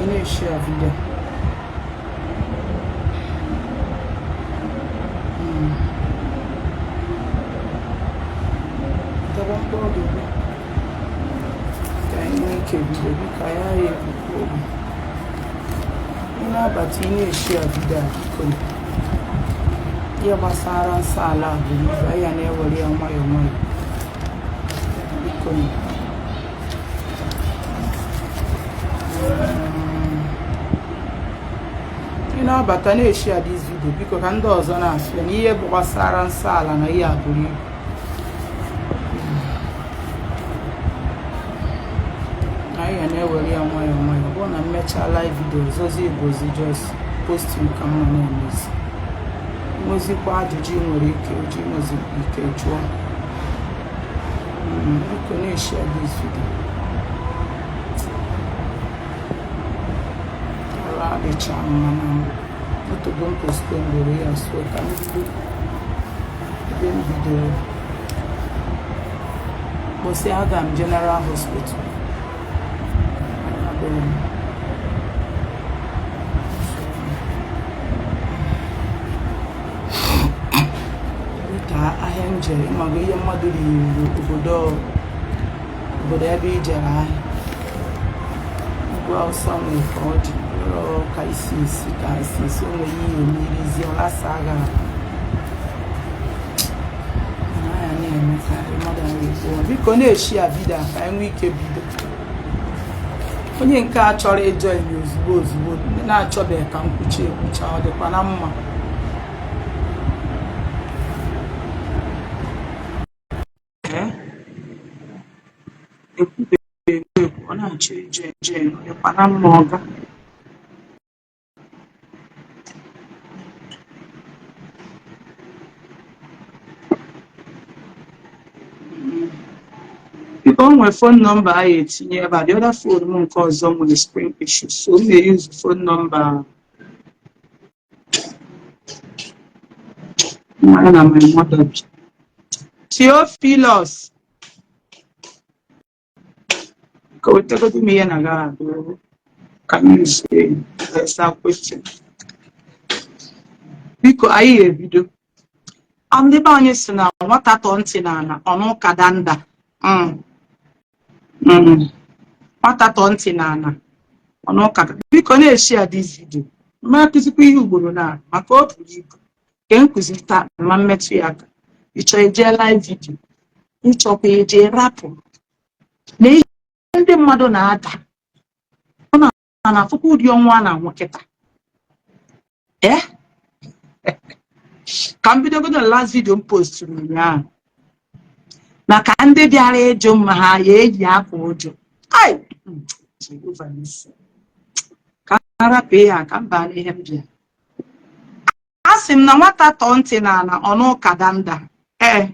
Na-eshare video. Taba mkpọ oge gị ka anyị nwee ike bido. Biko, anyị agha egbukwa oge. Ị na-abata, ị na-eshare video a, biko. Ihe gbasara nsọ ala buru ibu, anyị ya na-ewere ya nwayọọ nwayọọ, biko. Ị na-abata, na-eshare this video, biko, ka ndị ọzọ na-asụ ya na ihe gbasara nsọ ala na ihe a buru ibu. Anyị ya na-ewere ya nwayọọ nwayọọ. Ọ bụrụ na m mechaa live video ọzọzi, egozi just posting ka mma na-emezi. Nwezikwa ajụjụ ị nwere ike ji, nwezi ike jụọ. Biko, na-eshare this video. Arụ adịcha mma na otogo m postpone ya, so ka m bido ebe m bidoro kpọsị. Aga m General Hospital. Abịara m. Ka ahịa m jere, ịmago ihe mmadụ riri obodo obodo ebe i jere ahịa ugwu Awụsa nwere ka ọ dị rọọ ka isi esi ka esi esi. O nwere ihe emerizi ọlasa agha ya na-eme ka mmadụ na-ekwu. Biko, na-eshare video a ka anyị nwee ike bido. Onye nke a chọrọ ịjoin ozugbo ozugbo na-achọbeghị ka m kwuchi ekwucha, ọ dịkwa na mma. Ee, ekwubeghị ekwu, ọ na-achọ ijoin, ọ dịkwa na mma ọga. Biko, o nwere phone number a etinye ebe a. The other phone m nke ọzọ nwere screen issue, so m na-use phone number ya na my mother bi. Theophilus, ka wetagodu m ihe na ga abụ ka m use esa question. Biko, anyị ga-ebido. Ndị be anyị si na nwata tọọ ntị n'ala, ọnụ ụka danda. Nwata tọọ ntị n'ala, ọnụ ụka. Biko, na-eshare this video. Ma akụzikwa ihe ugboro na maka o buru ibu nke nkụzi taa, ma mmetụ ya aka. Ịchọ ije live video, ịchọkwa ije rapụ na ihe ndị mmadụ na-ada. Ọ na-afụkwa ụdị ọnwa a na-anwụ kịta. Ee, ka m bidogodo na last video m posturu ụnyaahụ maka ndị bịara ịjụ mma ha ya eyi akwa ụjọ. Ai, Jehova n'isi. Ka m rapụ ihe a ka m baa n'ihe m bịa. A sị m na nwata tọọ ntị n'ala, ọnụ ụka danda. Ee,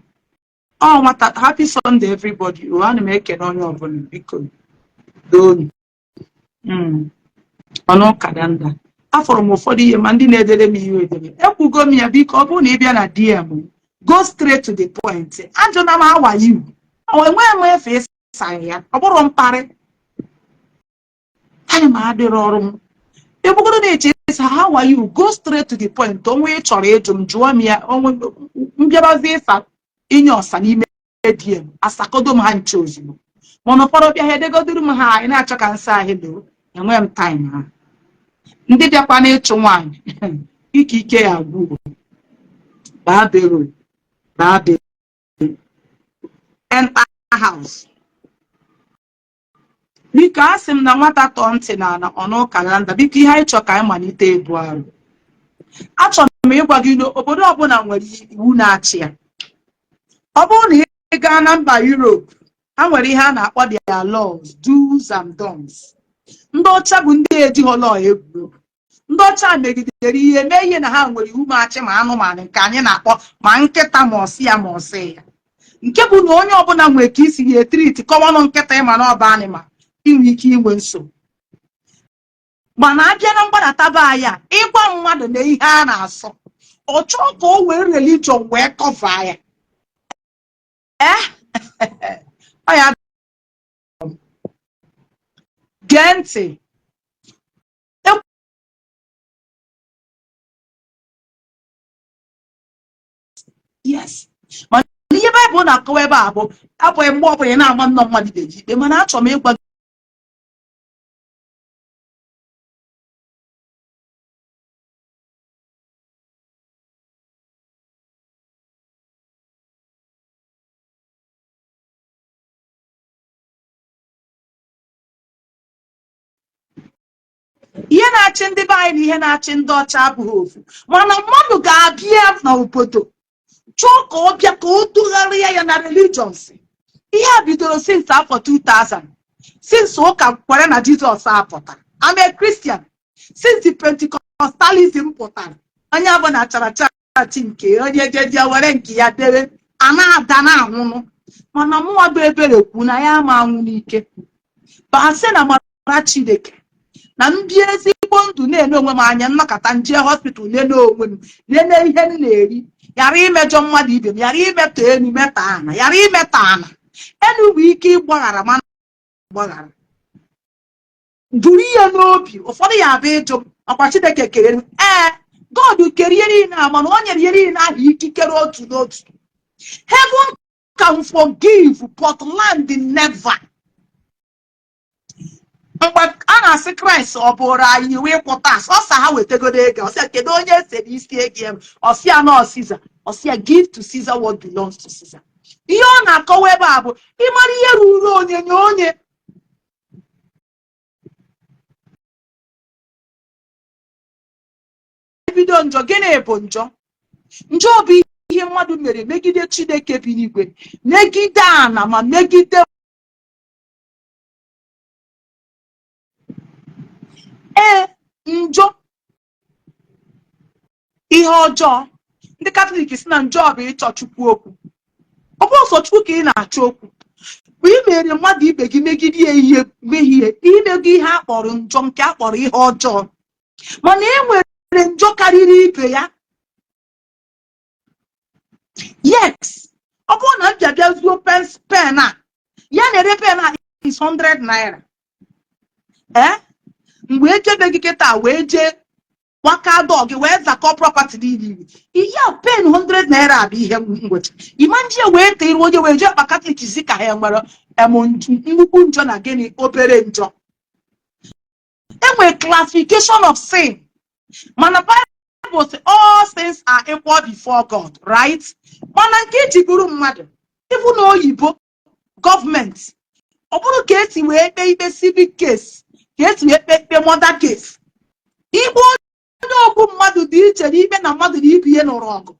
ọ nwata. Happy Sunday, everybody. O ana m ekene onye ọbụla, biko doonu. Ọnụ ụka danda. Afọrọ m ụfọdụ ihe ma ndị na-edere m ihe edere. Ekwugo m ya, biko, ọ bụrụ na ị bịa na DM, go straight to the point. Ajụna m "How are you?" Enweghị m efe ịsa ya. Ọ bụrụ mkparị, time adịrọ ọrụ m. Ebugodo na-eche ịsa "How are you?" go straight to the point. Onwe ị chọrọ ịjụ m, jụọ m ya. Onwe mbịabazie ịsa inye ọsa n'ime DM, asakodo m ha nche ozugbo. Mana ụfọdụ bịa, ha edegoduru m ha, anyị na-achọ ka nsa hello. Enwe m time ha. Ndị bịakwa n'ịchụ nwaanyị ike, ike ya gwụ. Baa bero, baa bero, enter house. Biko, a sị m na nwata tọọ ntị n'ala, ọnụ kalanda. Biko, ihe anyị chọ ka anyị malite ebu arụ. Achọrọ m ịgwa gị na obodo ọbụla nwere iwu na-achị ya. Ọ bụrụ na ị gaa na mba Europe, ha nwere ihe a na-akpọ their laws, do's and don'ts. Ndị ọcha bụ ndị ejighị law egwuregwu. Ndị ọcha megidere ihe mee ihe na ha nwere iwu ma-achị ma anụmanụ nke anyị na-akpọ ma nkịta, ma ọsị ya ma ọsị ya, nke bụ na onye ọbụla nwere ka isi ya etreat kọwanụ nkịta. Ịma na ọba anịma inwe ike inwe nsogbu, mana abịa na mgbadata be anyị a, ịgwa mmadụ na ihe a na-asọ, ọ chọọ ka o were religion wee cover ya. Ee, ọ ya. Gee ntị. Yes, mana ihe Baịbụl na-akọwa ebe a bụ abụghị mgbe ọbụla ị na-ama nnọọ mmadụ ibe gị ikpe. Mana achọrọ m ịgwa ihe na-achị ndị be anyị na ihe na-achị ndị ọcha abụghị ofu. Mana mmadụ ga-abịa n'obodo chọọ ka ọ bịa ka o dugharịa ya na religions. Ihe a bidoro since afọ 2000, since ụka kwere na Jizọs apụtara. I'm a Christian. Since the Pentecostalism pụtara, onye ọbụla chọrọ chọọchị nke onye jeje were nke ya debe, a na-ada na-anwụnụ. Mana mụnwa bụ Ebere kwu na ya ama anwụ n'ike ba sị na mara Chineke na m bie ezigbo ndụ, na-ene onwe m anya, nnọkọta nje hospital, nene onwe m, nene ihe m na-eri, ghara imejọ mmadụ ibe m, ghara imetọ enu, metọ ana, ghara imetọ ana enu bụ ike ịgbaghara, mana gbaghara buru ihe n'obi. Ụfọdụ ya abụ ịjụ ọkwa Chineke kere. Ee, God kere ihe niile a, mana o nyere ihe niile ahụ ikikere otu n'otu. Heaven can forgive, but land never. Mgbe a na-asị Kraịst ọ bụrụ anyị iwu ịkwụ tax, ọ sa ha wetagodo ego. Ọ sị ya, kedu onye ese n'isi ego ya? Ọ sị ya na Caesar. Ọ sị ya, give to Caesar what belongs to Caesar. Ihe ọ na-akọwa ebe a bụ ịmara ihe ruru onye nye onye. Bido njọ. Gịnị bụ njọ? Njọ bụ ihe mmadụ mere megide Chineke bi n'igwe, megide ana, ma megide ee njọ, ihe ọjọọ. Ndị Katọlik si na njọ bụ ịchọ Chukwu okwu. Ọ bụ ọsọ Chukwu ka ị na-achọ okwu bụ ị mere mmadụ ibe gị, megide ya ihe mehie, imego ihe a kpọrọ njọ, nke a kpọrọ ihe ọjọọ. Mana e nwere njọ karịrị ibe ya. Yes, ọ bụrụ na m bịa bịa zuo pen a, ya na-ere pen a is 100 naira. Ee, mgbe ejebe gị kịta wee jee gbaka dọọ gị wee zakọ property niile iwe, ihe a pen 100 naira bụ ihe ngwecha ịma nji ya wee tee iru onye wee jee akpa. Katọlik si ka ha enwere nnukwu njọ na gịnị, obere njọ. Enwere classification of sin, mana Bible sị all sins are equal before God, right? Mana nke iji bụrụ mmadụ ịbụ na oyibo gọọmenti, ọ bụrụ ka esi wee kpee ikpe civil case, ka esi wee kpee ikpe murder case, ikpe onye ogbu mmadụ dị iche na ikpe na mmadụ na ibe ihe nụrụ ọgụ.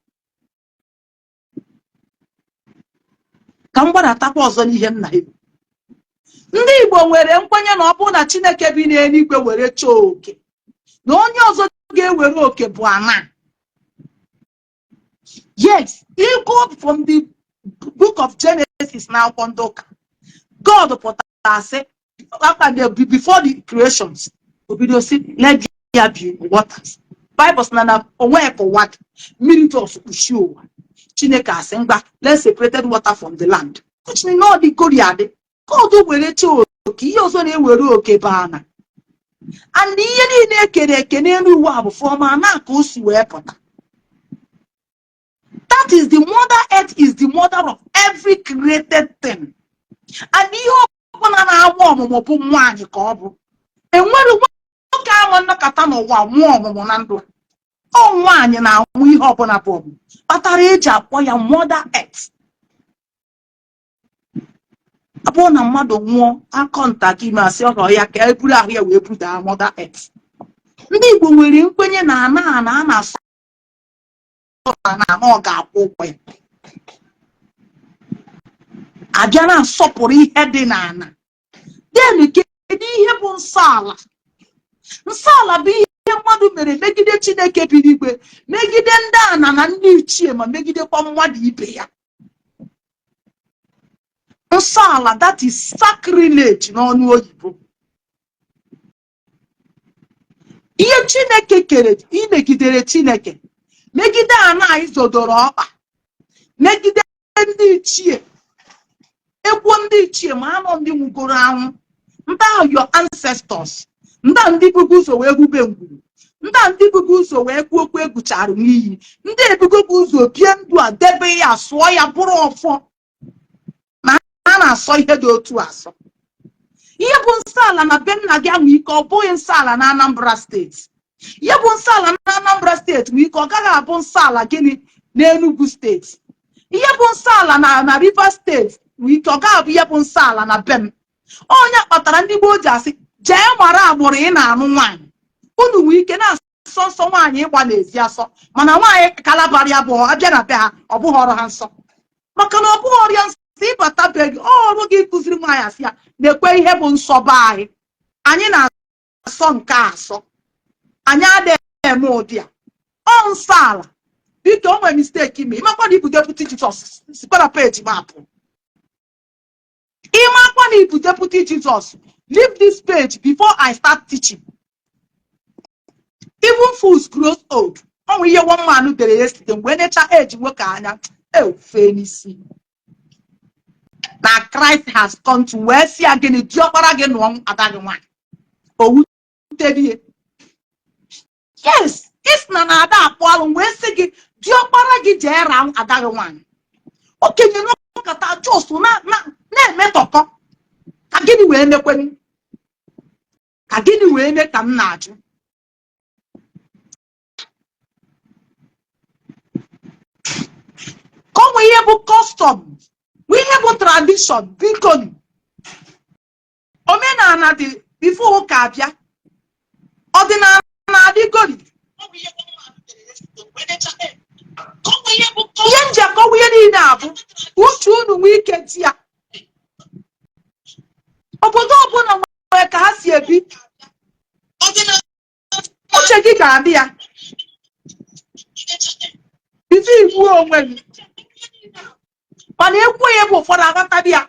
Ka m gbadatakwa ọzọ n'ihe m na-ekwu, ndị Igbo nwere nkwenye na ọ bụrụ na Chineke bi n'eluigwe were chọọ oke, na onye ọzọ ga-ewere oke bụ ana. Yes, you go from the book of Genesis na akwụkwọ ndị ụka, God pụtara sị after the before the creations, o bido sị let there be waters. Bible sị na onwe ka ụwa dị, mmiri just kpuchie ụwa. Chineke asị, ngwa, let's separated water from the land, which means na ọ dịgori adị. God were chọọ oke, ihe ọzọ na-ewere oke bụ ana. And ihe niile ekere eke n'elu ụwa bụ from ana ka o si wee pụta. That is, the mother earth is the mother of every created thing, and ihe ọbụla na-amụ ọmụmụ bụ nwaanyị ka ọ bụ. Enwere nwoke ahụ nnọkọta n'ụwa mụọ ọmụmụ na ndụ. Ọ nwaanyị na-amụ ihe ọbụla bụ ọmụmụ, kpatara eji akpọ ya mother earth. Ọ bụrụ na mmadụ nwụọ, akọnta gị ime asị ọrọ ya ka e buru ahụ ya wee budaa mother earth. Ndị Igbo nwere nkwenye na ana ana a na-asọ na ana ọ ga-akwụ ụgwọ ya. Abịa na-asọpụrụ ihe dị n'ana. Then kedu ihe bụ nsọ ala? Nsọ ala bụ ihe mmadụ mere megide Chineke bi n'igwe, megide ndị ana na ndị ichie, ma megidekwa mmadụ ibe ya. Nsọ ala, that is sacrilege n'ọnụ oyibo. Ihe Chineke kere, imegidere Chineke, megide ana anyị zodoro ọkpa, megide ndị ichie. Ekwuo ndị ichie, ma anọ ndị nwugoro anwụ, ndị ahụ your ancestors, Ndị a ndị bugo ụzọ wee hube ngwuru, ndị a ndị bugo ụzọ wee kwuo okwu eguchara n'iyi, ndị ebugokwa ụzọ bie ndụ a, debe ya, sụọ ya, bụrụ ọfọ na ha na-asọ ihe dị otu asọ. Ihe bụ nsọ ala na be nna gị ahụ ike ọ bụghị nsọ ala na Anambra Steeti. Ihe bụ nsọ ala na Anambra Steeti nwee ike ọ gaghị abụ nsọ ala gịnị n'Enugu Steeti. Ihe bụ nsọ ala na Rivers Steeti nwee ike ọ gaghị abụ ihe bụ nsọ ala na be m. Ọ nya kpatara ndị gboo ji asị jee mara agbụrụ ị na-anụ nwaanyị. Unu nwee ike na-asọ nsọ nwaanyị ịgba n'ezi asọ, mana nwaanyị Kalabari ya bụ abịa na be ha, ọ bụghị ọrụ ha nsọ, maka na ọ bụghị ọrụ ya nsọ ịbata be gị. Ọrụ gị kụziri nwaanyị, asị ya na-ekwe ihe bụ nsọ be anyị. Anyị na-asọ nke asọ, anyị adịghị eme ụdị a. Ọ nsọ ala. Biko, o nwere mistake ime. Ịmakwa na ibu deputy Jesus, sikwa na page m apụ. Ịmakwa na ibu deputy Jesus, leave this page before I start teaching. Even fools grows old. Ọ nwe ihe one man dere yesterday, mgbe necha eji nwoke anya efe n'isi na Christ has come to wee sị ya gịnị, diọkpara gị nụọ ada gị nwaanyị. O wuterie. Yes, isi na na ada akpụ alụ, wee sị gị diọkpara gị jee raa ada gị nwaanyị. Okenye n'ọkata jos na-emetọkọ ka gịnị wee mekweni, ka gịnị wee mee ka m na-ajụ. Ka ọ nwee ihe bụ custom, nwee ihe bụ tradition. Biko, omenala dị before ụka abịa, ọdịnala adịgori. Ihe m ji akọwa ihe niile abụ uche unu nwee ike di ya. Obodo ọbụla nwere ka ha si ebi, uche gị ga-adị ya before igbuo onwe gị. Mana ekwu ya bụ ụfọdụ aghọtabi ya.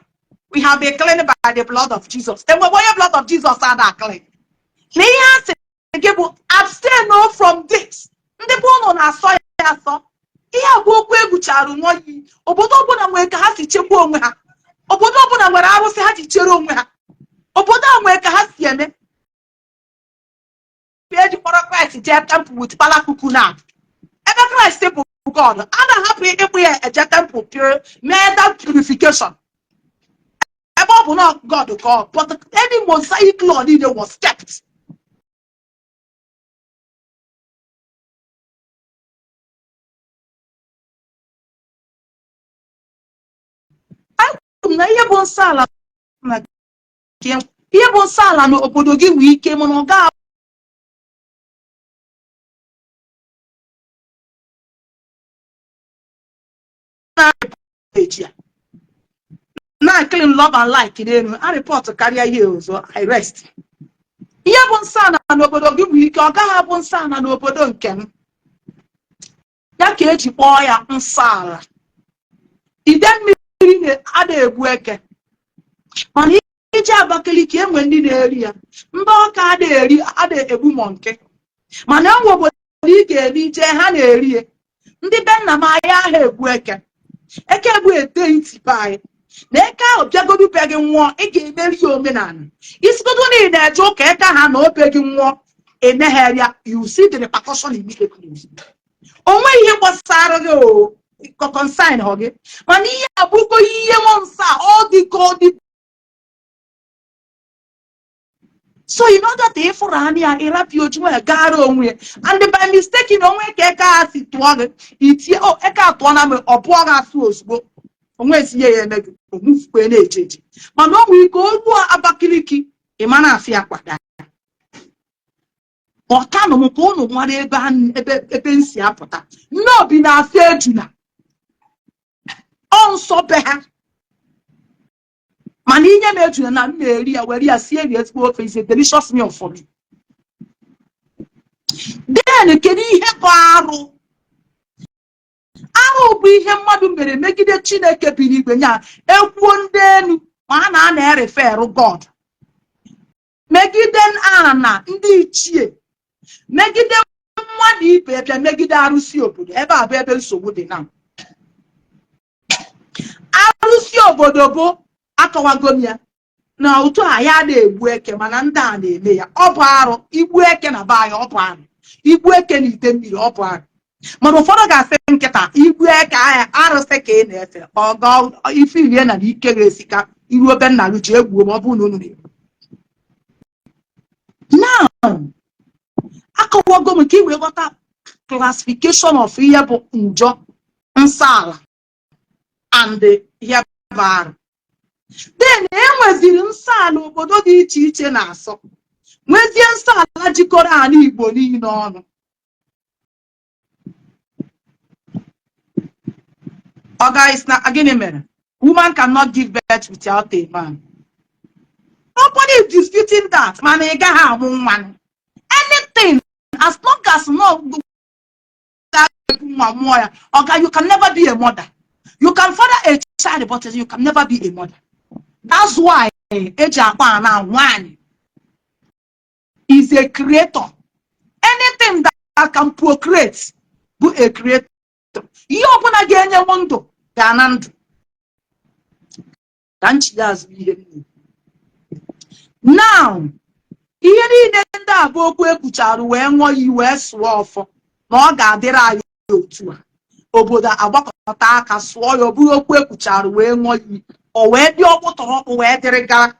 We have been cleansed by the blood of Jesus. Enwebe onye blood of Jesus ada clean na ihe a sị gị bụ abstain no from this. Ndị bụ ụnụ na-asọ ya asọ. Ihe a bụ okwu egwuchara nwa yi. Obodo ọbụla nwere ka ha si chekwa onwe ha. Obodo ọbụla nwere arụsị ha ji chere onwe ha. Obodo a nwere ka ha si eme. Eji kpọrọ Kraịst jee temple with kpalakuku na ebe Kraịst bụ God, a na-ahapụ ịkpụ ya eje temple pure mee that purification, ebe ọ bụ na God ka ọ, but any Mosaic law niile was kept. Na ihe bụ nsọ ala na ihe bụ nsọ ala n'obodo gị nwee ike, mana ọ ga na-eji ya na clean love and like n'elu a report karịa ihe ọzọ. I rest. Ihe bụ nsọ ala n'obodo gị nwee ike ọ gaghị abụ nsọ ala n'obodo nke m. Ya ka eji kpọọ ya nsọ ala. Ide mmiri ada egbu eke, mana ije Abakaliki, enwe ndị na-eri ya. Ndị Ọka ada eri, ada egbu monkey, mana enwe obodo ị ga-eme ije, ha na-eri ya. Ndị be nna m, anyị aha egbu eke. Eke bụ ete iti be anyị na eke ahụ bịagodu be gị nwụọ, ị ga-emeri ya omenala. Isigodo na ị na-eje ụka, eke ha na obe gị nwụọ, emeghere ya, you see the repercussion immediately. O nweghị ihe gbasara gị, o concern họ gị, mana ihe abụgo ihe mmụọ nsọ a, ọ dị ka ọ dị. So in order to ịfụrụ anya ya, ịrapụ oju nwanyị gara onwe ya. And by mistake na onwe ka eke a si tụọ gị, itie o eke atụọ na ọ bụọ gị asụ ozugbo, onwe ezi ihe ya eme gị, omufukwe na-eje eje. Mana o nwere ike o ruo Abakaliki, ị ma na-afị ya kwada ọkanụ m ka ụnụ mara ebe ebe ebe m si apụta. Nnobi na-afịa ejula, ọ nsọ be ha, mana inye m ejula na m na-eri ya, were ya sie eri ezigbo ofe, is a delicious meal for me. Then kedu ihe bụ arụ? Arụ bụ ihe mmadụ mere megide Chineke bi n'igwe. Nya ekwuo ndị enu ma ha na a na-ereferụ God, megide ana ndị ichie, megide mmadụ ibe, bịa megide arụsị obodo. Ebe a bụ ebe nsogbu dị. Na arụsị obodo bụ akọwago m ya. Na otu a ya na-egbu eke, mana ndị a na-eme ya, ọ bụ arụ. Igbu eke na be anyị, ọ bụ arụ. Igbu eke na ite mmiri, ọ bụ arụ. Mana ụfọdụ ga-asị nkịta igbu eke ahịa arụsị ka ị na-efe. Ọga ife irie na ike ga-esi ka iruo be nna gị ji egbuo ma ọ bụrụ na unu na-egbu. Now, akọwago m ka ị wee ghọta classification of ihe bụ njọ, nsọ ala and ihe bụ arụ. Then e nweziri nsọ ala obodo dị iche iche na-asọ, nwezie nsọ ala jikọrọ ala Igbo niile ọnụ. Oga is na gịnị mere woman cannot give birth without a man? Nobody is disputing that, mana ị gaghị amụ nwa. Anything as long as no nwa mụọ ya, oga, you can never be a mother. You can father a child, but you can never be a mother. That's why eji akpọ ana nwanyị is a creator. Anything that can procreate bụ a creator. Ihe ọbụla ga-enyenwu ndụ ga-ana ndụ. Ka m chigha azụ ihe m. Now, ihe niile ndị a bụ okwu ekwuchara wee ṅụọ iyi, wee sụọ ọfọ na ọ ga-adịrị anyị otu a. Obodo agbakọta aka sụọ ya, ọ bụrụ okwu ekwuchara wee ṅụọ iyi, o wee dị ọkpụtọrọkpụ wee dịrị gara.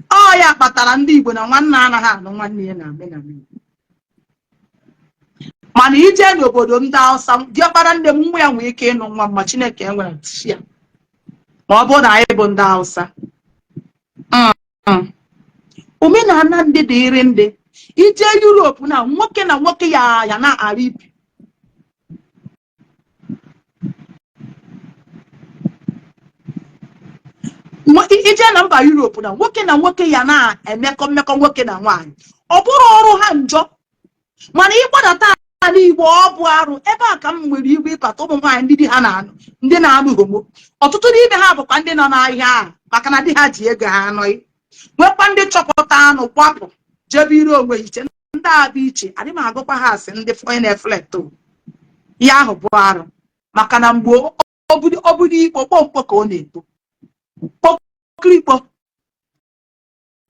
Ọ ya kpatara ndị Igbo na nwanne anaghị anụ nwanne ya na omenala. Mana ije n'obodo ndị Hausa, diọkpara nne m nwa ya nwee ike ịnụ nwa ma Chineke enwere ya ma ọ bụrụ na anyị bụ ndị Hausa. Omenala ndị dịrị ndị ije Europe na nwoke na nwoke ya ya na-ara ibi. Ije na mba Europe na nwoke na nwoke ya na-emekọ mmekọ nwoke na nwaanyị, ọ bụrụ ọrụ ha njọ. Mana ịgbadata ala Igbo, ọ bụ arụ. Ebe a ka m nwere igwe ịbata ụmụ nwaanyị ndị di ha na-anụ, ndị na-anụ homo. Ọtụtụ n'ime ha bụkwa ndị nọ n'ahịa ahụ maka na di ha ji ego ha anọghị. Nwekwa ndị chọpụta anụ gbapụ jebe ire onwe iche. Ndị a bụ iche, adị m agụkwa ha asị ndị onye na-eflect ihe ahụ bụ arụ, maka na mgbe ọ bụrụ ikpo kpomkpo ka ọ na-eto kpokirikpo.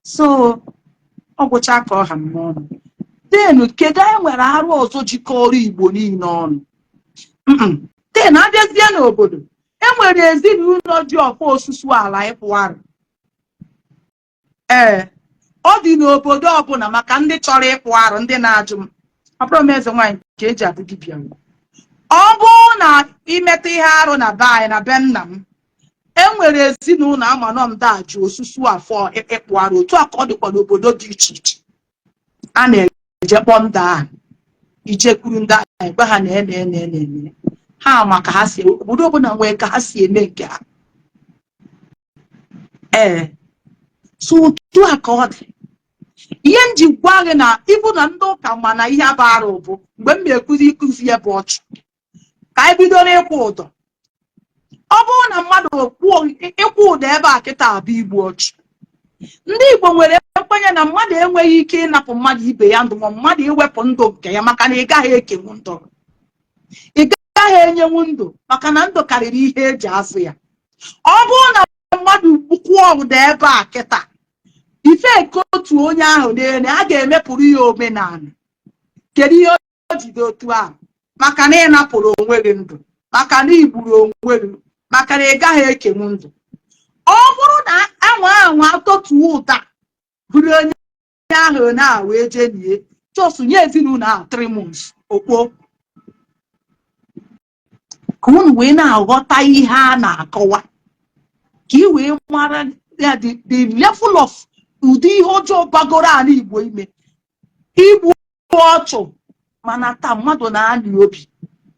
So ọ gwụcha ka ọ ha m n'ọnụ. Then kedu anyị nwere arụ ọzọ jikọrọ Igbo niile ọnụ? Then abịazie n'obodo, e nwere ezinụlọ ji ọfọ osusu ala ịkpụ arụ. Ee, ọ dị n'obodo ọbụla maka ndị chọrọ ịkpụ arụ, ndị na-ajụ m. Ọ bụrụ m eze nwaanyị ka eji abụ dibịa, ọ bụrụ na imeta ihe arụ na be anyị, na be nna m, e nwere ezinụlọ ama nọ ndị a ji osusu afọ ịkpụ arụ. Otu a ka ọ dịkwa n'obodo dị iche iche. A na-eje kpọọ ndị ahụ, ijekwuru ndị ahụ, egbe ha na-ene ene ene ene ha ma ka ha si. Obodo ọbụla nwee ka ha si eme nke ha. Ee, so otu a ka ọ dị. Ihe m ji gwa gị na ịbụ na ndị ụka ma na ihe bụ arụ bụ mgbe m na-ekuzi ịkụzi ya bụ ọchụ. Ka anyị bido n'ịkwụ ụdọ. Ọ bụrụ na mmadụ kwuo ịkwụ ụdọ ebe a kịta bụ igbu ọchụ. Ndị Igbo nwere nkwenye na mmadụ enweghị ike ịnapụ mmadụ ibe ya ndụ, ma mmadụ iwepụ ndụ nke ya, maka na ị gaghị ekenwu ndụ, ị gaghị enyenwu ndụ, maka na ndụ karịrị ihe eji azụ ya. Ọ bụrụ na mmadụ kwụọ ụdọ ebe a kịta, ife ekotu onye ahụ n'elu, a ga-emepụrụ ya omenala. Kedu ihe o jide otu ahụ? Maka na ị napụrụ onwe gị ndụ, maka na ị gburu onwe gị, maka na ị gaghị ekenwu ndụ. Ọ bụrụ na anwa anwa totuo ụda buru onye ahụ na wee jee nie, just nye ezinụlọ ahụ 3 months okpo ka unu wee na-aghọta ihe a na-akọwa, ka ị wee mara ya the level of ụdị ihe ọjọọ bagoro ala Igbo ime igbu ọchụ. Mana taa mmadụ na-anị obi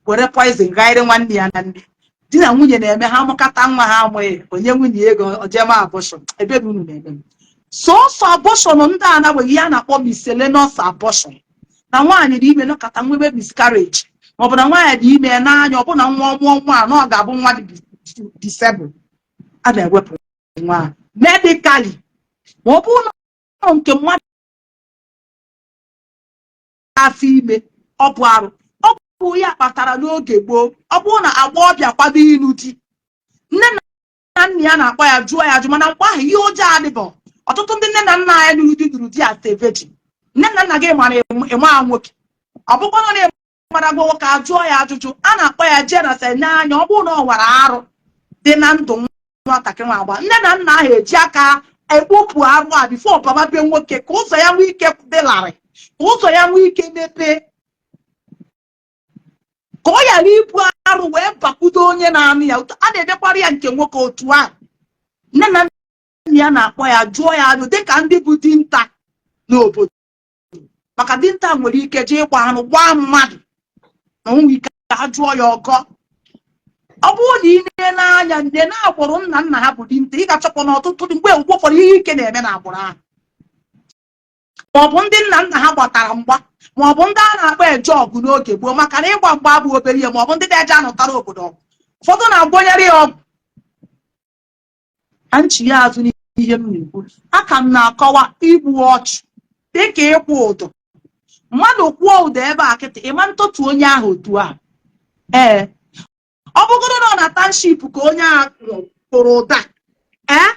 were poison ghaịrị nwanne ya na nne. Di na nwunye na-eme ha mụkata nwa, ha amụghị, onye nwunye ego ojema abortion. Ebe unu na-eme sọsọ abortion ndị a na-enweghị ihe a na-akpọ miscellaneous abortion, na nwaanyị dị ime nọkata nwebe miscarriage, maọbụ na nwaanyị dị ime n'anya ọbụna nwa ọmụọ nwa a na ọ ga-abụ nwa dị disable, a na-ewepụ nwa medically. Ma ọ bụrụ na nke mmadụ afọ ime, ọ bụ arụ. Ọ bụ ya kpatara n'oge gboo, ọ bụrụ na agbọghọbịa kwado ịlụ di, nne na nna ya na-akpọ ya, jụọ ya ajụ. Mana mgbe ahụ, ihe ọjọọ adịbọ. Ọtụtụ ndị nne na nna anyị nụrụ di, nụrụ di as a virgin. Nne na nna gị mara ịma nwoke, ọ bụkwa na mara gwa nwoke, ajụọ ya ajụjụ. A na-akpọ ya jee na se n'anya. Ọ bụrụ na ọ nwara arụ dị na ndụ nwatakịrị nwa agba, nne na nna ahụ eji aka ekpopụ arụ a before baba be nwoke, ka ụzọ ya nwee ike dị larịị, ka ụzọ ya nwee ike mepee, ka ọ ghara ibu arụ wee bakwudo onye na-anụ ya. A na-emekwara ya nke nwoke otu a. Nne na nna ya na-akpọ ya, jụọ ya ajụ, dịka ndị bụ dinta n'obodo, maka dinta nwere ike jee ịgba anụ, gbaa mmadụ na onwe ike ajụọ ya ọgọ. Ọ bụrụ na ị na-ele anya nne na agbụrụ nna nna ha bụ dinta, ị ga-achọpụ na ọtụtụ mgbe mgbe ụfọdụ ihe ike na-eme na agbụrụ ahụ, ma ọ bụ ndị nna nna ha gbatara mgba, ma ọ bụ ndị a na-akpọ eje ọgụ n'oge gboo, maka na ịgba mgba abụghị obere ihe, ma ọ bụ ndị na-eje anụtara obodo ọgụ. Ụfọdụ na-agwọnyere ya ọgwụ. Ka nchigha azụ n'ihe m na-ekwu, aka m na-akọwa igbu ọchụ dịka ịkwụ ụdọ. Mmadụ kwụọ ụdọ ebe a kịta, ịma ntụtụ onye ahụ otu a. Ee, ọ bụgoro na ọ na township ka onye ahụ kwụrụ ụda, ee,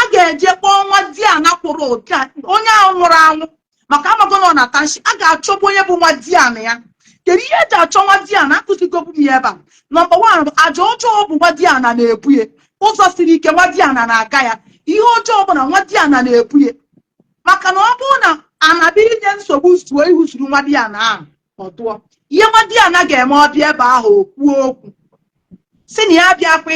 a ga-eje kpọọ nwa di ana kwụrụ ụda onye ahụ nwụrụ anwụ, maka amago na ọ na township. A ga-achọgbu onye bụ nwa di ana ya. Kedu ihe eji achọ nwa di ana? Akụzigobu m ya ebe a. Number one bụ aja ọjọọ bụ nwa di ana na-ebu ya. Ụzọ siri ike, nwa di ana na-aga ya. Ihe ọjọọ bụ na nwa di ana na-ebu ya, maka na ọ bụrụ na anabịa inye nsogbu, zuo ihu zuru nwa di ana ahụ, ọ tụọ ihe nwa di ana ga-eme. Ọ bịa ebe ahụ, okwuo okwu si na ya bịakwa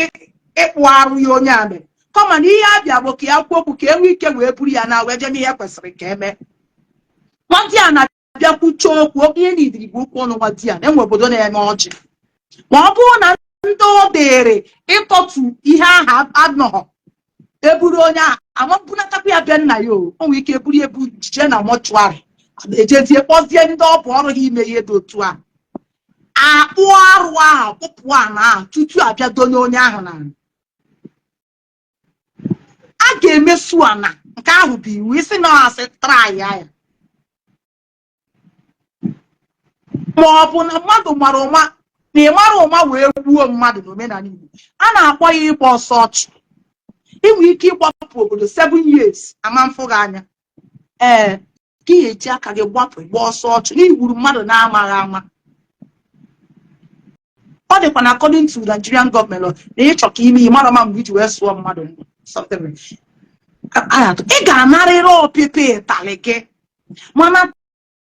ịkpụ arụ ya onye a mere, kọma na ihe abịa bụ ka ya kwuo okwu, ka e nwee ike wee buru ya na wee jee n'ihe kwesịrị ka eme. Nwa di ana bịa kwuchie okwu, ihe n'idiri bụ okwu ọnụ nwa di ana. Enwe obodo na-eme ọjị, ma ọ bụrụ na ndị ọ dịrị ịtọtu ihe ahụ anọghọ, eburu onye ahụ ama bunatakwa ya bịa nna ya. O nwere ike eburu ebu jije na mortuary, ejezie kpọzie ndị ọ bụ ọrụ ha ime ihe dị otu a, akpụ arụ ahụ, kpụpụ ana ahụ tutu abịa donye onye ahụ na a ga-emesu ana. Nke ahụ bụ iwu. Isi na asị try ya, ma ọ bụ na mmadụ mara ụma na ị mara ụma wee gbuo mmadụ, n'omenala Igbo a na-akpọ ya ịgba ọsọ ọchụ. Inwe ike ịgbapụ obodo 7 years, ama mfụ gị anya. Ee, ka ị eji aka gị gbapụ, gba ọsọ ọchụ n'igburu mmadụ na-amaghị ama. Ọ dịkwa na according to Nigerian government law na ịchọ ka ime ị mara ma mgbe iji wee sụọ mmadụ something ị ga-anarịrị ọpịpị ịtalị gị. Mana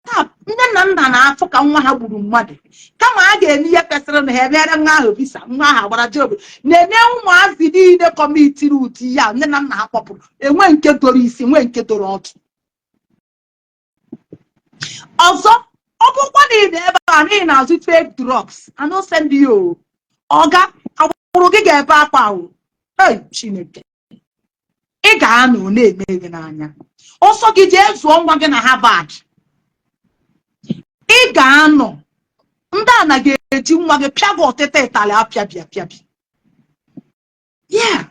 taa, nne na nna na-afụ ka nwa ha gburu mmadụ, kama a ga-eme ihe kwesịrị na ha emere nwa ahụ visa, nwa ahụ agbara jee obodo na-enye ụmụazị niile commitiri ụdị ya. Nne na nna ha kpọpụrụ, enwe nke doro isi, nwee nke doro ọdụ. Ọzọ, ọ bụkwa na ị nọ ebe a n'ihi na-azụ fake drugs, I no send you. Ọga agbụrụ gị ga-ebe akwa o. Hey, Chineke, ị ga-anọ na-eme gị n'anya. Ọsọ gị jee zụọ nwa gị na Harvard, ị ga-anọ ndị a na ga-eji nwa gị pịa gị ọtịta ịtalị apịabi apịabi ya.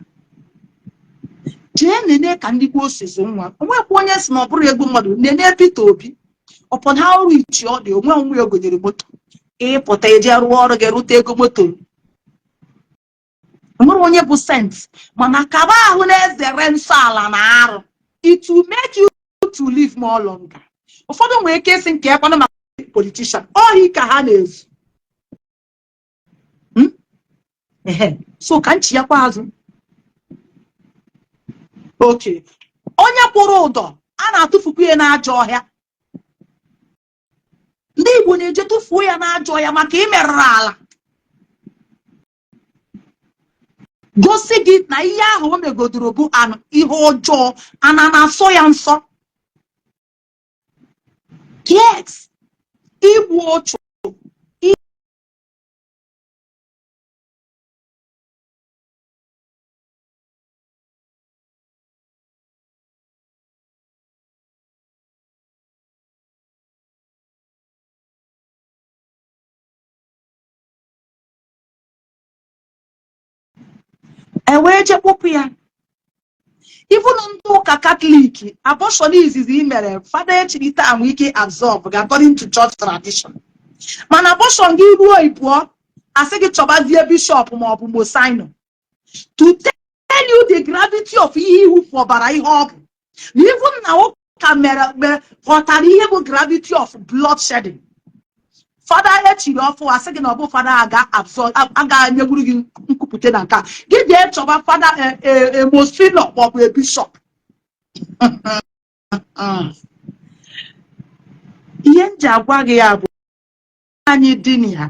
Jee nene ka ndị gboo si zụ nwa. Onwekwa onye si na ọ bụrụ ego mmadụ. Nene Peter Obi, upon how rich ọ dị, onwe onwe ya gonyere moto. Ịpụta eje rụọ ọrụ gị, rute ego moto. Nwere onye bụ saint, mana kaba ahụ na-ezere nsọ ala na arụ. It will make you to live more longer. Ụfọdụ nwere ike isi nke ekwanụ maka politician ohi ka ha na-ezu. Ehe, so ka nchiyakwa azụ oke onye kwụrụ ụdọ, a na-atụfukwa ya n'ajọ ọhịa. Ndị Igbo na-eje tụfuo ya n'ajọ ọhịa maka imerụrụ ala, gosi gị na ihe ahụ o megodoro bụ ihe ọjọọ ana na-asọ ya nsọ. Yes, igbu ọchụ. E wee jee kpụpụ ya. Even ndị ụka Katọlik, abortion izizi i mere, fada echirite ahụ ike absolve gị according to church tradition, mana abortion gị ruo ịbụọ, asị gị chọbazie bishọp ma ọ bụ monsignor to tell the gravity of ihe iwufu ọbara, ihe ọ bụ na even na ụka mere ghọtara ihe bụ gravity of bloodshedding. Fada echiri ọfụ asị gị na ọ bụ fada aga aga nyegburu gị nkwupụta na nke a, gị jee chọba fada monsignor maọbụ bishọp. Ihe m ji agwa gị ya bụ anyị dị na ya,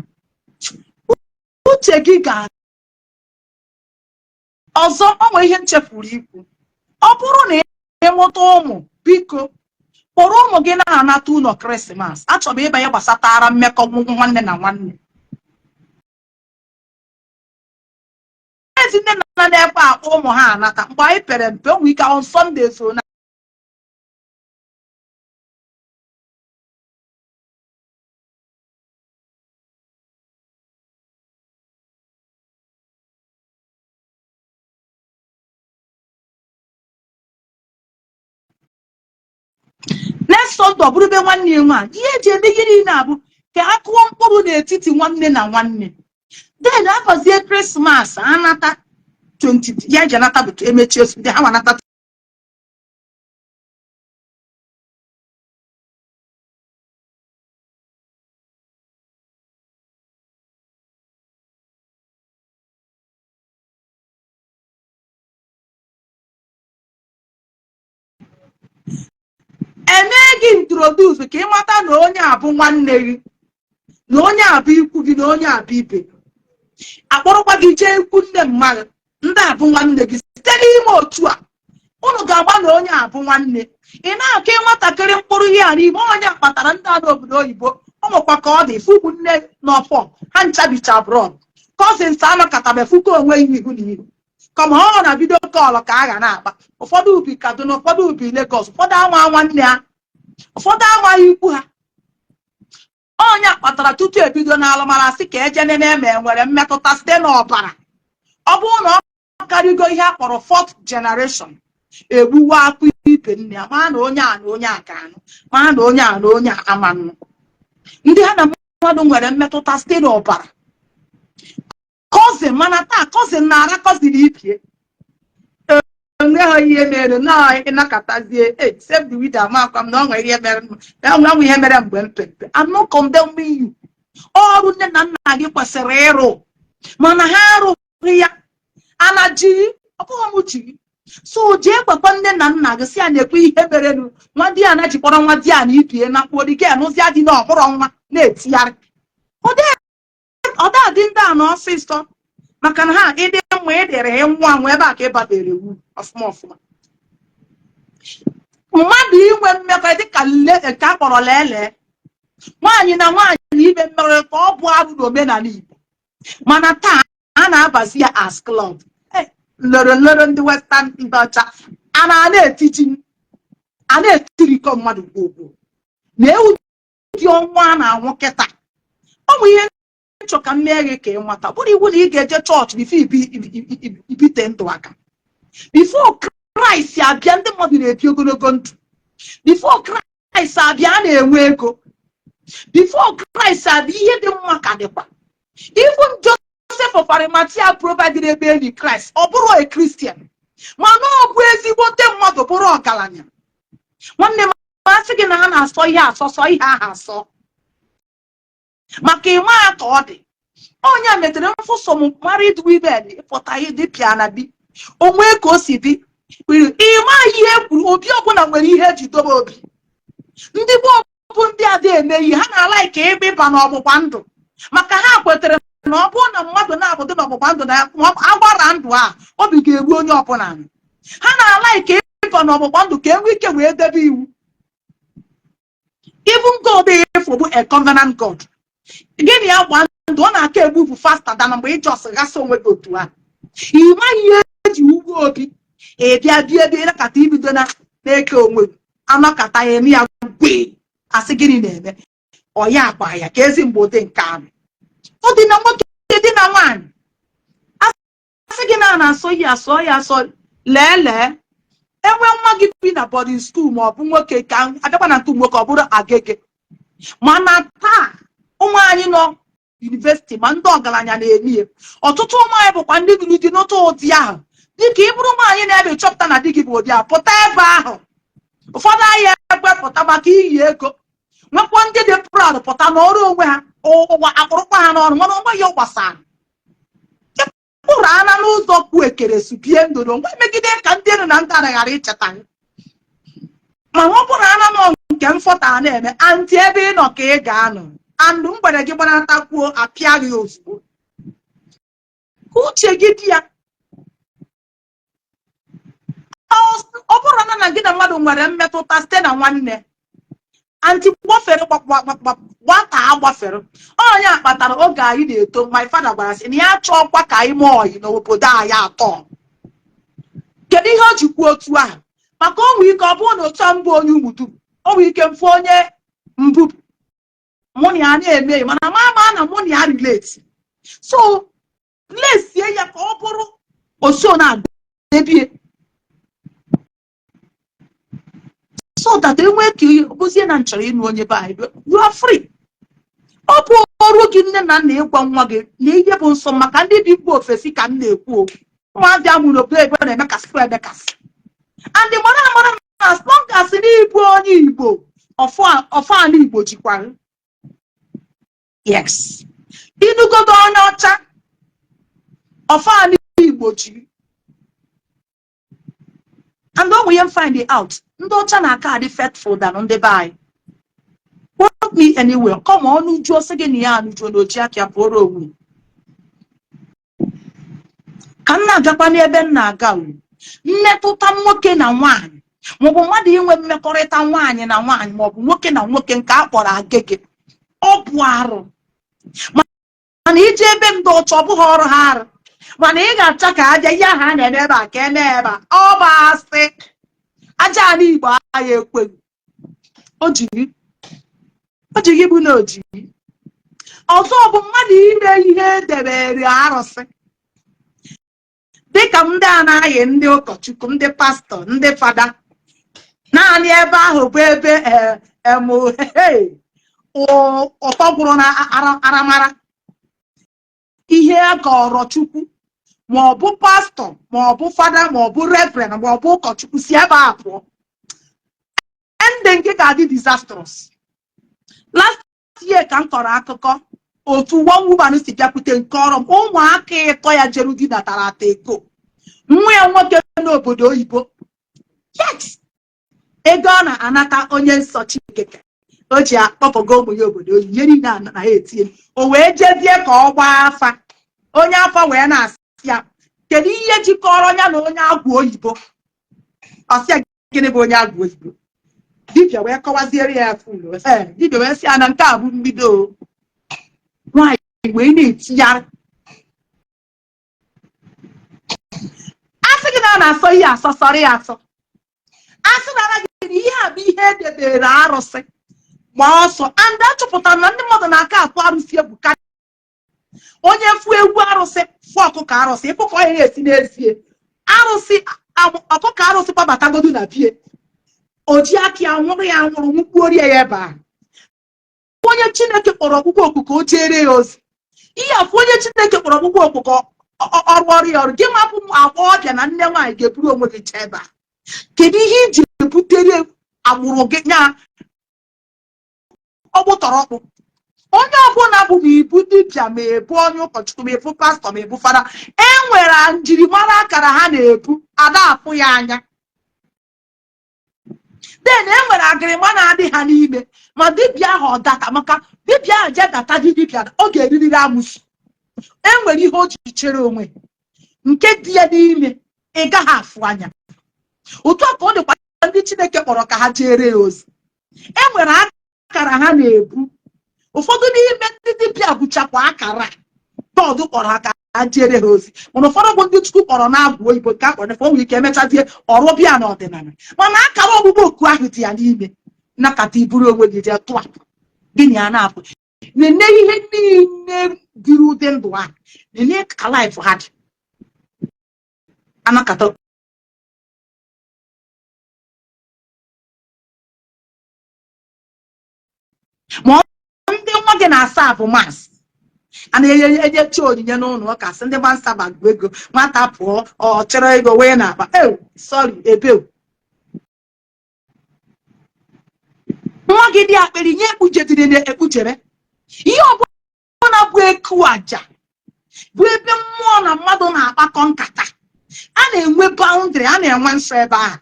uche gị ga ọzọ. O nwere ihe m chefuru ikwu. Ọ bụrụ na ị mụta ụmụ, biko kpọrọ ụmụ gị na-anata ụlọ Krismas. Achọrọ m ịbanye gbasatara mmekọ nwanne na nwanne. Ezi nne na nna na-ekwe akpọ ụmụ ha anata. Mgbe anyị pere mpe, o nwere ike on Sunday so na next Sunday ọ bụrụ be nwanne ya nwaanyị. Ihe eji eme ihe niile abụ ka a kụọ mkpụrụ n'etiti nwanne na nwanne. Then abazie Krismas, anata 20 ya ji anata bụ emechie ndị ha nwa anata. Eme gị introduce ka ị mata na onye a bụ nwanne gị, na onye a bụ ikwu gị, na onye a bụ ibe. Akpọrọkwa gị jee ikwu nne mmadụ, ndị a bụ nwanne gị. Site n'ime otu a, unu ga-agba na onye a bụ nwanne. Ị na-akụ nwatakịrị mkpụrụ ihe a n'ime onye kpatara ndị a n'obodo oyibo. Ọ nwekwa ka ọ dị fụ ụmụnne n'ọfọ ha ncha bicha abroad, cousins anọkọtabe fụkọ onwe ya ihu na ihu, kama ọ na video call ka a ga na-akpa. Ụfọdụ bi Kaduna, ụfọdụ bi Lagos, ụfọdụ ama nwanne ha, ụfọdụ amaghị ikwu ha. Onye kpatara tutu ebido n'alụmalụ, asị ka eje nene ma enwere mmetụta site n'ọbara. Ọ bụrụ na ọ karịgo ihe a kpọrọ fourth generation, egbuwa akpụ ibe nne ya, maa na onye a na onye a ka anụ, maa na onye a na onye a ama nnụ. Ndị ha na mmadụ nwere mmetụta site n'ọbara, cousin. Mana taa, cousin na-ara cousin ibie, enweghị ihe mere na ịnakọtazie. E save the widow, amakwa m na ọ nwere ihe mere, na enwe ihe mere mgbe m pempe. I'm not condemning you. Ọrụ nne na nna gị kwesịrị ịrụ, mana ha arụghị ya, ana jiri ọ bụghị m jiri. So jee gwakwa nne na nna gị, si ya na-ekwe ihe merenụ nwa di ya na ji kpọrọ nwa di ya na ibie na mkpori gị anụzia dị na ọmụrọ nwa na-etigharị. Ọ dị ndị a na ọsịsọ, maka na ha ịdị mma ịdịrị nwa nwa ebe a ka ịbadere wu ọfụma ọfụma. Mmadụ inwe mmekọ dịka nke a kpọrọ lelee nwaanyị na nwaanyị ime mmekọrịta, ọ bụ arụ n'omenala Igbo, mana taa a na-abazi ya as club nloro nloro ndị western, ndị ọcha a na-etiji a na-etirikọ mmadụ gwogwo na ewu dị ọnwa a na-anwụ kịta. Ọ bụ ihe nchọ ka m mee gị ka ị mata, bụrụ iwu na ị ga-eje chọọchị before ibite ndụ aka. Before Kraịst abịa, ndị mmadụ na-ebi ogologo ndụ. Before Kraịst abịa, a na-enwe ego. Before Kraịst abịa, ihe dị mma ka dịkwa. Even Joseph of Arimathea provided ebe enyi Kraịst, ọ bụrụ a Christian, mana ọ bụ ezigbote mmadụ, bụrụ ọgaranya. Nwanne m, asị gị na ha na-asọ ihe asọsọ ihe ahụ asọ maka ịma ka ọ dị. Onye a metere mfụ some married women ịpụta dị pịa na di onwe ka o si dị. Ịma ihe kwuru, obi ọbụla nwere ihe eji dobe obi. Ndị gboo bụ ndị adị eme ihe ha na-ala ka ebe ịba n'ọgbụgba ndụ, maka ha kwetere na ọ bụrụ na mmadụ na-abụdị n'ọgbụgba ndụ na agbara ndụ a, obi ga-egbu onye ọbụla. Ha na-ala ka ịba n'ọgbụgba ndụ ka e nwee ike wee debe iwu. Even God efu bụ a covenant God. Gịnị ya gba ndụ, ọ na-aka egbu bụ faster than mgbe ị just ghasa onwe gị otu a. Ị maghị ihe eji ugwu obi ị bịa bịa ebe ịnakọta ibido na na-eke onwe gị, anọkọta ya eme ya gwe, asị gịnị na-eme ọ ya akpa ya ka ezi mgbe ụdị nke ahụ ọ dị na nwoke dị na nwaanyị. Asị gị na a na-asọ ya asọ ya asọ. Lee lee, enwe nwa gị bi na boarding school ma ọ bụ nwoke, ka abịakwa na nke nwoke ọ bụrụ Agege. Mana taa, ụmụ anyị nọ university ma ndị ọgaranya na-eme ya. Ọtụtụ ụmụ anyị bụkwa ndị lụrụ di n'otu ụdị ahụ. Dịka ị bụrụ nwaanyị na-ebe chọpụta na di gị bụ ụdị a, pụta ebe ahụ. Ụfọdụ ahịa ekwe pụta maka iyi ego, nwekwa ndị dị proud pụta n'ọrụ onwe ha, ụwa akpụrụkwa ha n'ọrụ, mana onwe ya gbasara pụrụ ana n'ụzọ kwu ekeresu bie ndụ na onwe megide ka ndị elu na ndị ala ghara icheta gị. Mana ọ bụrụ ana nọ nke mfọta na-eme aunty, ebe ị nọ ka ị ga-anọ andụ mgbede gị gbanatakwuo apịa gị ozugbo, ka uche gị dị ya. Ọ bụrụ na gị na mmadụ nwere mmetụta site na nwanne, aunty, gbafere, gbata agbafere. Onye a kpatara oge anyị na-eto, my father gwara sị na ya chọọkwa ka anyị mee ọyị n'obodo anyị atọ. Kedu ihe o ji kwuo otu ahụ? Maka o nwee ike ọ bụrụ na otu a mbụ onye Umudum, o nwee ike mfu onye mbụ mụ na ya na-eme, mana ma ama na mụ na ya relate, so lesie ya ka ọ bụrụ oso na-adebie, so that enwee ka bụzie na nchọrọ ịnụ onye be anyị, you are free. Ọ bụ ọrụ gị, nne na nna, ịgwa nwa gị na ihe bụ nsọ. Maka ndị bi mba ofesi ka m na-ekwu okwu, ụmụazị amụrụ obodo ebe na-emekasị emekasị, and mara amara na as long as n'ịbụ onye Igbo, ọfọ ala Igbo jikwara. Yes, ịnụgodo onye ọcha, ọfọ ala Igbo ji. And ọ nwere find it out, ndị ọcha na-aka adị faithful than ndị be anyị. Quote me anywhere, kọma ọnụ juo sị gị na ya anụjuo na oji aka pụọrọ onwe. Ka m na-agakwa n'ebe m na-aga, mmetụta nwoke na nwaanyị, maọbụ mmadụ inwe mmekọrịta nwaanyị na nwaanyị, maọbụ nwoke na nwoke, nke a kpọrọ agege, ọ bụ arụ. Mana ije ebe ndị ọcha, ọ bụghị ọrụ ha arụ, mana ị ga-acha ka aja ihe ahụ a na-eme ebe a ka eme ebe a, ọ bụ asị. Aja ala Igbo agha ekweghị o jighị bụ na ojighị. Ọzọ bụ mmadụ ime ihe edebere arụsị, dịka ndị a na-ayị ndị ụkọchukwu, ndị pastọ, ndị fada. Naanị ebe ahụ bụ ebe ụtọ gwụrụ na aramara ihe a gọrọ Chukwu, ma ọ bụ pastọ, ma ọ bụ fada, ma ọ bụ reverend, ma ọ bụ ụkọchukwu, si ebe a pụọ, ending gị ga-adị disastrous. Last year ka m kọrọ akụkọ otu one woman si bịakwute nke ọrụ m. Ụmụaka ịtọ ya jeru di natara ata ego nwa ya nwoke n'obodo oyibo. Yes, ego ọ na-anata onye nsọ Chineke o ji akpọpụga ụmụ ya obodo oyibo, ihe niile na ha etinye, o wee jezie ka ọ gbaa afa. Onye afa wee na-asị ya, kedu ihe jikọrọ ya na onye agwụ oyibo? Ọ sị ya, gịnị bụ onye agwụ oyibo? Dibịa wee kọwaziere ya fulu. Ee, dibịa wee sị ya na nke a bụ mbido. Nwaanyị wee na-etigharị, a sị gị na a na-asọ ihe asọ, sọrọ ya asọ. A sị na gị na ihe a bụ ihe edebere arụsị, gbaa ọsọ. And achọpụtara na ndị mmadụ na-aka atụ arụsị egwu ka onye fụ ewu arụsị, fụ ọkụkọ arụsị, ịfụ ka ọ ya esi n'ezie arụsị. Ọkụkọ arụsị gbabatagodu na bie, o ji aka ya nwụrụ ya nwụrụ, nwụkpuorie ya ebe ahụ. Onye Chineke kpọrọ ọkpụkpọ oku ka o jere ya ozi, ihe afụ onye Chineke kpọrọ ọkpụkpọ oku ka ọrụ ọrụ ya ọrụ gị, mapụ agbọghọbịa na nne nwaanyị ga-eburu onwe gị chee ebe a. Kedu ihe iji ebutere agbụrụ gị nya ọgbụtọrọ ọkpụ? Onye ọbụla bụ ma ibu dibịa, ma ebu onye ụkọchukwu, ma ebu pastọ, ma ebu fada, e nwere njirimara akara ha na-ebu, ada afụ ya anya. Then e nwere agịrịma na-adị ha n'ime. Ma dibịa ahụ ọ data, maka dibịa ahụ je data dị dibịa, ọ ga-eririri amụsụ. E nwere ihe o ji chere onwe nke dị ya n'ime, ị gaghị afụ anya. Otu a ka ọ dịkwa ndị Chineke kpọrọ ka ha jere ya ozi, e nwere akara ha na-ebu. Ụfọdụ n'ime ndị dibịa buchakwa akara God kpọrọ ha ka ha jere ha ozi, mana ụfọdụ bụ ndị Chukwu kpọrọ na-agwụ oyibo nke akpọrọ nefe. O nwere ike emechazie ọrụ bịa n'ọdịnala, mana akara ọgbụgbọ oku ahụ dị ya n'ime. Nakata iburu onwe gị jee tụapụ gịnị ya na-apụ, nene ihe niile biri ụdị ndụ ahụ, nene ka life ha dị anakata. Ma ndị nwa gị na-asa abụ mass, A na-enye enyecha onyinye n'ụlọ ụka, sị ndị mansaba gụ ego, nwata pụọ, ọ chọrọ ego wee na-akpa. E sorry, ebe nwa gị dị akpịrị nye ekpujedire na-ekpuchere ihe ọbụla bụ eku aja, bụ ebe mmụọ na mmadụ na-akpakọ nkata. A na-enwe boundary, a na-enwe nsọ ebe ahụ.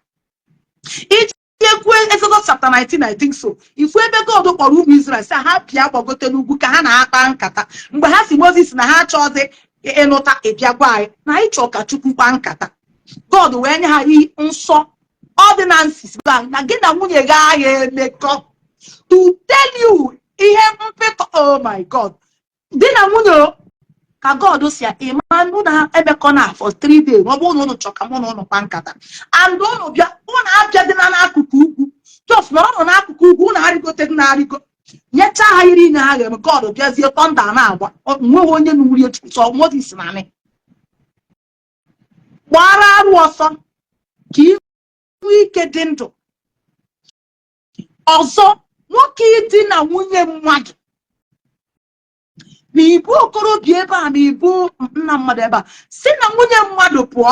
Iji ekwu Exodus chapter 19, I think so, ifu ebe God kpọrọ ụmụ Israel sị ha bịa gbagote n'ugwu ka ha na-akpa nkata. Mgbe ha si Moses na ha achọghịzi ịnụta, ịbịa gwa anyị na anyị chọọ ka Chukwu kpaa nkata, God wee nye ha nsọ ordinances na gị na nwunye gị agha emekọ. To tell you ihe mpịtọ, oh my God, di na nwunye ka God si ịma unu emekọ na for 3 days. Ọ bụrụ na unu chọọ ka mụ na unu kpa nkata and unu bịa, unu abịa dị na n'akụkụ ugwu, just nọrọ n'akụkụ ugwu, unu arịgote dị na-arịgo, nyechaa ha ihe niile ha ga-eme. God bịazie, thunder na-agba, nweghị onye nụrụ sọ Moses na anị gbara arụ ọsọ ka ị nwee ike dị ndụ. Ọzọ, nwoke idina nwunye mmadụ, ma ibu okorobịa ebe a, ma ibu nna mmadụ ebe a, si na nwunye mmadụ pụọ.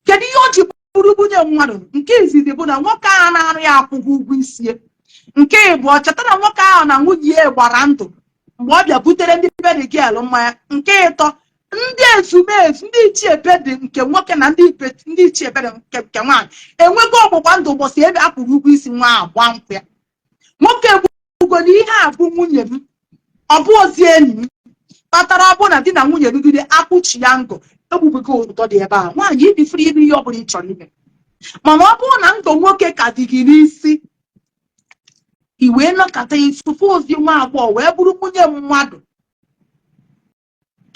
Kedu ihe o ji bụrụ nwunye mmadụ? Nke izizi bụ na nwoke ahụ na-arụ ya akwụghị ụgwọ isi. Nke ịbụọ, cheta na nwoke ahụ na nwunye ya gbara ndụ mgbe ọ bịa butere ndị be the girl mmanya. Nke ịtọ, ndị ezumezu, ndị ichie be dị nke nwoke na ndị ichie be dị nke nwaanyị enwego ọgbụgba ndụ ụbọchị ebe a kwụrụ ụgwọ isi nwa agba nkwụ ya. Nwoke egbugo na ihe a bụ nwunye m, ọ bụ ozi enyi m kpatara ọ bụ na di na nwunye rugide akwụchi ya ngọ, egbubugo ụtọ dị ebe a. Nwaanyị, ịdị free ime ihe ọ bụla ị chọrọ ime, mana ọ bụrụ na ndụ nwoke ka dị gị n'isi, i wee nọkọta isufu ozi nwa agbọghọ wee bụrụ nwunye mmadụ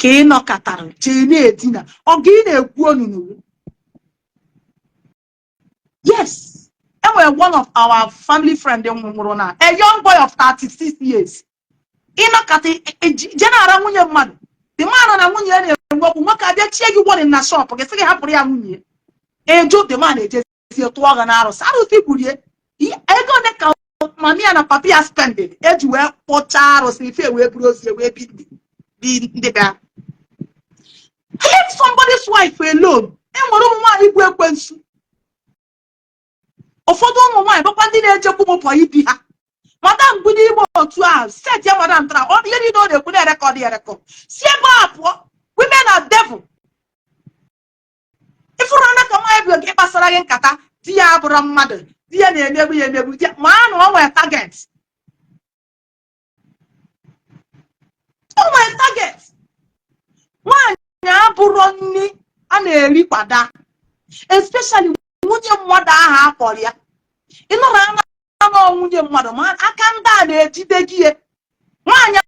ka ị nọkọtara jee na-edina ọga, ị na-ekwu onunu. Yes, enwere one of our family friend nwụrụ na a young boy of 36 years. Ịnọkọta jee na-ara nwunye mmadụ, the man na nwunye ya na-enwe okwu, nwoke abịa chie gị warning na shop gị, sị gị hapụrụ ya nwunye. Ejo the man ejezie tụọ gị na arụsị, arụsị gburie. Ego ole ka mami ya na papi ya spended eji wee kpọchaa arụsị ife wee buru ozi wee bi ndị bịa? Leave somebody's wife alone. E nwere ụmụ nwaanyị bụ ekwensu. Ụfọdụ ụmụ nwaanyị bụkwa ndị na-ejekwu mụpọ ibi ha. Madam bụ n'ime otu ahụ set ya, madam tara ọ ihe niile ọ na-ekwu na-erecord ya record, si ebe a pụọ. Women are devil. Ịfụrụ anya ka nwaanyị bụ ịkpasara gị nkata, di ya abụrụ mmadụ, di ya na-emegbu ya emegbu, di ya ma a na o nwere target, o nwere target. Nwaanyị abụrụ nri a na-eri kwada, especially nwunye mmadụ ahụ akpọrọ ya. Ịnọrọ anya na nwunye mmadụ, ma aka ndị a na-ejide gị ya. Nwaanyị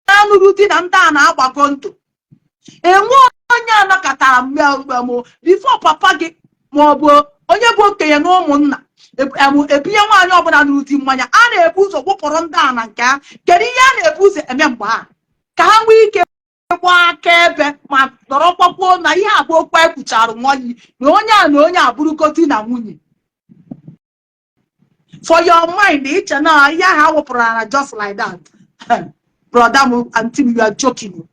anụrụ di na ndị a na-agbago ndụ enwe onye anakọtara mgbe m before papa gị ma ọ bụ onye bụ okenye na ụmụnna ebinye nwaanyị ọbụla nụrụ di mmanya, a na-ebu ụzọ gwụpụrụ ndị a na nke ha. Kedu ihe a na-ebu ụzọ eme mgbe ahụ? Ka ha nwee ike gbaa akaebe ma nọrọkwakwuo na ihe abụ okwu ekwuchara nwayi na onye a na onye abụrụgo di na nwunye. For your mind, iche na ihe ahụ awụpụrụ na just like that. Brother m, aunty m, you are joking.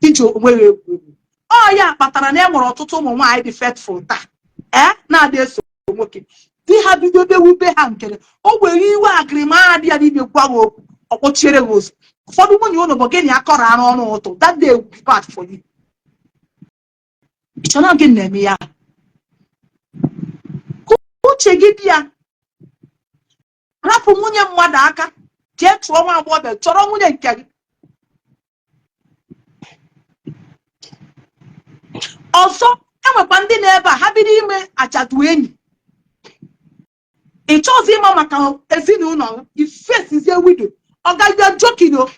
Iji onwe ya egwu egwu. Ọ ya kpatara na e nwere ọtụtụ ụmụ nwaanyị dị faithful taa, ee, na-adị eso nwoke di ha bido bewube ha nkere o were iwe agịrịma dị ya n'ime gwa ha okwu, ọ kpọchiere ha ụzọ. Ụfọdụ nwunye ụnụ bụ gịnị akọrọ arụ ọnụ ụtụ, that day will be bad for you. Ịchọna gị na-eme ya, uche gị dị ya. Rapụ nwunye mmadụ aka, jee chụọ nwa agbọghọbịa, chọrọ nwunye nke gị. Ọzọ, enwekwa ndị na-ebe a ha bido ime ajadu enyi, ị chọọzi ịma maka ezinụlọ, ifesizie widow ọ gaghị joking o.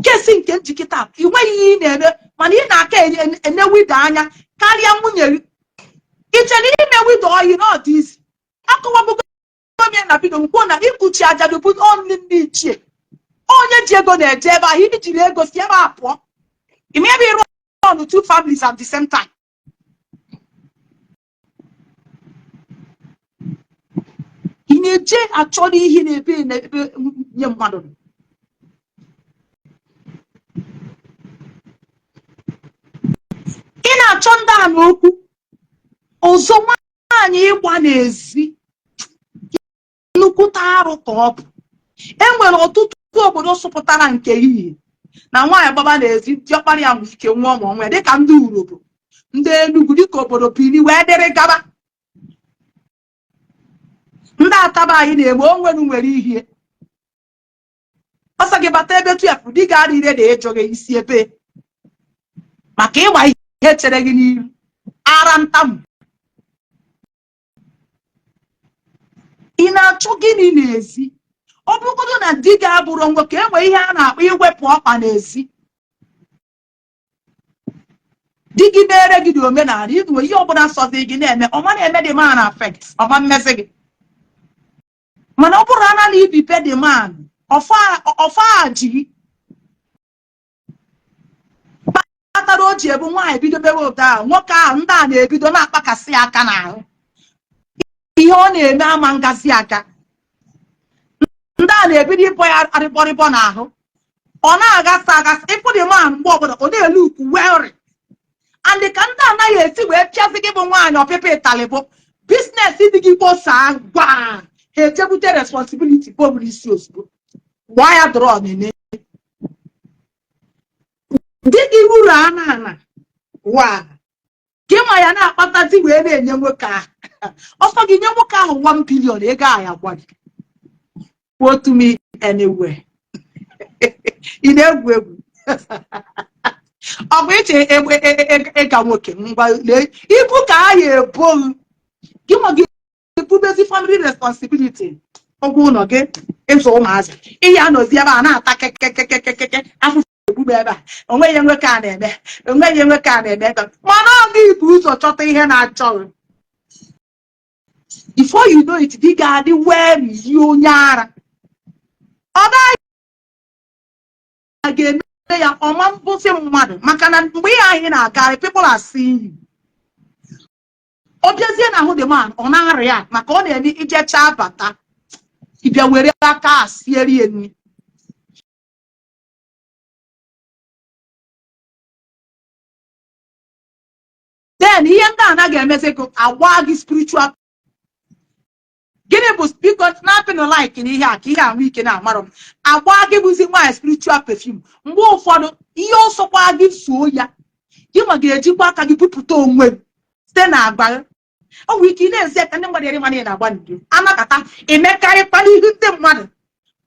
Kesi nke njikịta ị nweghị ihe ị na-eme, mana ị na-aka ene widow anya karịa nwunye gị. Iche na ime widow oyi na ọ dị easy. Akọwabugo m ya na bido nkwuo na ikuchi ajadu bụ ọnụ ndị ichie. Onye ji ego na-eje ebe ahụ. Ijiri ego si ebe a pụọ, ime ebe ịrụ ọnụ two families at the same time. Ị na-eje achọrọ ihe na-ebe n'ebe nye mmadụ. na-achọ ndị a n'okwu ọzọ. Nwaanyị ịgba n'ezi, nnukwute arụ ka ọ bụ. E nwere ọtụtụ obodo sụpụtara nke ihe na nwaanyị gbaba n'ezi, diọkpara ya nwere ike nwụọ ma onwe, dịka ndị Urhobo, ndị Enugu, dịka obodo Bini wee dịrị gaba. Ndị Ataba anyị na-eme onwenu nwere ihe ọsọ gị bata ebe 12, di gị adịghị na ịjụ gị isi ebe maka ịgba ihe chere gị n'ihu ara ntamu. Ị na-achọ gịnị n'ezi? Ọ bụrụgodo na di gị abụrụ nwoke, enwe ihe a na-akpọ iwepụ ọkpa n'ezi. Di gị mere gị dị omenala inwe ihe ọbụla sọzi gị na-eme, ọma na-eme the man affect, ọma mmezi gị. Mana ọ bụrụ ana na ibipe the man ọfa ji gị kpatara o ji ebu nwaanyị bido bewe ụda ahụ, nwoke ahụ ndị a na-ebido na-akpakasị aka n'ahụ, ihe ọ na-eme ama ngazi aka. Ndị a na-ebido ịbọ ya arịbọrịbọ n'ahụ, ọ na-aghasa aghasa. Ịfụ the man mgbe ọbụla ọ na-elu ukwu wery and ka ndị anaghị esi wee pịazi gị bụ nwaanyị ọpịpị ịtalị bụ business dị gị kposaa gwa ha echebute responsibility boburu isi ozugbo gbaa ya dọrọ nene di gị ruru ana ana wa gị ma ya na-akpatazi wee na-enye nwoke ahụ ọsọ gị nye nwoke ahụ 1 billion ego ahụ ya gwa gị quote me anywhere. Ị na-egwu egwu, ọ bụ iche ịga nwoke ngwa lee ibu ka a ya ebo gị ma gị ebubezi family responsibility, ụgwọ ụlọ gị, ịzụ ụmụazị, ihe anọzi ebe a na-ata kekekekekeke afụfụ egbube ebe a. Onweghị nwoke a na-eme, onweghị nwoke a na-eme ebe, mana ọ gị bụ ụzọ chọta ihe na-achọ gị. Before you know it, di ga-adị wee yi onye ara, ọ gaghị ga-eme ya ọma mbụsị mmadụ, maka na mgbe ihe anyị na-agarị, people are seeing you. Ọ bịazie na ahụ the man, ọ na-arịa ya maka ọ na-eme ijecha bata, ịbịa were aka a sieri ya nri. Then ihe ndị anaghị emezi ka agba gị spiritual. Gịnị bụ biko na-apịnụ like n'ihe a ka ihe ahụ ike na-amarụ m agba gị bụzi nwaanyị spiritual perfume. Mgbe ụfọdụ ihe ọsọkwa gị suo ya, gị nwa ga-ejikwa aka gị bupụta onwe gị site na agba gị. Ọ nwere ike ị na-ezi ka ndị mmadụ eri mana ị na-agba n'udo anakọta emekarịkwa n'ihu ndị mmadụ.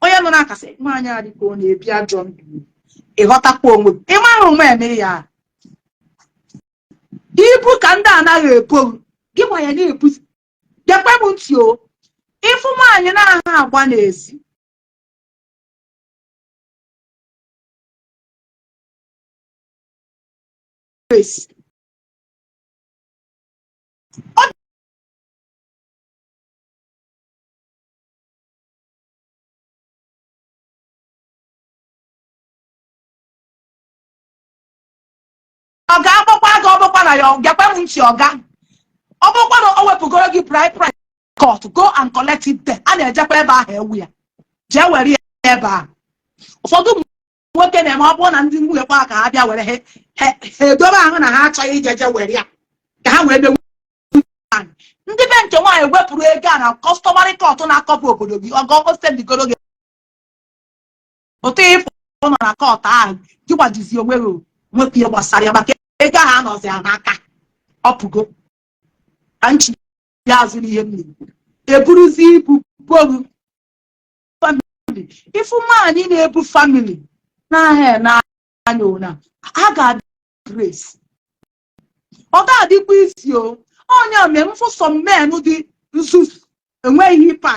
Onye nọ na-akasị nwaanyị a dị ka ọ na-ebi ajọ ndụ, ịghọtakwa onwe gị, ịmara onwe eme ya ibu ka ndị anaghị ebo gị nwa ya na-ebuzi. Gekwe m ntị o, ịfụ nwaanyị na-aha agba n'ezi ọ ga-agbakwa gị, ọgbakwa na ya. Gekwe m ntị, ọga ọ bụrụkwa na o wepụgoro gị bride price, court, go and collect it there. A na-ejekwa ebe ahụ ewu ya, jee were ya ebe ahụ. Ụfọdụ ụmụ nwoke na-eme, ọ bụrụ na ndị nwunye kwa ka ha bịa were ha, ha edobe ahụ na ha achọghị ijeje were ya ka ha wee menwu nwaanyị. Ndị be nke nwaanyị wepụrụ ego a na customary court na-akọpụ obodo gị, ọgọ osendigoro gị ụtụ ịfụ nọ na court ahụ, gị gbajizi onwe gị nwepụ ihe gbasara ya maka ego ahụ anọzi ya n'aka ọpụgo. Ka nchi ya azụ n'ihe m na-ekwu, eburuzi ibu bogu family. Ịfụ nwaanyị na-ebu family n'ahịa n'anya ụna a ga-adị grace, ọ ga-adịkwa isi o onye ome mfụ. Some men dị nzuzu, enweghị ipe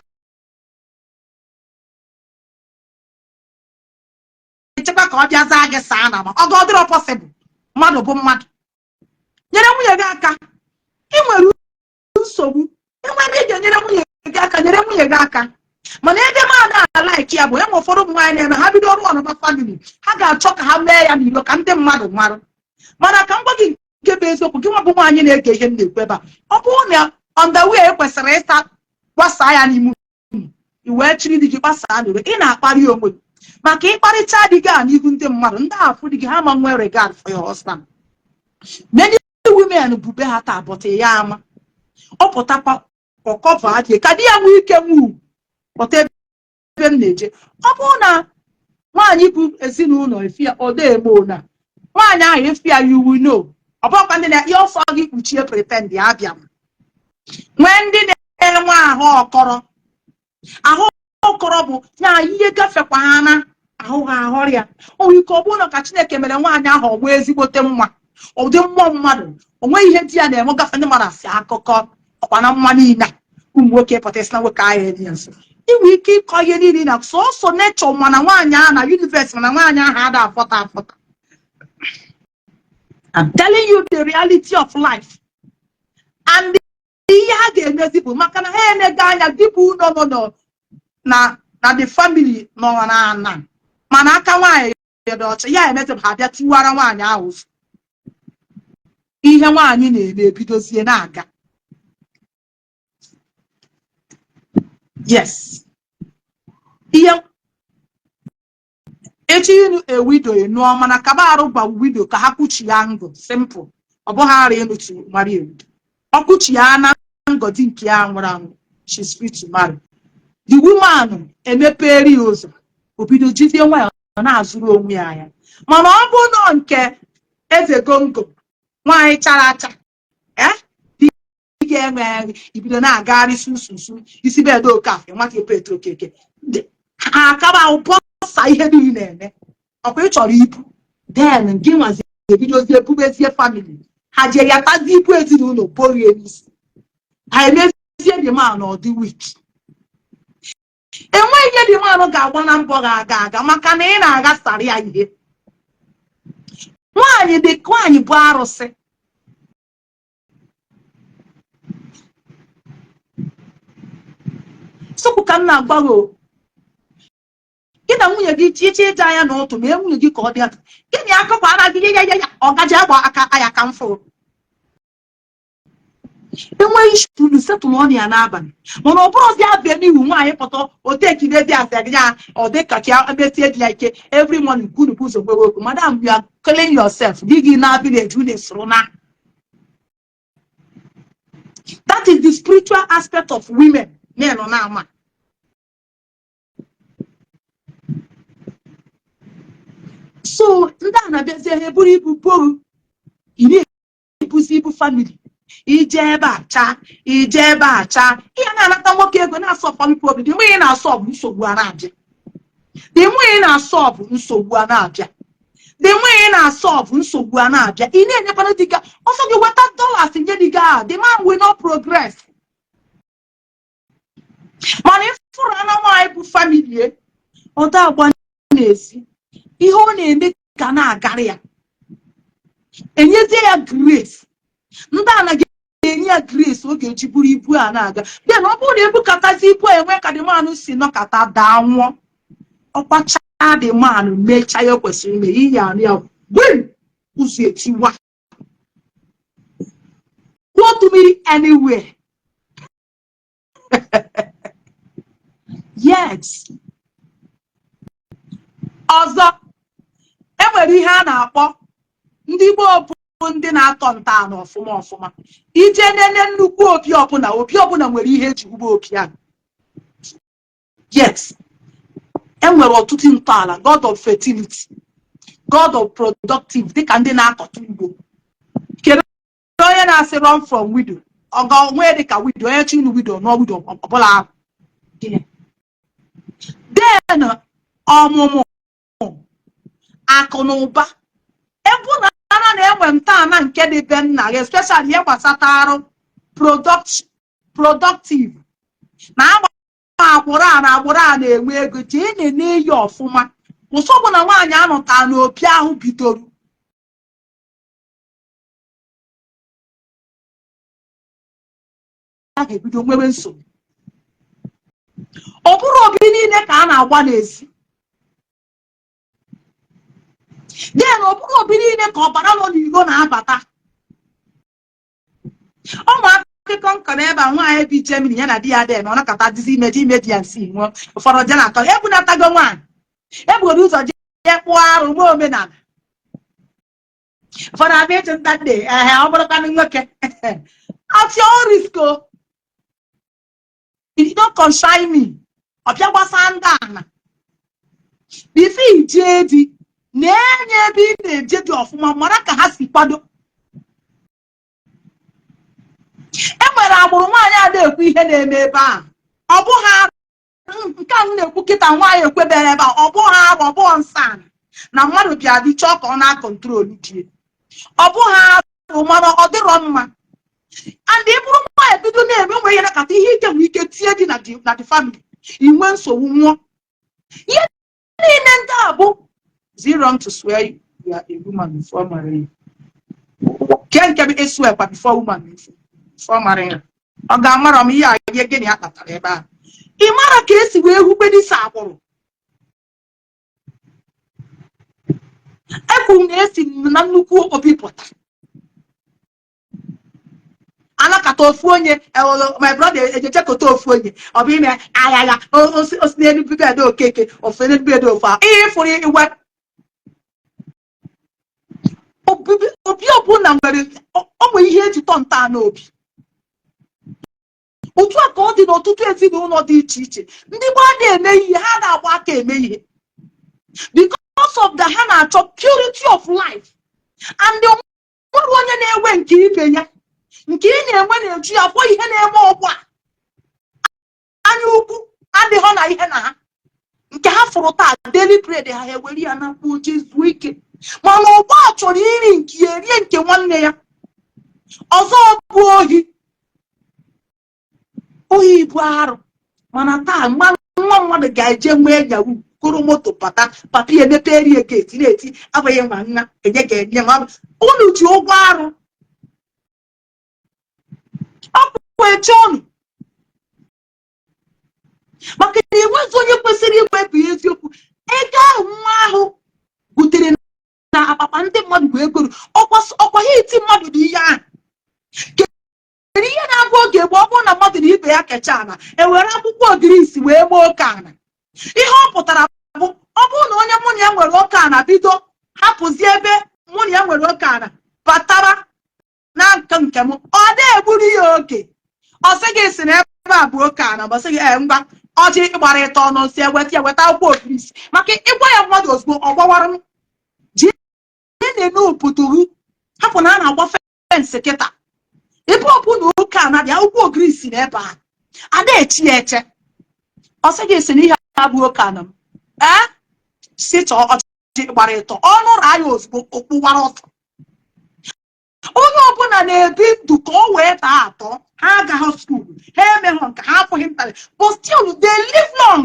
echekwa ka ọ bịa zaa gị saa na ma ọ ga ọdịrọ possible. Mmadụ bụ mmadụ, nyere nwunye gị aka. Ị nwere nsogbu enwere ị ga-enyere nwunye gị aka, nyere nwunye gị aka. Mana ebe m ada like ya bụ enwe ụfọdụ ụmụ nwaanyị na-eme ha bido ọrụ ọnụma family, ha ga-achọ ka ha mee ya n'ilo ka ndị mmadụ marụ. Mana ka m gwa gị nke bụ eziokwu, gị nwa bụ nwaanyị na-ege ihe m na-ekwu ebe a, ọ bụrụ na underwear ekwesịrị ịsa gbasaa ya n'ime unu, i wee chiri di gị gbasaa n'iro, ị na-akparị onwe gị, maka ịkparịcha di gị a n'ihu ndị mmadụ, ndị afụ di gị ha ma nwee regard for your husband. Many women bụ be ha taa, but ya ama ọ pụtakwa ọ cover adịghị ka di ya nwee ike nwee ugwu. Pụta ebe m na-eje, ọ bụrụ na nwaanyị bụ ezinụlọ efi ya ọ na-eme ona nwaanyị ahụ efi ya, you will know. Ọ bụrụkwa ndị na ihe ọsọ gị kpuchie pretend ya abịa m. Nwee ndị na-enwe ahụ ọkọrọ. Ahụ ọkọrọ bụ ya ihe gafekwa ha na ahụ ha ahọrọ ya. O nwere ike ọ bụrụ na ka Chineke mere nwaanyị ahụ ọgbọ ezigbote nwa, ụdị mmụọ mmadụ, o nweghị ihe di ya na-eme gafe, ndị mmadụ asị akụkọ ọkwa na mma niile a, ụmụ nwoke pụta isi na nwoke ahụ eri ya nso. Inwe ike ịkọ ihe niile na sọsọ nature, mana nwaanyị ahụ na universe, mana nwaanyị ahụ ada afọta afọta. I'm telling you the reality of life. And ihe ha ga-emezi bụ maka na ha enego anya dịbụ ụlọ nọ na the family nọ na ana, mana aka nwaanyị dị ọcha. Ya emezi bụ ha bịa tiwara nwaanyị ahụ ụzọ. Ihe nwaanyị na-eme ebidozie na-aga. Yes, ihe echi ịnụ a widow nụọ, mana kaba arụ gwa widow ka ha kwuchi ya ngụ. Simple. Ọ bụghị arụ ịnụ to marry a widow. Ọ kwuchi ya na ngọzi nke ya nwụrụ anwụ, she's free to marry. The woman emepere ya ụzọ, o bido jizie nwayọọ na-azụrụ onwe ya anya. Mana ọ bụ nọ nke eze gongo, nwaanyị chara acha, di ga-enwe ibido na-agagharị sususu isi bed Okafọ nwata epeto Okeke ha akaba bọsa ihe niile na-eme. Ọkwa ị chọrọ ibu, then gị nwazi ebidozie ebubezie family ha jee ya tazi ibu ezinụlọ borie n'isi ha, emezie the man ọ dị weak. Enweghị ihe the man ga-agba na mbọ ga-aga aga maka na ị na-aghasara ya ihe. Nwaanyị dị, nwaanyị bụ arụsị. Sokwu ka m na-agwa gị, gị na nwunye gị iche ịja anya na ụtụ mee nwunye gị ka ọ dị atụ gịnị akọkwara gị ya ya ya ọ gaji agba aka aya ka m fụrụ. Enweghị issue, settle ọnụ ya n'abalị. Mana ọ bụrụzi abịa n'ihu nwaanyị pụta otekide dị asị ya, ọ dị ka ka mesie di ya ike every morning kwunu bụ ụzọ nwewe okwu. Madam, you are killing yourself. Di gị na village unu esoro na that is the spiritual aspect of women men nọ na-ama. So ndị a na-abịazi ha eburu ibu boru ị na-ebuzi ibu family, ije ebe a chaa, ije ebe a chaa, ihe na-anata nwoke ego na-asolve family problem. The more ị na-asolve nsogbu a na-abịa, the more ị na-asolve nsogbu a na-abịa, the more ị na-asolve nsogbu a na-abịa. Ị na-enyekwana di gị ọsọ gị weta dollars nye di gị ahụ, the man will not progress. Mana ịfụrụ ana nwaanyị bụ family ọ da agba n'ezi, ihe ọ na-eme ka na-agara ya, enyezie ya grace. Ndị anaghị enye ya grace ọ ga-eji buru ibu a na-aga. Then ọ bụrụ na ebukatazi ibu a enwe ka the man si nọkata daa nwụọ, ọkwacha the man mechaa ya kwesịrị ime ihe anụ ya gwim ụzọ etiwa kwuo mmiri anywhere. Yes, ọzọ enwere ihe a na-akpọ ndị gboo bụ ndị na-atọ ntọala ọfụma ọfụma. Ije nene nnukwu obi ọbụla, obi ọbụla nwere ihe eji wube obi ahụ. Yes, enwere ọtụtụ ntọala: god of fertility, god of productive, dịka ndị na-akọta ugbo. Kedu onye na-asị run from widow? Ọga onwe dịka widow, onye chọ ịnụ widow nụọ widow ọbụla ahụ. Then ọmụmụ, akụ na ụba, ebe na ana na-enwe ntọala nke dị be nna gị, especially ihe gbasata arụ productive na agba agbụrụ a na agbụrụ a na-enwe ego. Jee na-ene ya ọfụma. Ụsọ bụ na nwaanyị anụta n'opi ahụ bidoro a ga-ebido nwewe nsogbu. Ọ bụrụ obi niile ka a na-agba n'ezi, then ọ bụrụ obi niile ka ọbara nọ n'iro na-abata. Ụmụ akụkọ nkọ n'ebe a, nwaanyị bi Germany, ya na di ya dị eme, ọ nakọta dizi ime ji ime di ya nsi nwụọ. Ụfọdụ je na-akọ ebunatago nwaanyị ebugoro ụzọ jee kpụọ arụ nwee omenala. Ụfọdụ abịa ịchụ nta nne, ehe, ọ bụrụkwanụ nwoke, at your own risk o. You don't concern me. Ọ bịa gbasa ndị ana before ijee di na-enye ebe ị na-eje dị ọfụma, mara ka ha si kwado. E nwere agbụrụ nwaanyị a na-ekwu ihe na-eme ebe ahụ. Ọ bụghị nke a m na-ekwu kịta, nwaanyị ekwebere ebe a. Ọ bụghị arụ, ọ bụghị nsọ ana na mmadụ bịa dị chọọ ka ọ na-acontrol di. Ọ bụghị arụ, mana ọ dịrọ mma. And ị bụrụ nwaanyị bido na-eme nwe ihe nakata ihe ike nwere ike tie gị na the family, inwe nsogbu, nwụọ. Ihe niile ndị a bụ is it wrong to swear you are a woman before marrying? Ke nke bụ ịswear kwa before woman, before marrying? Ọ ga-amara m ihe a, ihe gịnị ya kpatara ebe a? Ị mara ka esi wee hukpe n'isi agbụrụ. Ekwuru na esi na nnukwu obi pụta anakọta ofu onye. My brother ejeje kote ofu onye, ọ bụ ime agha osi n'elu bed Okeke, ofe n'elu bed ofu a. Ihe ịfụrụ iwe obi ọbụla nwere o nwere ihe eji tọ ntọala obi. Otu a ka ọ dị n'ọtụtụ ezinụlọ dị iche iche. Ndị gboo na-eme ihe, ha na-agba aka eme ihe because of that ha na-achọ purity of life, and nwere onye na-enwe nke ibe ya, nke ị na-enwe na-eju ya afọ. Ihe na-eme ọgbọ a, anya ukwu adịghọ na ihe na ha nke ha fụrụ taa, daily bread ha, ha ewere ya na mkpu oche zuo ike. Mana ọgbọ a chọrọ iri nke ya, erie nke nwanne ya ọzọ. Bụ ohi, ohi bụ arụ. Mana taa nwa mmadụ ga-eje nwee yahoo, kụrụ moto bata, papa ya emepe rie gate, na-eti abụghị nwa nna enye ga-enye nwa. Unu ji ụgwọ arụ ọkwụ eche unu, maka na enwezi onye kwesịrị iwepụ ya eziokwu. Ego ahụ nwa ahụ butere na akpakpa ndị mmadụ bụ ego ọkwa ha iti mmadụ dị ihe ahụ. Kedu ihe na-agụ oge gboo? Ọ bụrụ na mmadụ na ibe ya kechaa ana, ewere akwụkwọ ogirisi wee mee oke ana. Ihe ọ pụtara bụ, ọ bụrụ na onye mụ na ya nwere oke ana bido hapụzi ebe mụ na ya nwere oke ana batara na nke nke m, ọ na-egburu ya oge. Ọ sị gị si na ebe a bụ oke ana, ma ọ sị gị, ee, ngwa, ọjị gbara ịtọ ọnụ si eweta ya, weta akwụkwọ ogirisi, maka ịgwa ya mmadụ ozugbo ọ gbawara m ji na-eme obodo gị. Hapụ na a na-agba fence kịta. Ebe ọ bụ na oke ana dị, akwụkwọ ogirisi na ebe a, a na-echi ya eche. Ọ sị gị si na ihe a bụ oke ana m, ee, si chọọ ọjị gbara ịtọ ọnụ raa ya ozugbo, okpuwara ọtọ. Onye ọbụla na-ebi ndụ ka o wee taa atọ. Ha agaghị school, ha emeghọ nke ha, afụghị ntarị, but still they live long.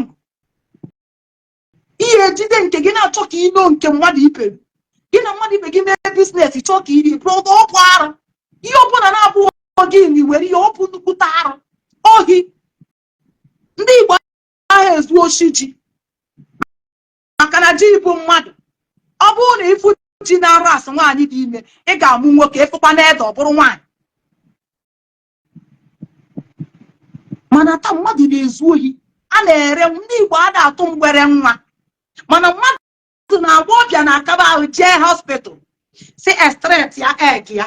Ihe ejide nke gị na-achọ ka ilo nke mmadụ ibe gị na mmadụ ibe gị mee business, chọọ ka iri brother. Ọ bụ arụ. Ihe ọbụla na-abụghị gị na were ihe, ọ bụ nnukwute arụ. Ohi, ndị Igbo ahụ ezu oshi ji, maka na ji bụ mmadụ. Ọ bụrụ na ịfụ ji na-arụ asụ nwaanyị dị ime, ị ga-amụ nwoke. Ịfụkwa na ede, ọ bụrụ nwaanyị. Mana taa mmadụ na-ezu ohi, a na-ere. Ndị Igbo a na-atụ mgbere nwa, mana mmadụ na-agba ọbịa na akaba ahụ jee hospital si extract ya egg ya,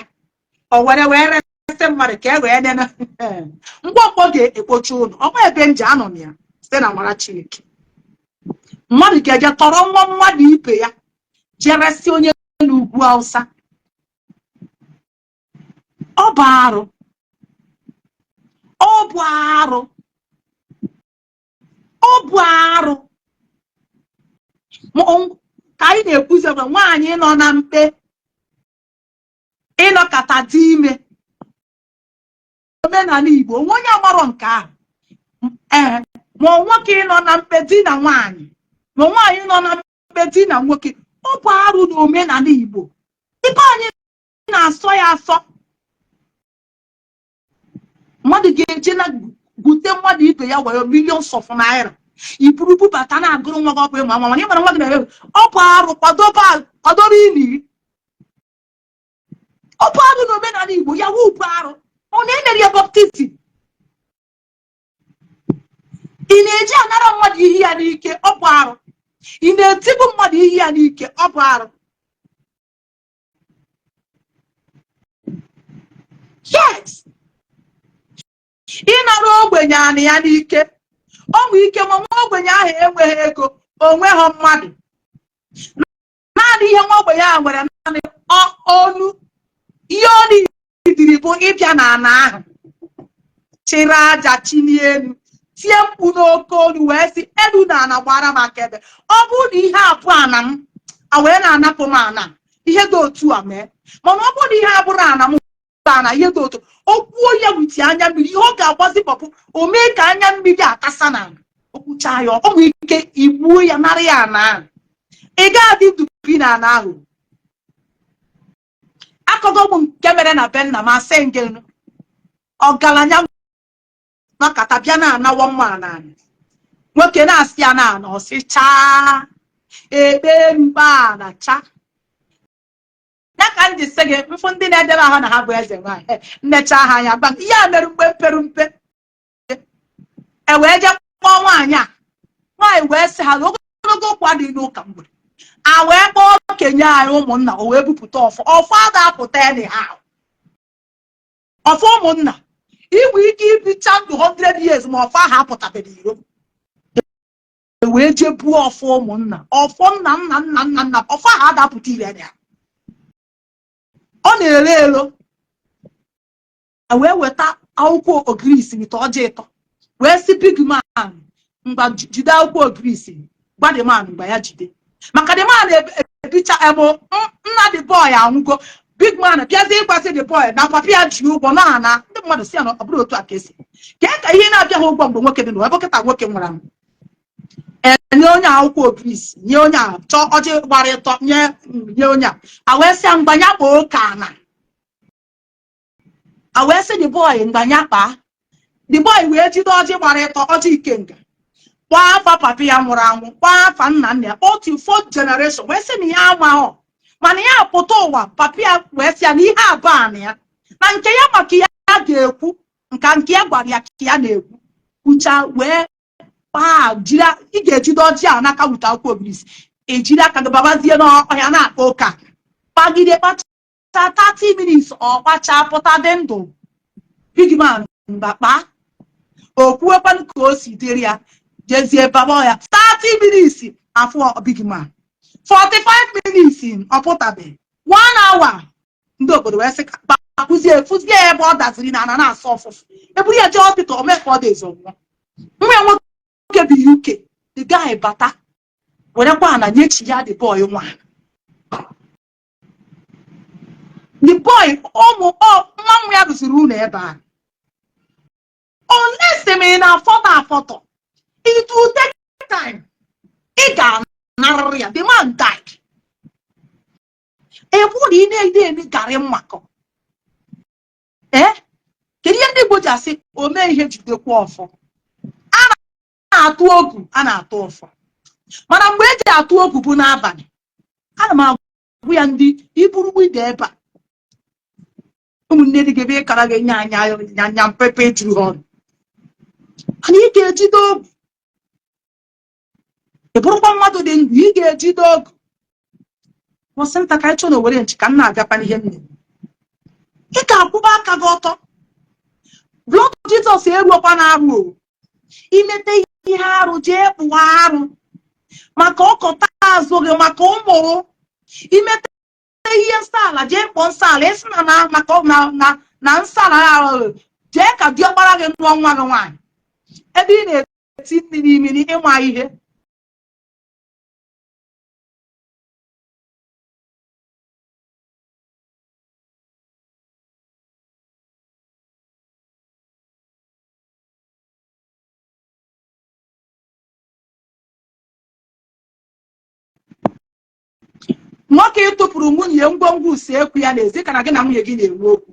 o were wee resị mmadụ ka e wee nene. Mgbọmgbọ ga-ekpochi ụlọ ọnwa ebe nje anọ na ya site na amara Chineke. Mmadụ ga-eje tọrọ nwa mmadụ ibe ya, jeresi onye n'ugwu Awụsa. Ọ bụ arụ, ọ bụ arụ, ọ bụ arụ. Ka anyị na-ekwuzi bụ nwaanyị nọ na mkpe ịnọkọta dị ime n'omenala Igbo, onwe onye amarọ nke ahụ. Ee, ma nwoke ịnọ na mkpe di na nwaanyị, ma nwaanyị nọ na mkpe di na nwoke, ọ bụ arụ n'omenala Igbo. Ibe anyị na-asọ ya asọ. Mmadụ ga-eje na gwute mmadụ ibe ya were millions of naira iburu bubata na-agụrụ nwa gị. Ọ bụ ịma nwa, mana ịmara nwa gị na-eme, ọ bụ arụ. Kwadobe ili. Ọ bụ arụ n'omenala Igbo. Ya wụ bụ arụ. Ọ na-emere ya baptism. Ị na-eji anara mmadụ ihe ya n'ike, ọ bụ arụ. Ị na-etigbu mmadụ ihe ya n'ike, ọ bụ arụ. Yes, ịnara ogbenye anị ya n'ike, o nwee ike ma nwa ogbenye ahụ enweghị ego, o nweghị mmadụ, naanị ihe nwa ogbenye ahụ nwere, naanị ọnụ, ihe ọ nidiri bụ ịbịa n'ana ahụ, chịrị aja chilie elu, tie mkpu n'oke olu wee sị, elu na ana gbara m akaebe, ọ bụrụ na ihe a bụ ana m, a wee na-anapụ m ana, ihe dị otu a mee. Mana ọ bụrụ na ihe abụrụ ana m, ana ihe dị otu o kwuo ya with anya mmiri, ihe ọ ga-agbazi pọpụ, o mee ka anya mmiri atasa n'ala. O kwuchaa ya, ọ nwee ike igbuo ya, nara ya ana ahụ. Ị ga-adị ndụ bi na ana ahụ. Akọgo m nke mere na be nna m. Asị nge ọgaranya nọkata bịa na-anawa mma ana, nwoke na-asị ya na ana, ọsị chaa ekpe mkpa na cha ya. Ka m ji sị gị, mfụ ndị na-edebe ahụ na ha bụ eze nwaanyị, nnecha ha anya gba. Ihe a mere mgbe m pere mpe, e wee jee kpọọ nwaanyị a. Nwaanyị wee sị ha na ogologo okwu adịghị n'ụka mgbede. A wee kpọọ okenye anyị, ụmụnna, o wee bupụta ọfọ. Ọfọ a ga-apụta anyhow. Ọfọ ụmụnna, inwe ike ibicha ndụ 100 years ma ọfọ ahụ apụtabeghị iro. E wee jee buo ọfọ ụmụnna, ọfọ nna nna nna nna nna. Ọfọ ahụ adapụta ire ya, ọ na-ere elo. E wee weta akwụkwọ ogirisi with ọjị ịtọ, wee sị big man, ngwa, jide akwụkwọ ogirisi. Gwa the man mgbe ya jide, maka the man ebicha ebe nna the boy anwụgo. Big man bịazie ịgbasị the boy na papa ya ji ụgwọ na ana. Ndị mmadụ si ya na ọ bụrụ otu a ka esi kee ka ihe na-abịaghị ụgwọ mgbe nwoke dị n'ụwa, ebe kịta nwoke nwere anwụ. Enye onye akwụkwọ ogirisi, nye onye a chọọ ọjị gbara ịtọ, nye onye a wee sị ya mgbanya kpaa oke ana. A wee sị the boy mgbanya kpaa. The boy wee jide ọjị gbara ịtọ, ọjị ikenga, kpọọ afa papa ya nwụrụ anwụ, kpọọ afa nna nna ya, otu fourth generation, wee sị na ya amaghọ, mana ya pụta ụwa papa ya wee sị ya na ihe abụọ ana ya na nke ya, maka ya ga-ekwu nka nke ya gwara ya ka ya na-ekwu kwucha wee kpaa. Jiri ị ga-ejide ọjị a n'aka wute akwụkwọ ogirisi, ejiri aka gị babazie n'ọhịa na-akpa ụka, kpagide kpacha 30 minutes, ọ kpacha pụta dị ndụ. Big man mgba kpaa, o kwuwekwanụ ka o si dịrị ya, jezie baba ya. 30 minutes afọ big man, 45 minutes ọ pụtabeghị, 1 hour, ndị obodo wee sị ka kụzie fụzie ebe ọ daziri na ana na-asọ ọfụfụ, eburu ya jee hospital, o mee ka ọ dị ezo nwụọ. Nwa ya nwoke bi UK. The guy bata werekwa ana nyechi ya the boy nwa. The boy, ụmụ nwa nwa ya rụziri ụlọ ebe a. Unless ma ị na-afọtọ afọtọ, it will take time, ị ga-anarịrị ya. The man died. Ebu na ị na-ede eme garị mmakọ. Ee, kedu ihe ndị Igbo ji asị o mee ihe jidekwa ọfọ? A na-atụ ogu, a na-atụ ọfọ, mana mgbe eji atụ ogu bụ n'abalị. Ana m agwụ ya ndị iburu wido ebe a, ụmụnne dị gị ebe ịkara gị nya anya anya anya mpepe juru ha ọnụ, mana ị ga-ejide ogu. Ị bụrụkwa mmadụ dị ndụ, ị ga-ejide ogu. Kwụsị nta ka anyị chọọ na owere nchi ka m na-abịakwa n'ihe m na-eme. Ị ga-akwụba aka gị ọtọ. Blood Jesus eruokwa na-arụ o imete ihe arụ, jee kpụọ arụ maka ọkọta azụ gị, maka ụmụ. Imete ihe nsọ ala, jee kpọọ nsọ ala. Ịsị na na maka na na na nsọ ala ahụ, jee ka diọkpara gị nụọ nwa gị nwaanyị. Ebe ị na-eti mmiri mmiri ịma ihe. Nwoke ịtụpụrụ nwunye ngwongwo usekwu ya n'ezi, ka na gị na nwunye gị na-enwe okwu,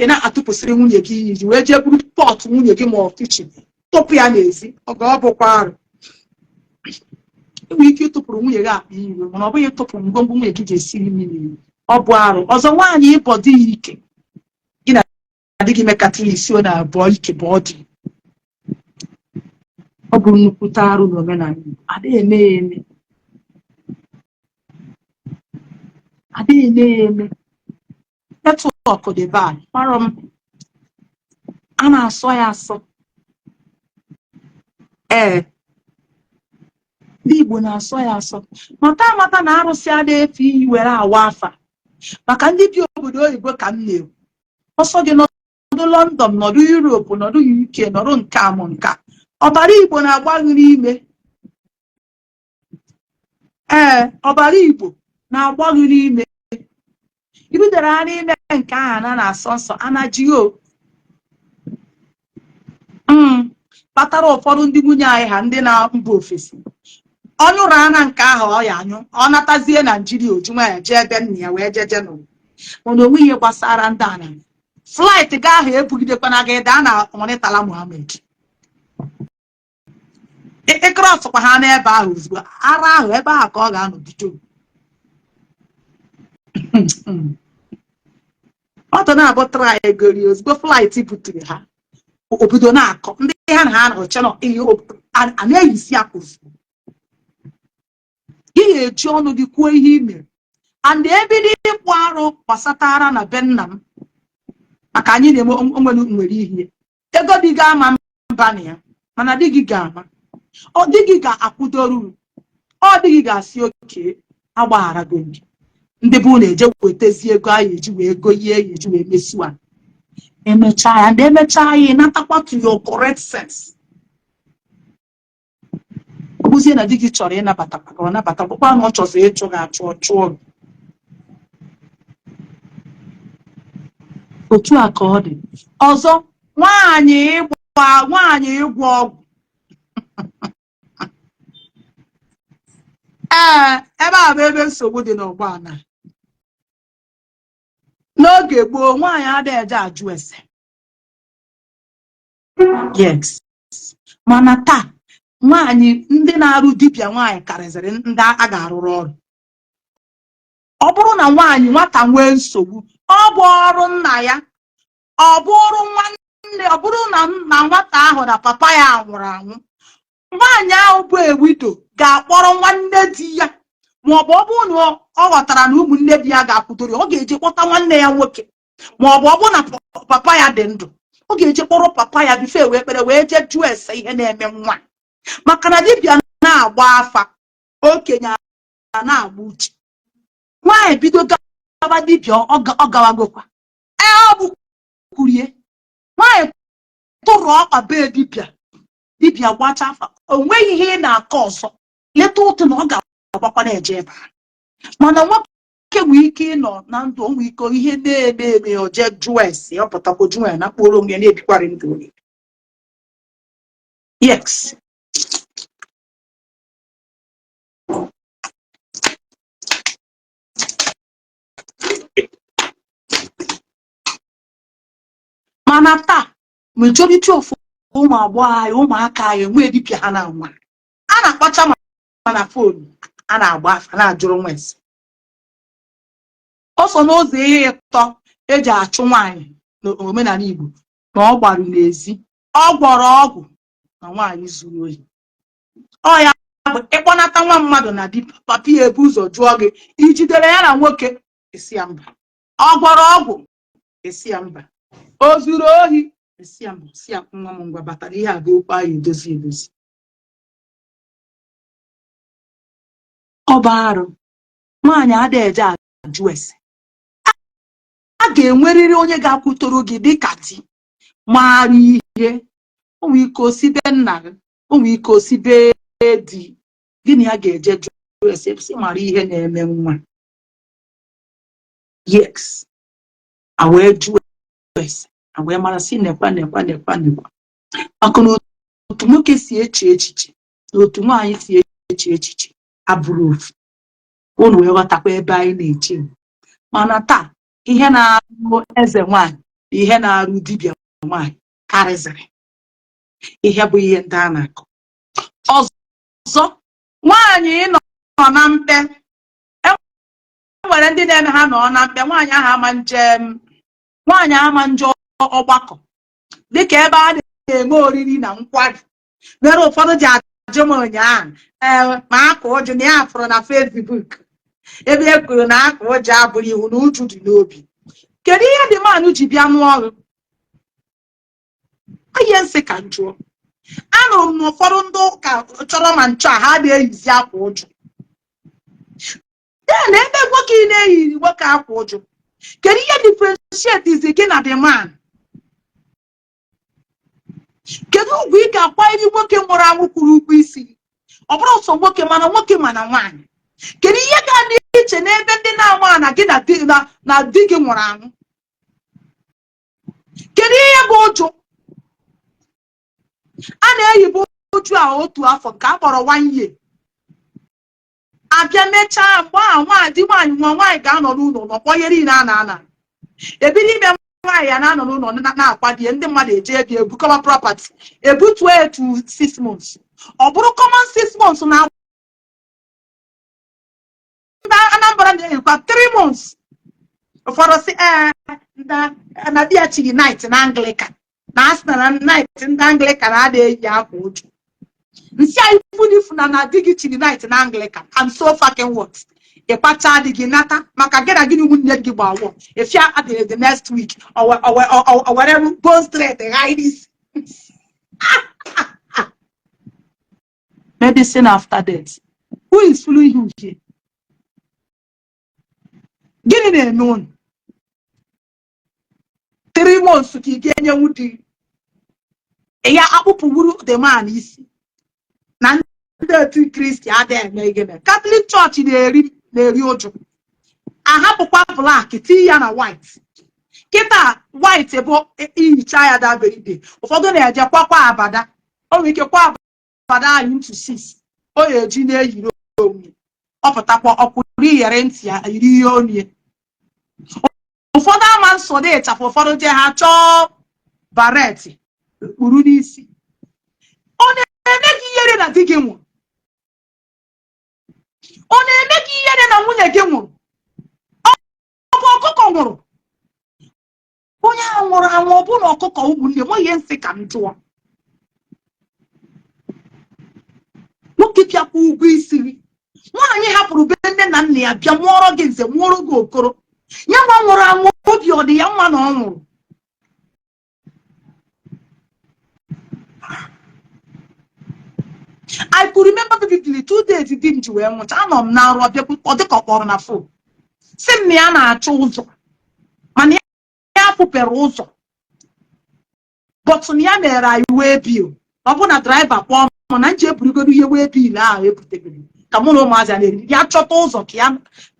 ị na-atụpụsịrị nwunye gị iji wee jee buru pot nwunye gị ma ọ kitchen tụpụ ya n'ezi, ọ ga ọ bụkwa arụ. Enwere ike ịtụpụrụ nwunye gị akpa iro, mana ọ bụghị ịtụpụ ngwongwo nwunye gị ji esiri mmiri, ọ bụ arụ. Ọzọ, nwaanyị ịbọ di ya ike, gị na di gị mekata isi ọ na-abụọ ike bụ ọ dị, ọ bụ nnukwute arụ n'omenala Igbo. Adịghị eme ya eme, adịghị eme ya eme. Network dị bad. Mara m a na-asọ ya asọ. Ee, ndị Igbo na-asọ ya asọ. Mata amata na arụsị adịghị efe iyi were awa afa. Maka ndị bi obodo oyibo ka m na-ekwu. Ọ sọ gị nọdụ London, nọdụ Europe, nọdụ UK, nọdụ nke a mụ nke a. Ọbara Igbo na-agba gị n'ime. Ee, ọbara Igbo na-agba gị n'ime. I bidoro ha n'ime nke ahụ na na-asọ nsọ anajighị o kpatara ụfọdụ ndị nwunye anyị ha ndị na mba ofesi ọ nyụrụ ana nke ahụ ọ ya anyụ, ọ natazie Naijiria, o ji nwayọ jee ebe nna ya wee jeje n'ụwa. Mana onwe ihe gbasara ndị a na flight ga ahụ ebugidekwana gị daa na Murtala Muhammed. Ị crossụkwa ha n'ebe ahụ ozugbo, ara ahụ ebe ahụ ka ọ ga-anọ bido. Moto na-abụ try gori ozugbo flight butere ha, obido na-akọ ndị ha na ha na-ọche nọ ihe a na-eyisi akwa ozugbo. Ị ga-eji ọnụ gị kwuo ihe i mere and ebido ịkpụ arụ gbasatara na be nna m, maka anyị na-eme onwere nwere ihe ego di gị ama mba na ya, mana di gị ga-ama, ọ di gị ga-akwụdoru, ọ di gị ga-asị okay, agbagharago gị. Ndị bụ na-eje wetazi ego anyị eji wee go ihe eji wee mesiwa emechaa ya, ndị emechaa ya natakwa to your correct sense. Ọ bụzie na di gị chọrọ ịnabata ka ọ nabata, bụkwa na ọ chọzọ ịchụ gị achụ, ọ chụọ gị. Otu a ka ọ dị. Ọzọ, nwaanyị ịgba nwaanyị ịgwọ ọgwụ. Ee, ebe a bụ ebe nsogbu dị n'ọgbọ a na n'oge gboo nwaanyị adịghị eje ajụ ese. Yes, mana taa nwaanyị ndị na-arụ dibịa nwaanyị karịzịrị ndị a ga-arụrụ ọrụ. Ọ bụrụ na nwaanyị nwata nwee nsogbu, ọ bụ ọrụ nna ya, ọ bụrụ nwanne, ọ bụrụ na na nwata ahụ na papa ya nwụrụ anwụ, nwaanyị ahụ bụ a widow ga-akpọrọ nwanne di ya, ma ọ bụ ọ bụrụ na ọ ghọtara na ụmụnne di ya ga-akwụdoro ya, ọ ga-eje kpọta nwanne ya nwoke, ma ọ bụ ọ bụrụ na papa ya dị ndụ, ọ ga-eje kpọrọ papa ya before wee kpere wee jee jụọ ese ihe na-eme nwa. Maka na dibịa na-agba afa, okenye a na-agba uche. Nwaanyị bido gaba dibịa, ọ gawagokwa. Ee, ọ bụ kwurie nwaanyị tụrụ ọkpa bee dibịa, dibịa gbacha afa, o nweghị ihe ị na-akọ ọzọ. Leta ụtụ na ọ ga-agbakwa na-eje ebe a. Mana nwoke nwee ike ịnọ na ndụ, o nwee ike ihe na-eme eme, o jee jụọ ese, ọ pụtakwa jụọ ya na kpụrụ onwe ya na-ebikwarị ndụ onye. Yes, mana taa majority of ụmụ agbọghọ anyị, ụmụaka anyị enwe dibịa ha na-anwa a na-akpacha ma na phone a na-agba afa na-ajụrụ nwa ese. Ọ so n'ụzọ ihe ịtọ eji achụ nwaanyị n'omenala Igbo: na ọ gbara n'ezi, ọ gwọrọ ọgwụ, na nwaanyị zuru ohi. Ọ ya bụ ịkpọnata nwa mmadụ na di papa ya, ebu ụzọ jụọ gị, i jidere ya na nwoke? Ị sị ya mba. Ọ gwọrọ ọgwụ? Ị sị ya mba. O zuru ohi? Ị sị ya mba. Sị ya, nwa m, ngwa batara, ihe a bụ okwu anyị edozi edozi. Ọ bụ arụ nwaanyị adịghị eje ajụ ese. A ga-enwerịrị onye ga-akwụtoro gị dịka di maara ihe. O nwee ike o si be nna gị, o nwee ike o si be di gị, na ya ga-eje jụọ ese, sị mara ihe na-eme nwa. Yes, a wee jụọ ese, a wee mara sị nekwa nekwa nekwa nekwa, maka na otu nwoke si eche echiche na otu nwaanyị si eche echiche abụrọ ofu. Unu wee ghọtakwa ebe anyị na-eche. Mana taa, ihe na-arụ eze nwaanyị na ihe na-arụ dibịa nwaanyị karịzịrị ihe bụ ihe ndị a na-akọ. Ọzọ, nwaanyị ịnọ na mkpe, e nwere ndị na-eme ha nọ na mkpe, nwaanyị ahụ ama nje, nwaanyị ama nje ọgbakọ, dịka ebe a na-eme oriri na nkwari. Mere ụfọdụ ji ajụ m ụnyaahụ, ee, ma akwa ụjụ na ya fụrụ na Facebook ebe e kwuru na akwa ụjụ abụrụ iwu na uju dị n'obi. Kedu ihe the man ji bịa nụọ ọrụ? Ihe m sị ka m jụọ. Anụrụ m na ụfọdụ ndị ụka chọrọ ma nchọ a ha na-eyizi akwa ụjụ. Then ebe nwoke ị na-eyiri nwoke akwa ụjụ, kedu ihe differentiate izi gị na the man? Kedu ugwu ị ga-akwanyere nwoke nwụrụ anwụ kwụrụ ụgwọ isi? Ọ bụrụ sọ nwoke, mana nwoke mana nwaanyị, kedu ihe ga-adị iche n'ebe ndị na-anwa na gị na di gị nwụrụ anwụ? Kedu ihe bụ ụjụ a na-eyibu? Ụjụ a otu afọ nke a kpọrọ one year, abịa mechaa mgbe ahụ nwaanyị di nwaanyị nwa nwaanyị ga-anọ n'ụlọ nọkpọ ihe niile a na-ana ebido ime. Nwaanyị ya na-anọ n'ụlọ na-akwadie, ndị mmadụ eje ebi ebukọba property, ebutuo etu 6 months. Ọ bụrụ common 6 months na ndị Anambra na-eyikwa 3 months. Ụfọdụ sị ee na di ya chiri knight na Anglican, na asị na knight ndị Anglican adịghị eyi akwa ụjụ. M sị anyị ifu na na di gị chiri knight na Anglican and so fucking what? Ịkpacha di gị nata maka gị na gịnị nwunye gị gba awọ efia adịghị. The next week o were bone straight gha isi. Medicine after death, who is fooling you here? Gịnị na-eme unu? 3 months ka ị ga-enyenwu di ya akpụpụwuru the man isi na ndị otu Kristi adịghị eme gịnị? Catholic Church na-eri ụjụ, ahapụkwa black tii ya na white. Kịta white bụ ihicha ya dabere. Ụfọdụ na-eje kwakwa abada, o nwere ike kwa abada anyị into six, o ya eji na-eyiri onwe, ọ pụtakwa ọkwụrụ iyere ntị ya yiri ihe onye. Ụfọdụ ama nsọ dị ịchafụ, ụfọdụ jee ha chọọ beret kpuru n'isi. Ọ na-eme gị ihere na di gị nwụrụ? Ọ na-eme gị ihere na nwunye gị nwụrụ? Ọ bụ ọkụkọ nwụrụ? Onye ahụ nwụrụ anwụ, ọ bụ na ọkụkọ? Ụmụnne m, ihe m sị ka m jụọ. Nwoke bịakwa ụgwọ isi gị, nwaanyị hapụrụ be nne na nna ya bịa mụọrọ gị nze, mụọrọ gị okoro, ya nwa nwụrụ anwụ, obi ọ dị ya mma na ọ nwụrụ? I could remember vividly 2 days di m ji wee nwụcha. Anọ m na nrọ, bịakwu ọ dịka ọ kpọrọ na phone, sị m na ya na-achọ ụzọ mana ya afụpere ụzọ, but na ya mere anyị way bill. Ọ bụ na driver kpọọ m na nji eburugoro ihe way bill ahụ ebutegoro ka mụ na ụmụazị a na-eri, ya chọta ụzọ ka ya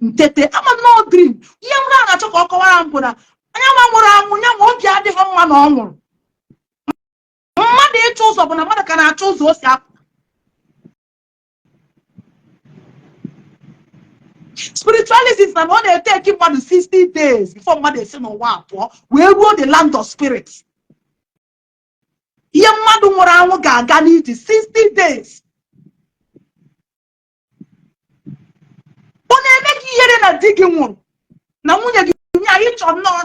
ntete ama m no dream. Ihe nwụrụ a na-achọ ka ọ kọwara m bụ na anya nwa nwụrụ anwụ, ya nwa obi adịghị mma na ọ nwụrụ. Mmadụ ịchọ ụzọ bụ na mmadụ ka na-achọ ụzọ o si apụ. Spiritualism na ọ na-eteki mmadụ 60 days before mmadụ esi n'ụwa pụọ wee ruo the land of spirit. Ihe mmadụ nwụrụ anwụ ga-aga n'iji 60 days. Ọ na-eme gị ihere na di gị nwụrụ, na nwunye gị nye anyị chọọ nnọọ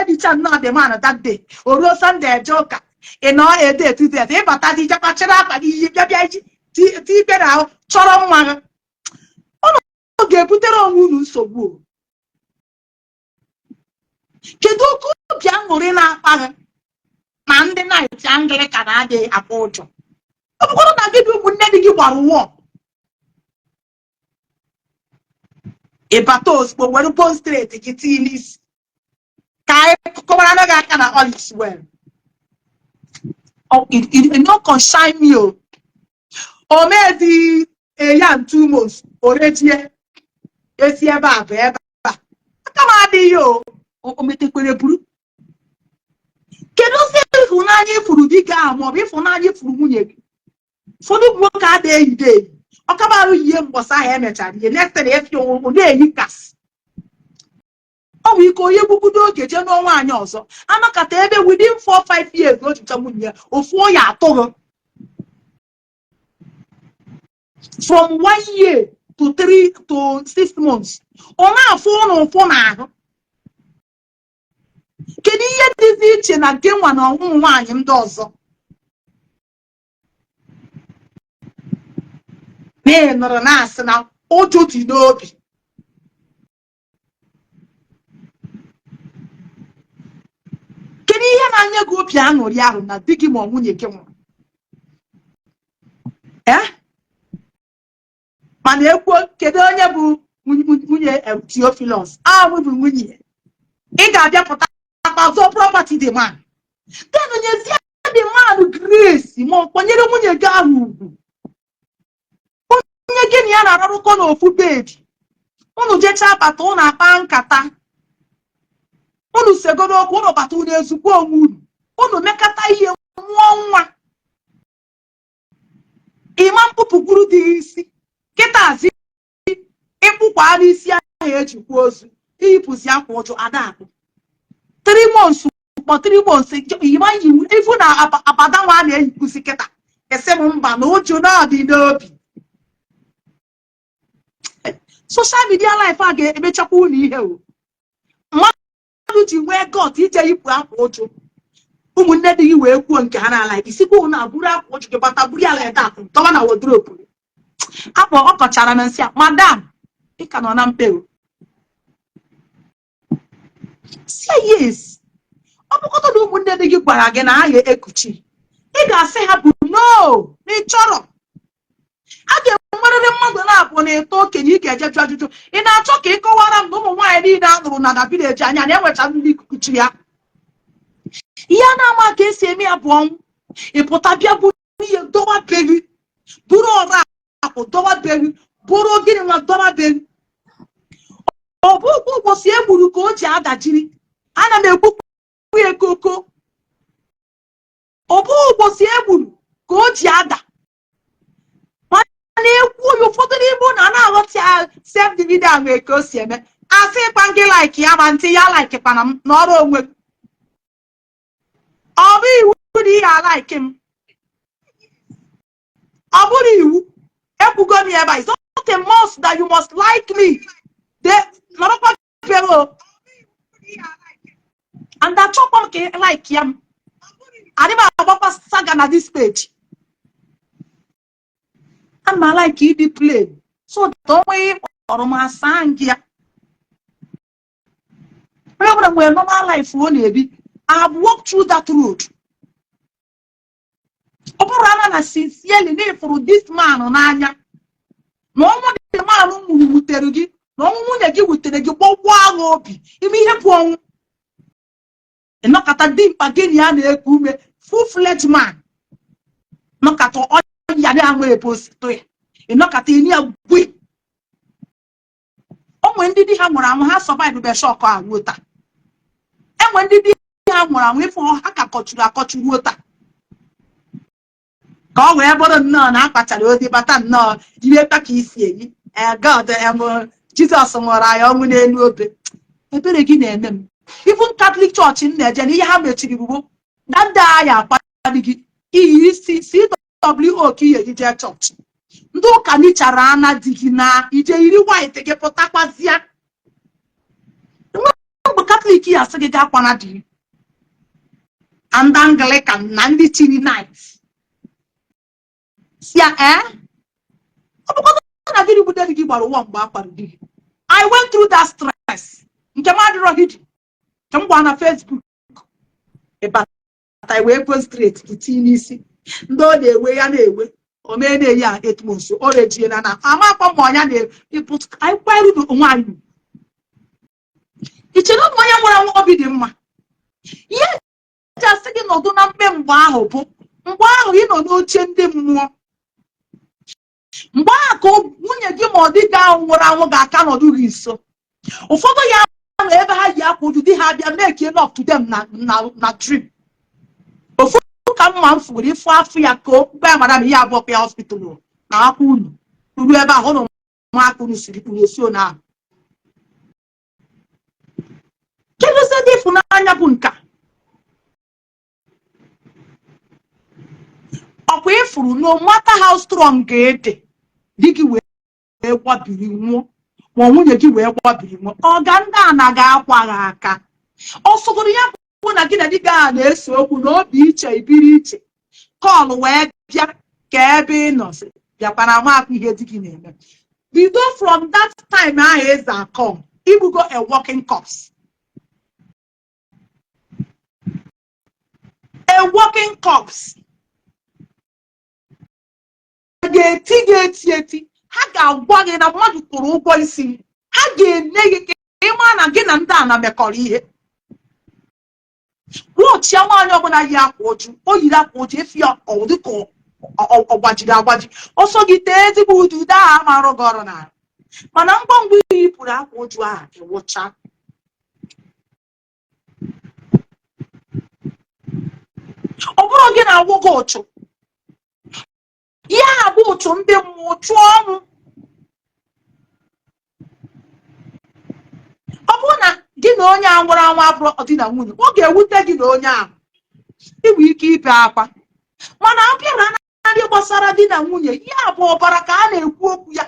edicha nnọọ the man that day. O ruo Sunday, eje ụka, ị nọ ede etude ịbata dị jekwachịrị akpa gị ihe bịa bịa iji tikpe na ahụ chọrọ nwa gị. Unu ga-ebutere onwe unu nsogbu o. Kedu oke obi aṅụrị na-akpa gị na ndị knight Anglican adịghị akwa ụjọ? Ọ bụkwara na gị bụ ụmụnne di gị gbara ụwa, ịbata ozugbo were bone straight gị tinye n'isi ka anyị kọwara gị aka na all is well. It no concern me o. O meedi a year and 2 months, orejie esi ebe a bụ ebe a, aka m adịghị o. O metekwere buru. Kedu ozi ịfụnanya ịfụrụ di gị ahụ maọbụ ịfụnanya ịfụrụ nwunye gị? Ụfọdụ ụmụ nwoke adịghị eyide eyi, ọkabarụ yie mbọsị ahụ emechara ihe next na efi ọ na-eyi kasị. Ọ nwere ike onye gbugudo oge jee nụọ nwaanyị ọzọ, anọkata ebe within 4 5 years o jicha nwunye ya, ofu oya atụghị from one year to 3 to 6 months, ọ na-afụ ụnụ ụfụ n'ahụ. Kedu ihe dịzi iche na nke nwa na ụmụ nwaanyị ndị ọzọ? Na ị nọrọ na-asị na ụjọ dị n'obi. na-anye gị obi aṅụrị ahụ na di gị ma ọ nwunye gị nwụrụ? Ee, mana ekwuo, kedu onye bụ nwunye Theophilus? Ahụ bụ nwunye ị ga-abịa pụta kpazụọ property the man. Then nyezie the man grace, ma ọ kwanyere nwunye gị ahụ ugwu, onye gị na ya na-ararụkọ n'ofu bed. Unu jechaa bata, unu akpa nkata, unu segoro okwu, unu bata, unu ezukwa onwe unu, unu mekata ihe, mụọ nwa. Ịma mkpụpụkwuru dị isi kịtazi, ịkpụkwa n'isi ahụ ejikwa ozu, iyipụzi akwa ụjụ ada akpụ 3 months, kpọ 3 months ịma ifu na abada nwa a na-eyipụzi kịta. Esi m mba, na ụjụ na-adị n'obi. Social media life a ga-emechakwa unu ihe o mmadụ ji nwee gut ije yipụ akwa ụjụ. Ụmụnne di gị wee kwuo nke ha na-ala, isikwa unu abụrụ akwa ụjụ gị bata, buru ya leta dọba na wardrobe. Akpọ ọ kọchara m nsị a, madam, ị ka nọ na mkpe o. Say yes. Ọ bụkọta na ụmụnne di gị gwara gị na ha ga-ekuchi, ị ga-asị ha bụ no, na ị chọrọ. A ga-enwerịrị mmadụ na-abụ na ịtọ okenye ị ga-eje jụ ajụjụ. Ị na-achọ ka ị kọwara m na ụmụ nwaanyị niile a nụrụ na na village anya na enwecha ndị ikukuchi ya? Ihe a na-ama ka esi eme ya bụ ọnwụ. Ị pụta bịa buru ihe dọwa beri, buru ọrụ akwụ dọwa beri, bụrụ gịnị nwa dọwa beri. Ọ bụkwa ụbọchị e gburu ka o ji adajiri. Ana m ekwukwu ya koko, ọ bụghị ụbọchị e gburu ka o ji ada. Mana ekwu ya, ụfọdụ n'ime na na-aghọta ya. Save the video nwee ka o si eme. Asị ịkpa gị like ya, ma ntị ya like kwana m n'ọrụ onwe m. Ọ bụ iwu na ihe a-like m? Ọ bụrụ iwu, ekwugo m ya ebe a. It's not a must that you must like me. De nọrọkwa bịara o, and achọkwa m ka ị like ya. M adị m agbakwa saga na this page. Ana m like ịdị plain so that o nwee kpọrọ m asa gị ya. Onye ọbụla nwere normal life ọ na-ebi. I have walked through that road. Ọ bụrụ ana na sincerely na ịfụrụ this man n'anya, na ọnwụ dị man nwụrụ wutere gị, na ọnwụ nwunye gị wutere gị, gbọgbuo agha obi ime ihe bụ ọnwụ, ịnọkọta dimkpa gị na ya na-eku ume, full fledged man, nọkọta ọya na-anwụ ebe o si tụ ya, ịnọkọta ini ya gwi. O nwere ndị di ha nwụrụ anwụ, ha survive be shock a ruo taa. Enwe ndị di ha nwụrụ anwụ, ịfụ ha ka kọchuru akọchu ruo taa. Ka ọ wee bụrụ nnọọ na akpachara ozi bata nnọọ iwekwa ka isi eyi. God em, Jizọs nwụrụ anyị ọnwụ n'elu obe. Ebere gị na-eme m. Even Catholic Church m na-eje na ihe ha mechiri bụ na ndị agha akwado gị iyi isi CWO ka ihe gị jee chọọchị. Ndị ụka nichara ana di gị na ije yiri white gị pụtakwazịa. Mgbe Katọlik ya asị gị gaa kwana di gị, ndị Anglican na ndị chiri knight si ya ee, ọ bụkwa na gịnị bụ di gị gbara ụwa mgbe a kwara di gị. I went through that stress nke m adịrọ hidden, nke m gbara na Facebook. Ịbata wee go straight gị tinye n'isi ndị ọ na-ewe ya na-ewe o mee na-eyi a 8 months ọ rejiela na amakwa ma ọnya na-anyị kwanyere onwe anyị. I chere na onye nwere anwụ obi dị mma, ihe eji asị gị nọdụ na mkpe mgbe ahụ bụ mgbe ahụ ị nọ n'oche ndị mmụọ, mgbe ahụ ka nwunye gị ma ọ dị gị ahụ nwụrụ anwụ ga-aka nọdụ gị nso. Ụfọdụ ya nọ ebe ha yi akwa uju, di ha bịa make love to them na dream. Ofu ka mma m fugoro ịfụ afọ ya ka o gba ya mara na ihe abụọ ya hospital na akwa unu ruru ebe ahụ ụnụ nwa aka unu siri kpuru esi one ahụ. Kedụzi ndị ịfụnanya bụ nka ọkwa ịfụrụ? No matter how strong ị dị, di gị wee gbabiri nwụọ ma nwunye gị wee gbabiri nwụọ, ọga ndị a na ga-akwa gị aka. Ọ sọgoro ya bụ na gị na di gị a na-ese okwu na obi iche ibiri iche, call wee bịa ka ebe ị nọ sị bịakwara makwa ihe di gị na-eme. Bido from that time ahụ eze akọ igbugo a walking corpse. A walking corpse. Ga-eti gị eti eti, ha ga-agwa gị na mmadụ kwụrụ ụgwọ isi, ha ga-eme gị ka ị maa na gị na ndị ana mekọrọ ihe. Wọchịa nwaanyị ọbụla yi akwa ụjụ, o yiri akwa ụjụ efi ya, ọ dịka ọ gbajiri agbaji. Ọsọ gị tee ezigbo ude, ude ahụ ama arụ gị ọrụ n'ala, mana ngwa ngwa i yipụrụ akwa ụjụ ahụ, ịwụcha. Ọ bụrụ gị na-awụ gị ụchụ, ihe a bụ ụchụ ndị mmụọ, chụọ ọnwụ. Ọ bụrụ na gị na onye a nwụrụ anwụ abụrụ di na nwunye, ọ ga-ewute gị na onye ahụ, inwe ike ibe akwa. Mana a bịara na ndị gbasara di na nwunye, ihe a bụ ọbara ka a na-ekwu okwu ya.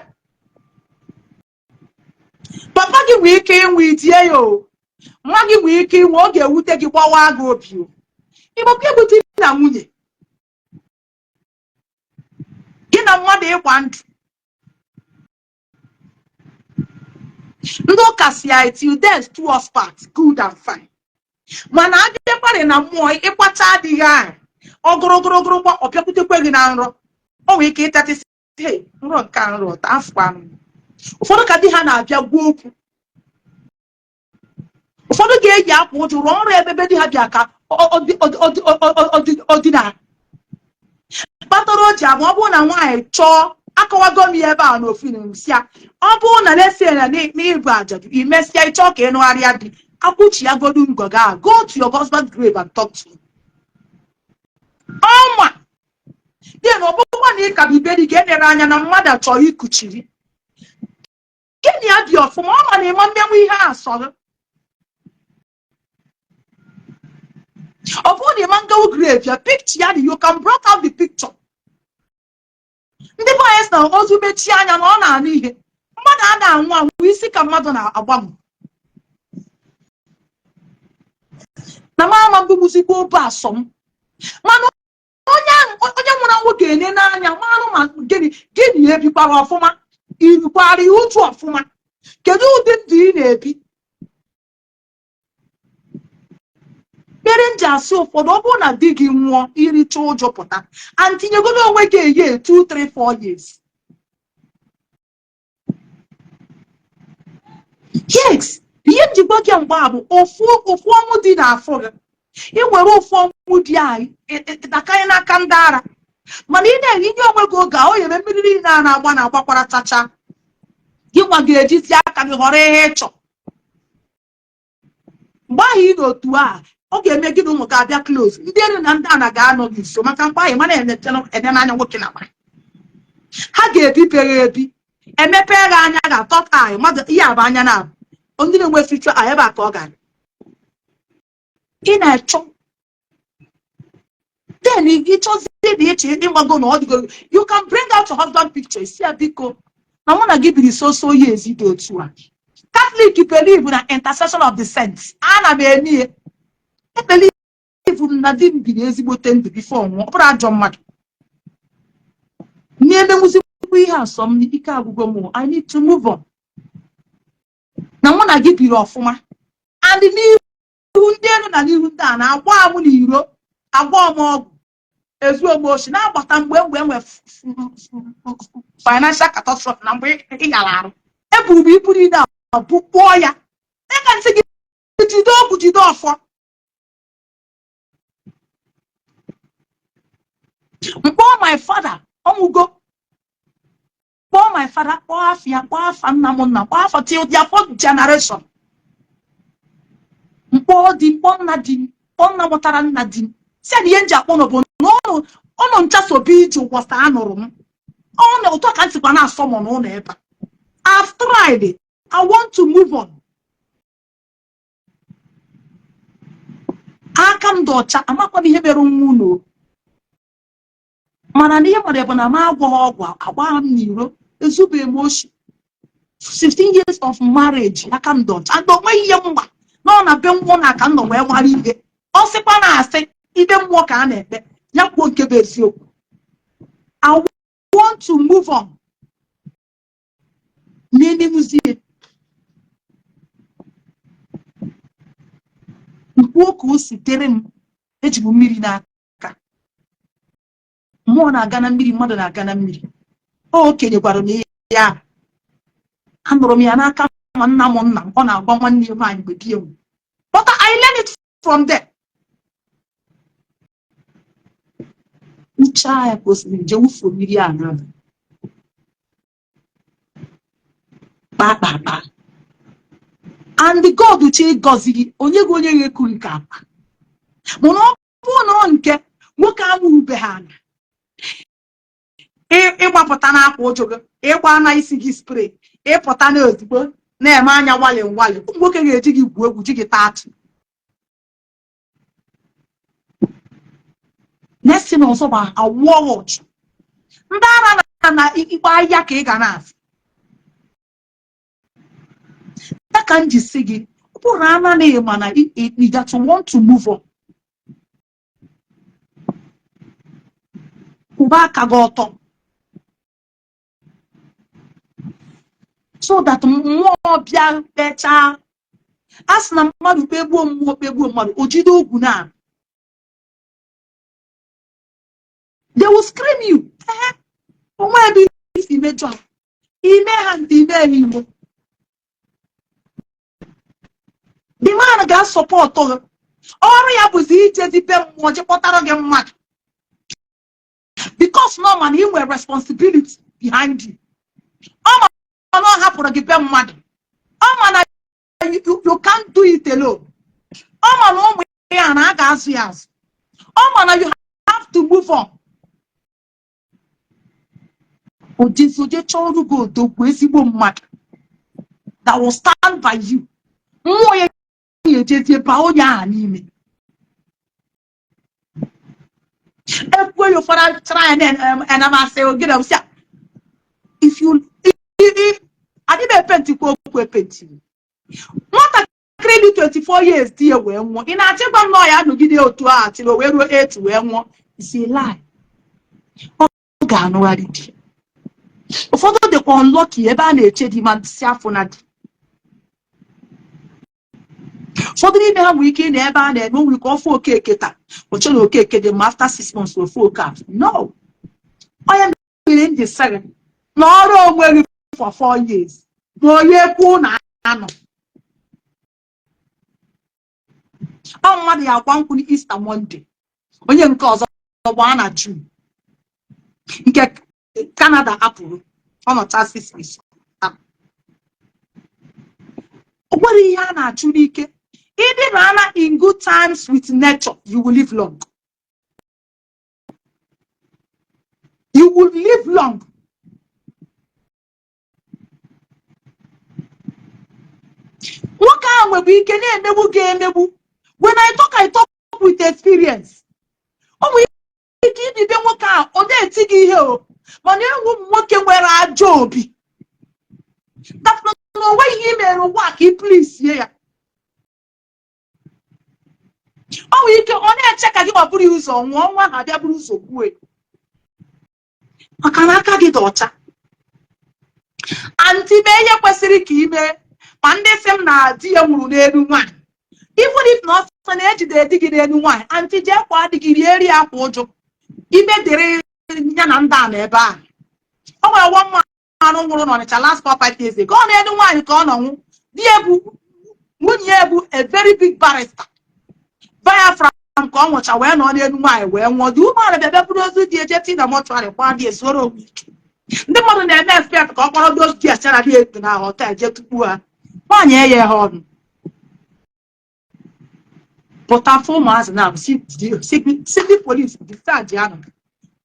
Papa gị nwee ike ịnwụ, itie ya o. Nwa gị nwee ike ịnwụ, ọ ga-ewute gị, gbawa gị obi o. Ịgbakwa egwu di na nwunye gị na mmadụ ịgba ndụ. Ndị ụka si ya till death do us part, good and fine. Mana abịakwarị na mmụọ, ịkwacha adịghị ahụ ọgụrụgụrụgụrụ gba, ọ bịakwutekwe gị na nrọ. O nwere ike ịtatịsị nrọ nke a nrọ afọ anụ. Ụfọdụ ka di ha na-abịa gwa okwu, ụfọdụ ga-eyi akwa ụjụ rụọ ọrụ ebe be di ha bịa ka ọdịna kpatara o ji abụ. Ọ bụrụ na nwaanyị chọọ, akọwago m ya ebe a n'ofu si ya, ọ bụrụ na lesie na n'ịbụ ajadu, imesịa ịchọọ ka ị nụgharịa di, akwụchi ya godu ngọga a, go to your husband's grave and talk to him. Ọnwa dị na ọ bụrụkwa na ị ka bụ ibe di ka enere anya na mmadụ chọrọ ikuchiri gịnị ya dị ọfụma, ọ ma na ịma mmenwu ihe a sọrọ. Ọ bụrụ na ịma ngawu grave ya, picture ya dị, you can brought out the picture. Ndị be anyị sị na ozu mechie anya na ọ na-anụ ihe. Mmadụ a na-anwụ anwụ, isi ka mmadụ na-agbanwe. Na m ama mbụbuzikwa obe asọ m, mana onye ahụ, onye nwụrụ anwụ ga-ene n'anya marụ ma gịnị gịnị ebikwara ọfụma, irikwara ya uju ọfụma, kedu ụdị ndụ ị na-ebi. Mere m ji asị ụfọdụ, ọ bụrụ na di gị nwụọ, iricha ụjọ pụta and tinyegodo onwe gị eye 2 3 4 years. Yes, ihe m ji gwa gị mgbe a bụ ofu ofu ọnwụ dị n'afọ gị, ị nwere ofu ọnwụ dị anyị dakanye n'aka ndị ara, mana ị na-enye onwe gị oge a, o nyere mmiri niile a na-agba na-agbakwara chacha. Gị nwa ga-ejizi aka gị họrọ ihe ị chọ. Mgbe ahụ ị n'otu a, ọ ga-eme gị na ụmụ gị abịa close, ndị elu na ndị ana ga-anọ gị nso, maka mgbe ahụ mana ene n'anya nwoke na nwaanyị ha ga-ebibeghị ebi, emepe gị anya ga-atọ anyị mmadụ ihe abụ anya na ndị na-enwe future eye ebe a ka ọ gara ị na-achọ. Then ị chọzie dị iche ịgwago na ọ dịgo, you can bring out your husband picture, si ya biko na mụ na gị biri so so years dị otu a. Catholic believe na intercession of the saints. Ana m eme ihe, ebelieve m na di m biri ezigbote ndụ before nwụọ, ọ bụrụ ajọ mmadụ na-emenwuzikwa ihe asọ m, ike agwụgo m, I need to move on. Na mụ na gị biri ọfụma and n'ihu ndị elu na n'ihu ndị a na-agba m n'iro, agba m ọgwụ, ezu m oshi, na-agbata mgbe mgbe enwe financial catastrophe na mgbe ị gara arụ, eburu m ibu niile a bukpọọ ya. Ịka nsị gị jide ọgwụ, jide ọfọ. Mkpọọ my father, ọnwụgo, kpọọ my father, kpọọ afa ya, kpọọ afa nna m nna, kpọọ afa till their fourth generation. Mkpọọ di m, kpọọ nna di m, kpọọ nna mụtara nna di m, si na ihe m ji akpọ nọ bụ na ụnụ ncha sobe ije ụbọchị a nụrụ m ọnụ ụtọ ka m sikwa na-asọ m n'ụlọ ebe a. I've tried it. I want to move on. Aka m dị ọcha, amakwa m ihe mere nwa unu, mana na ihe mara bụ na m agwọghị ọgwụ, agba m n'iro, ezubeghị m oshi. 15 years of marriage, aka m dị ọcha and onweghị ihe m gba nọ na be mmụọ na aka m nọ wee mara ihe. Ọ sịkwa na asị ibe mmụọ ka a na-ekpe ya kwuo nke bụ eziokwu. I want to move on. Na-ememuzie nkwuo ka o si dịrị m, eji m mmiri n'aka. Mmụọ na-aga na mmiri, mmadụ na-aga na mmiri. Okenye gwara m ihe ahụ, anụrụ m ya n'aka ma nna m, nna m, ọ na-agwa nwanne ya nwaanyị mgbe di ya nwụrụ, but I learn it from there. Uche ya ka o siri jee wufuo mmiri a n'abalị kpaa kpaa kpaa, and God chọ ịgọzi gị, onye gị onye ga-eku gị ka akpa. Mana ọ bụrụ na ọ nke nwoke amụbeghị anya, ịgbapụta n'akwa ụjọ gị, ịgba na isi gị spray, ịpụta na ozugbo na-eme anya nwale nwale, ụmụ nwoke ga-eji gị gwuo egwu, ji gị taa atụ. Next thing ọzọ bụ awụọ ọchụ ndị ara na ikpe ahịa ka ị ga na-afụ ya. Ka m ji sị gị, ọ bụrụ ana na ịma na that you want to move on, kwụba aka gị ọtọ so that mmụọ bịa kpechaa. A sị na mmadụ kpegbuo mmụọ, kpegbuo mmadụ, o jide ogwu na they will scream you. Ee, onwe ebe isi mejọ ime ha ntị, ime ha igbo, the man ga-asupport gị. Ọrụ ya bụzi ijezi be mmụọ je kpọtara gị mmadụ, because na ọ ma na ị nwere responsibility behind you. Ọ ma na ọ hapụrụ gị be mmadụ, ọ ma na you can't do it alone. Ọ ma na ụmụ ya na a ga-azụ ya azụ. Ọ ma na you have to move on. O jezi oje chọọrọ gị odogwu, ezigbo mmadụ that will stand by you. Mmụọ ya ejezie baa onye ahụ n'ime. Ekwuo ya, ụfọdụ chara ya na-enamasị ogene sị if you adị m epentikwa okwu epenti. Nwatakịrị dị 24 years, di ya wee nwụọ, ị na-achọ ịgwa m na ọ ya anọgide otu a till o wee ruo 8 wee nwụọ? Is a lie. Ọ ga-anụgharị di. Ụfọdụ dịkwa unlucky, ebe a na-eche di ma si afọ na di. Ụfọdụ n'ime ha nwere ike ị na ebe a na-eme, nwere ike ọfụ Okeke taa, oche na Okeke dị mma, after 6 months ofu oke afọ no. Onye mere m ji sịrị na ọrụ onwe gị for 4 years na onye kwu na anọ ọ mmadụ ya agba nkwụ Easter Monday, onye nke ọzọ gbaa na June, nke Canada apụrụ ọ nọcha 6 weeks. O nwere ihe a na-achụ n'ike. Ịdị na ana in good times with nature, you will live long, you will live long. Nwoke ahụ nwebụ ike na-emegbu gị emegbu. When I talk, I talk with experience. O nwere ike ibibe nwoke ahụ, ọ na-eti gị ihe o, mana enwe ụmụ nwoke nwere ajọ obi na o nweghị ihe i mere ụwa ka ị pleasie ya. O nwere ike ọ na-eche ka gị ma buru ụzọ nwụọ, nwa ha abịa buru ụzọ gbuo, maka na aka gị dị ọcha. Aunty, mee ihe kwesịrị ka ime. Ma ndị sị m na di ya nwụrụ n'elu nwaanyị, even if na ọ sị na ejide di gị n'elu nwaanyị, aunty, jee kwa di gị, rie rie akwa ụjụ ime dịrị ya na ndị a na ebe ahụ. O nwere nwa mmanụ nwụrụ n'Ọnịcha last 4-5 years ago, ọ n'elu nwaanyị ka ọ nọ nwụ. Di ya bụ, nwunye ya bụ a very big barrister. Biafra ka ọ nwụcha wee nọ n'elu nwaanyị wee nwụọ. Dị umeala bịa bịa buru ozu di eje tii na mortuary kwa dị ezuoro onwe ike. Ndị mmadụ na-eme expect ka ọ kpọrọ those guests na dị etu na hotel jee tupu ha nwaanyị eye ha ọnụ pụta fụ ụmụazị na si ndị polisi discharge ya nọ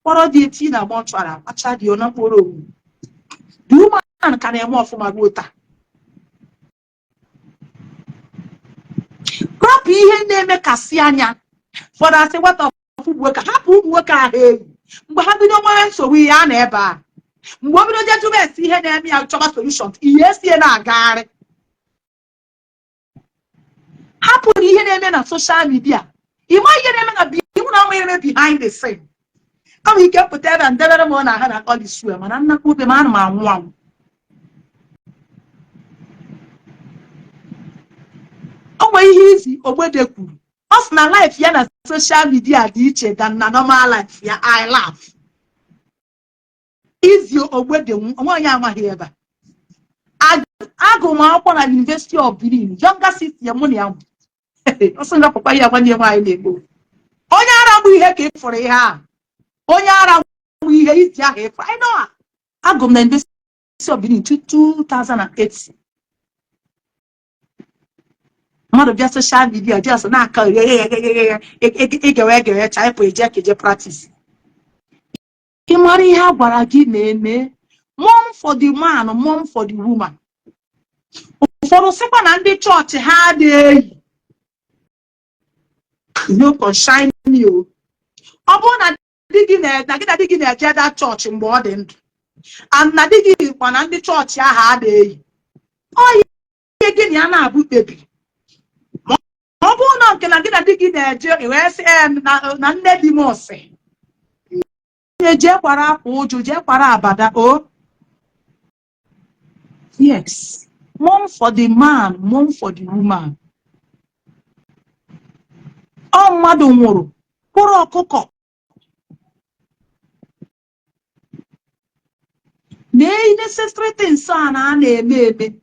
kpọrọ di eti na mortuary akpacha dị na mkpụrụ owu. The woman ka na-eme ọfụma ruo taa. Rapụ ihe na-emekasị anya. Ụfọdụ asị nwata ọfụ ụmụ nwoke, hapụ ụmụ nwoke ahụ eyi. Mgbe ha bido nwere nsogbu, ihe a na ebe a, mgbe o bido jee jụba esi ihe na-eme ya, chọba solution, ihe esie na-agagharị. Hapụ na ihe na-eme na social media, ịma ihe na-eme na iwu na ama ihe na-eme behind the scene. Kama ike pụta ebe a ndebere m na ha na akọli sue, mana nnakwu obe m ana m anwụ anwụ. O nwere ihe izi Ogbede kwuru, ọ sị na life ya na social media dị iche than na normal life ya. I laugh. Izzi Ogbede, nwaanyị amaghị ebe a. Agụ m akwụkwọ na University of Benin. Younger sister ya, mụ na ya mụ ọsọ ngapụkwa ya, nwanne nwaanyị na-egbo onye ara bụ ihe ka ị fụrụ ihe a, onye ara bụ ihe iti ahụ ịfụ. I know her. Agụ m na University of Benin 2008. Mmadụ bịa social media just na-akọ egewe egewe chaịpụ eje ka eje practice. Ị mara ihe a gwara gị na-eme, mourn for the man, mourn for the woman. Ụfọdụ sịkwa na ndị chọọchị ha adịghị no concern me o. Ọ bụrụ na di gị na gị na di gị na-eje da chọọchị mgbe ọ dị ndụ, and na di gị kwa na ndị chọọchị ahụ adịghị, ọ ihe gị na ya na-abụ kpebiri. Ma ọ bụrụ na nke na gị na di gị na-eje wee sị na nne di m sị jee kwara akwa ụjụ, jee kwara abada o. Yes, mourn for the man, mourn for the woman. Ọ mmadụ nwụrụ kwụrụ ọkụkọ na necessary things a na a na-eme eme ka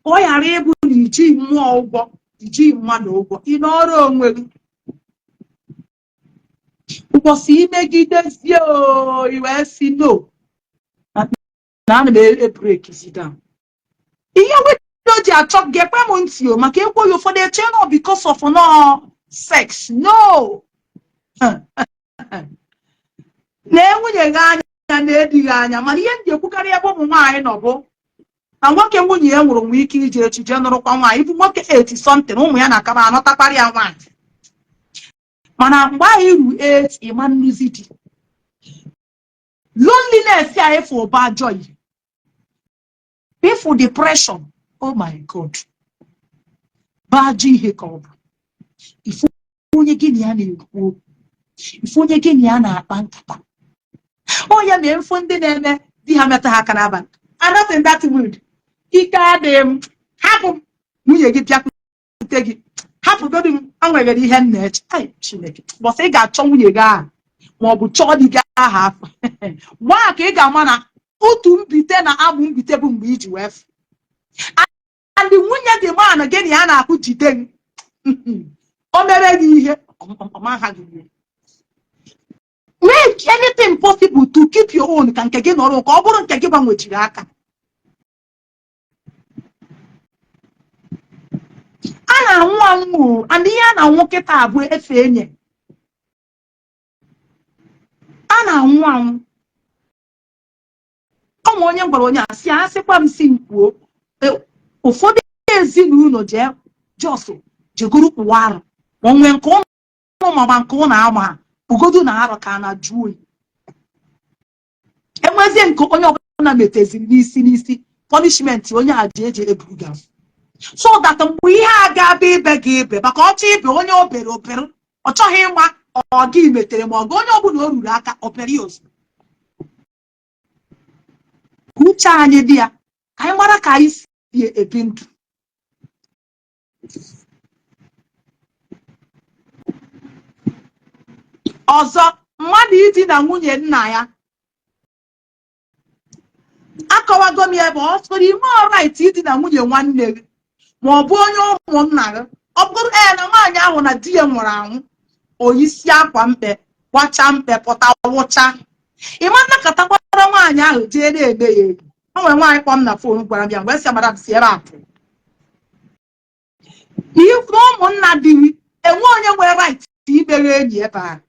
ọ ghara ịbụ na iji mmụọ ụgwọ, iji mmadụ ụgwọ, ị nọrọ onwe gị ụbọchị imegidezie o, i wee si no, na ana m ebreakizi down. Ihe widow ji achọ, gekwe m ntị o, maka ekweghị ụfọdụ eche no because of no sex, no na nwunye gị anya na-edighị anya. Mana ihe m ji ekwukarị ebe ụmụ nwaanyị nọ bụ na nwoke nwunye ya nwụrụ nwee ike ije echi jee nụrụkwa nwaanyị, ịbụ nwoke 80 something, ụmụ ya na-akaba anọtakwara ya nwaanyị. Mana mgbe ahụ iru 8, ịma nnuzi di, loneliness ya efu ụba joy, ịfụ depression, oh my God, bụ ajọ ihe ka ọ bụ. Ifu onye gị na ya na-ekwu okwu, ifu onye gị na ya na-akpa nkata, ọ ya mee mfu ndị na-eme di ha metụ ha aka n'abalị, I'm not in that mood, ike adịghị m, hapụ m. Nwunye gị bịakwute gị, hapụgodu m, anwere ihe m na-eche. Ai Chineke, bọsị ị ga-achọ nwunye gị ahụ ma ọ bụ chọọ di gị aha afọ mgbe a ka ị ga-ama na otu mbite na agbụ mbite bụ mgbe iji wee fụ. And nwunye gị ma na gị na ya na-akwụ jide gị, o mere gị ihe ọma gị ihe. Make anything possible to keep your own, ka nke gị nọrọ, ka ọ bụrụ nke gị gbanwechiri aka. A na-anwụ anwụ, and ihe a na-anwụ kịta bụ efe enye. A na-anwụ anwụ. Ọ ma onye m gwara onye a sị asịkwa m si m kwuo, ụfọdụ ezinụlọ jee just jegoro kpụwa arụ, ma o nwee nke ụnụ ma nke ụnụ ama kpụgodu na arụ ka a na-ajụ oyi. Enwezie nke onye ọbụla meteziri n'isi n'isi, punishment onye a ji eji eburu gị afọ, so that mgbe ihe a ga-abịa ibe gị ibe, maka ọchọ ibe onye obere obere, ọ chọghị ịma ọ gị metere ma ọ gị, onye ọbụla o ruru aka obere ya ozugbo. Ka uche anyị dị ya, ka anyị mara ka anyị si ebi ndụ. Ọzọ, mmadụ idina nwunye nna ya, akọwago m ya ebe ọ sịrị ime right idina nwunye nwanne gị ma ọ bụ onye ụmụnna gị. Ọ bụrụ ee na nwaanyị ahụ na di ya nwụrụ anwụ, oyisi akwa mkpe gbacha mkpe pụta wụcha, ịma nnakọtakwara nwaanyị ahụ jee na-eme ya enyi. O nwere nwaanyị kpọm na phone gwara m ya mgbe sị madam si ebe a pụ na ifu ụmụnna di gị enwe onye nwere right imere enyi ebe ahụ.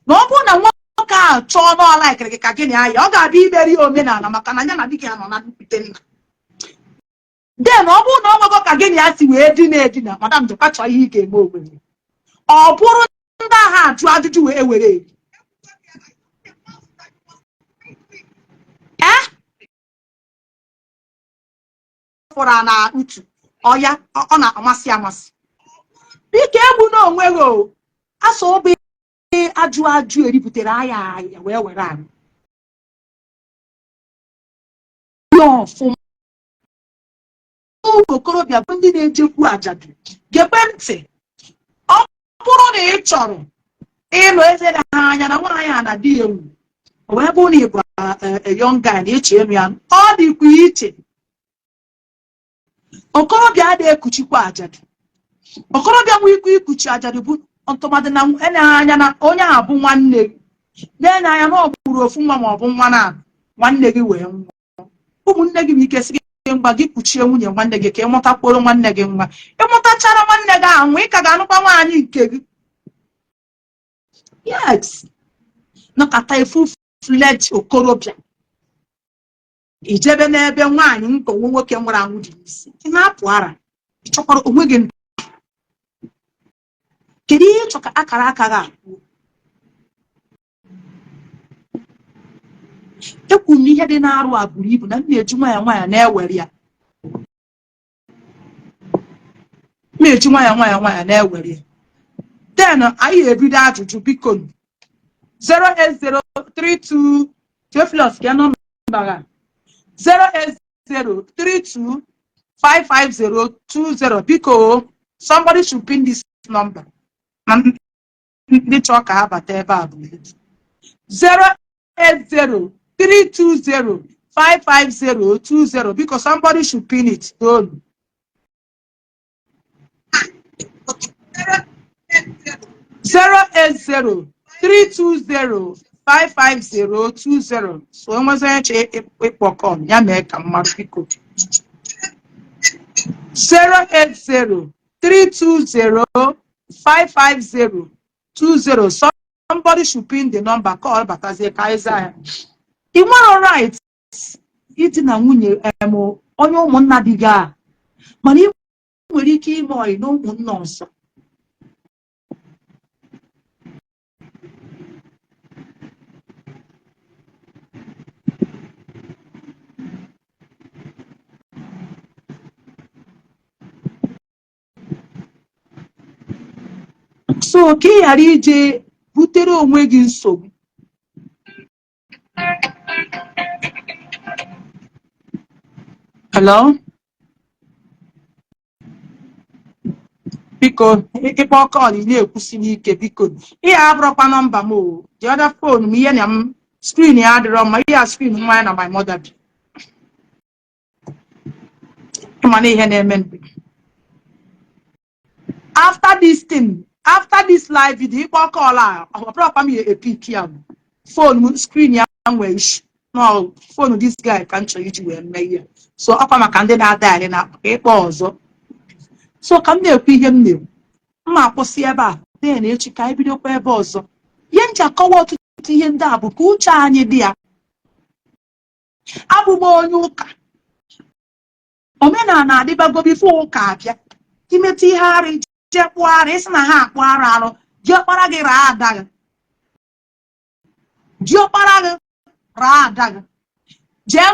Na ọ bụrụ na nwoke ahụ chọọ na ọ likeiri gị ka gị na ya, ọ ga-abịa imeri ya omenala, maka na ya na di gị anọ na nnukwute nna. Then ọ bụrụ na ọ nwego ka gị na ya si wee dina edina, madam jekwa chọọ ihe ị ga-eme onwe gị. Ọ bụrụ ndị agha ajụ ajụjụ wee were eri ee fụrụ na utu ọya ọ na-amasị amasị. Biko egbu na onwe gị o asọ obe ajụ ajụ eributere aya aya wee were anyị ya ọfụma. Ụmụ okorobịa bụ ndị na-ejekwu ajadu, gekwe ntị. Ọ bụrụ na ị chọrọ ịnụ eze na ha anya na nwaanyị a na di ya enwu, o wee bụrụ na ị bụ a young guy na ị chọ ịnụ ya, ọ dịkwa iche. Okorobịa adịghị ekuchikwa ajadu. Okorobịa nwee ike ikuchi ajadu bụ ntụmadị na eleghị anya na onye ahụ bụ nwanne gị, na-enye anya na ọ gburu ofu nwa ma ọ bụ nwa na nwanne gị wee nwụọ. Ụmụnne gị nwee ike sị gị, ngwa, gị kuchie nwunye nwanne gị ka ị mụtakwuoro nwanne gị nwa. Ị mụtachara nwanne gị ahụ nwa, ị ka ga-anụkwa nwaanyị nke gị. Yes, nọkata full fledged okorobịa ijebe n'ebe nwaanyị nke onwe nwoke nwụrụ anwụ dị n'isi, ị na-apụ ara, ị chọkwara onwe gị ndụ. Kedu ihe ị chọ ka akara aka gị akwuo? Ekwu m na ihe dị n'arụ a buru ibu, na m na-eji nwayọọ nwayọọ na-ewere ya, m na-eji nwayọọ nwayọọ nwayọọ na-ewere ya. Then anyị ebido ajụjụ, biko. 08032, Theophilus, ka nọmba ha 08032 55020. Biko, somebody should pin this number na ndị chọọ ka ha bata ebe a bụ 08032055020. Biko, somebody should pin it. Donu. 08032055020. So enwezi onye chọ ịkpọ call ya, mee ka mmadụ, biko. 08032055020. Somebody should pin the number. Call batazie ka anyị zaa ya. Ị nwere right idina nwunye em onye ụmụnna di gị a, mana ị nwere ike ime ọyị na ụmụnna ọzọ. So ka ị ghara ije butere onwe gị nsogbu. Hello, biko, ịkpọ call, ị na-ekwusi n'ike, biko. Ihe abụrụkwa nọmba m o. The other phone m, ihe na m screen ya adịrọ mma. Ihe a screen nwa ya na my mother bi. Ịma na ihe na-eme mgbe after this thing, after this live video, ịkpọ call a, ọ bụrụkwa m ya epick ya. Bụ phone m screen ya nwee issue. No phone this guy ka m chọrọ iji wee mee ihe. So ọkwa maka ndị na-adagharị na ịkpọ ọzọ. So ka m na-ekwu ihe m na-ekwu, m ma akwụsị ebe a. Then echi ka anyị bidokwa ebe ọzọ. Ihe m ji akọwa ọtụtụ ihe ndị a bụ ka uche anyị dị ya. Abụ m onye ụka. Omenala adịbago before ụka abịa. Imetụ ihe arụ, jee kpụọ arụ, ịsị na ha akpụ arụ arụ. Diọkpara gị raa ada gị, diọkpara gị raa ada gị, jee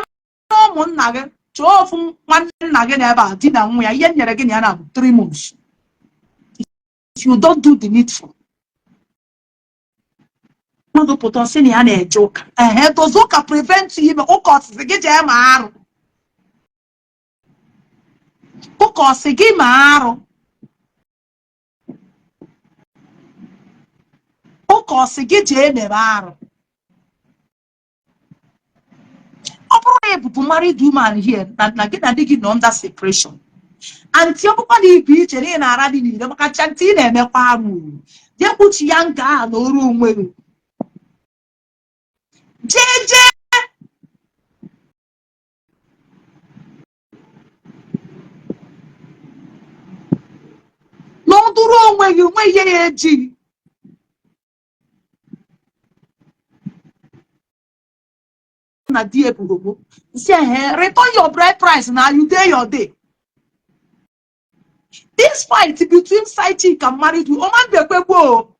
na ụmụnna gị chọọ ofu nwanne nna gị na ebe a di na nwa ya. Ihe m nyere gị na ya na bụ 3 months. If you don't do the needful, mmadụ pụta sị na ya na-eje ụka. Ehe, does ụka prevent you ime ụka? Ọsịsị gị jee ma arụ, ụka ọsị gị ma arụ, ụka ọsị gị jee mere arụ. Ọ bụrụ na ị bụbu married woman here, na gị na di gị nọ under separation, aunty, ọ bụkwa na ibu iche na ị na-ara dị niile maka chantị, ị na-emekwa arụ, jee kpuchi ya nke ahụ na oru onwe gị, jee jee n'ọdụrụ onwe gị, onwe ihe ya eji na di ebughogbo nsị ehe. Return your bride price na you dey your day. This fight between side chick and married woman bekwe gboo,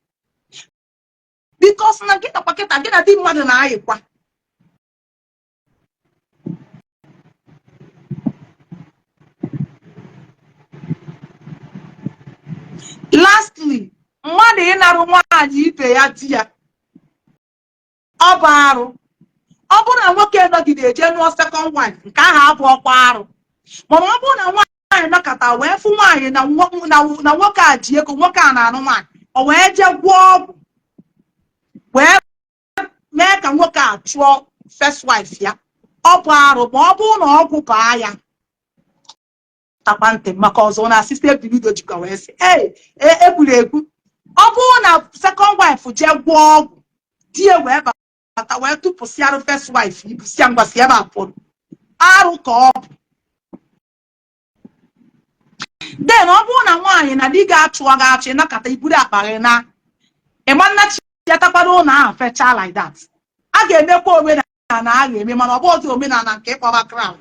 because na gị nakwa kịta gị na di mmadụ na-ayịkwa. Lastly, mmadụ ịnarụ nwaanyị ibe ya di ya, ọ bụ arụ. Ọ bụrụ na nwoke nọgide eje nụọ second wife, nke ahụ abụ ọkwa arụ. Mana ọ bụrụ na nwaanyị nọkọta wee fụ nwaanyị na nwoke a ji ego, nwoke a na-anụ nwaanyị, o wee jee gwọọ ọgwụ wee mee ka nwoke a chụọ First wife ya, ọ bụ arụ ma ọ bụrụ na ọgwụ baa ya. Takwa ntị, maka ọzọ na asịsị ebido jikwa wee sị ee, egburu egbu. Ọ bụrụ na second wife jee gwọọ ọgwụ, di ya wee bata wee tụpụsịarụ first wife ibu, si ya ngwa, si ebe a pụrụ, arụ ka ọ bụ. Then ọ bụrụ na nwaanyị na di ga-achụọ gị achụ, ịnakọta iburu akpa gị na ịma nnachi ya, takwara ụlọ ahụ fechaa like that. A ga-emekwa omenala a ga-eme, mana ọ bụ otu omenala nke ịkpọba crowd.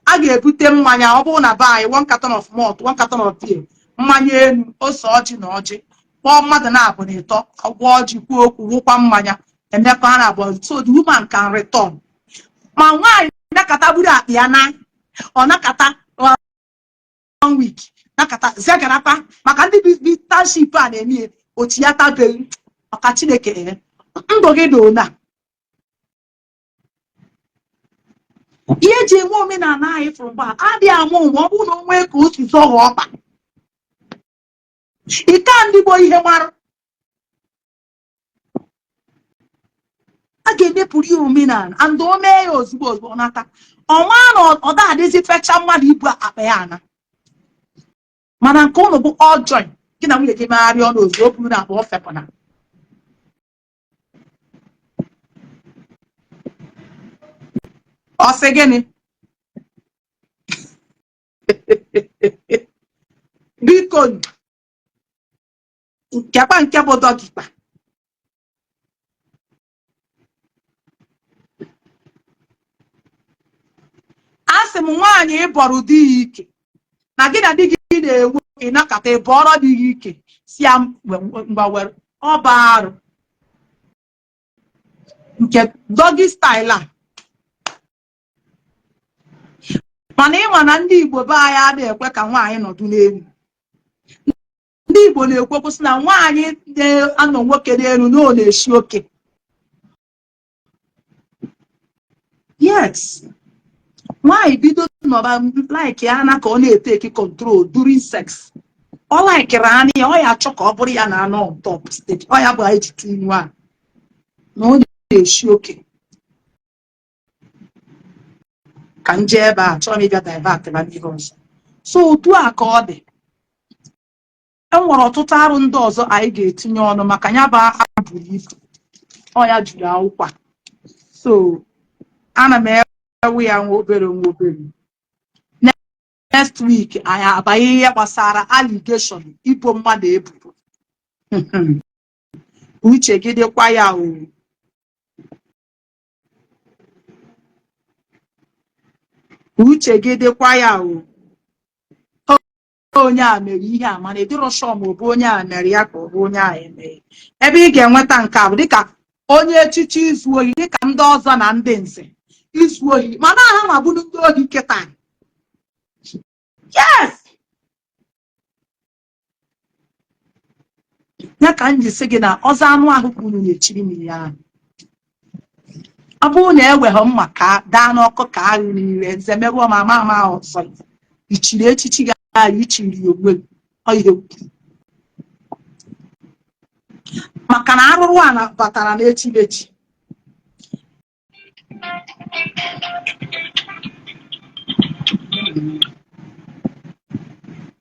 A ga-ebute mmanya, ọ bụrụ na be anyị, one carton of malt, one carton of beer, mmanya elu, ose ọjị na ọjị, kpọọ mmadụ na-abụ na ịtọ, ọgwọ ọjị, kwuo okwu, wụkwa mmanya, emekọ ha na abụọ, so the woman can return. Ma nwaanyị nakata buru akpa ya na ọ nakata one week, nakata zegarakwa, maka ndị bi township a na-eme ya otu ya tabeghị maka Chineke. Ndụ gị dị ona ihe eji enwe omenala anyị fụrụ mgbe a adịghị ama ụmụ. Ọ bụrụ na o nwee ka o si zọghọ ọkpa ike ndị gboo, ihe mara a ga-emepụrụ ya omenala, and o mee ya ozugbo ozugbo ọ nata, ọ maa na ọ da adịzi fecha mmadụ ibu akpa ya ana. Mana nke ụnụ bụ all join, gị na nwunye gị megharịa ọnụ ozugbo, o buru na akpa o fepụna. Ọ sị gịnị? Biko, nkekwa nke bụ dọkịta, a sị m nwaanyị ịbọrọ di ya ike na gị na di gị na-enwe, ịnakọta ịbọrọ di gị ike, si ya ngwa were, ọ bụ arụ nke doggy style a. Mana ịma na ndị Igbo be anyị adịghị ekwe ka nwaanyị nọdụ n'elu. Ndị Igbo na-ekwekwu sị na nwaanyị na-anọ nwoke n'elu na ọ na-eshi oke. Yes, nwaanyị bido nọba like ya na ka ọ na-eteki control during sex, ọ laikiri anya ya, ọ ya achọ ka ọ bụrụ ya na anọ on top stage. Ọ ya bụ anyị ji tinye a na ọ na-eshi oke. Ka m jee ebe a, chọrọ m ịbịa divert ba n'ihe ọzọ. So otu a ka ọ dị. E nwere ọtụtụ arụ ndị ọzọ anyị ga-etinye ọnụ, maka ya bụ arụ buru ibu, ọ ya juru akwụkwọ. So ana m ewe ya nwa obere nwa obere. Next week anyị abanye ihe gbasara allegation, ibo mmadụ ebubo. Uche gị dịkwa ya o. Uche gị dịkwa ya o. Onye a mere ihe a, mana ịdịrọ sure ma ọ bụ onye a mere ya ka ọ bụ onye a emere. Ebe ị ga-enweta nke a bụ dịka onye echichi izu ohi, dịka ndị ọzọ na ndị nze izu ohi, mana ha ma bụrụ ndị ohi kịta. Yes, ya ka m ji sị gị na ọzọ anụ ahụ ka unu na-echiri m ihe ahụ. Ọ bụrụ na eweghị mma ka daa n'ọkụ ka aghụ n'ire nze merụọ m ama ama ọzọ, ichiri echichi gị ahụ, ichiri onwe gị. Ọ ihe kwuru maka na arụrụ a batara n'echimechi.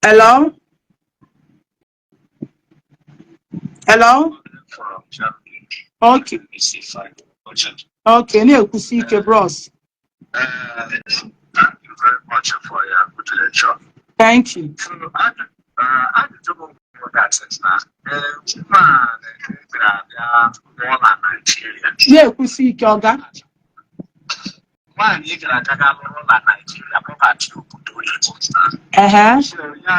Hello? Hello? Okay. Okay, na-ekwusi ike, bros. Thank you very much for your good lecture. Thank you. So, ajụjụ m bụ that na woman bịara abịa mụọ na Nigeria. Na-ekwusi ike, ọga. Nwaanyị gara aga ga lụrụ na Nigeria kpọbata obodo oyibo. So ya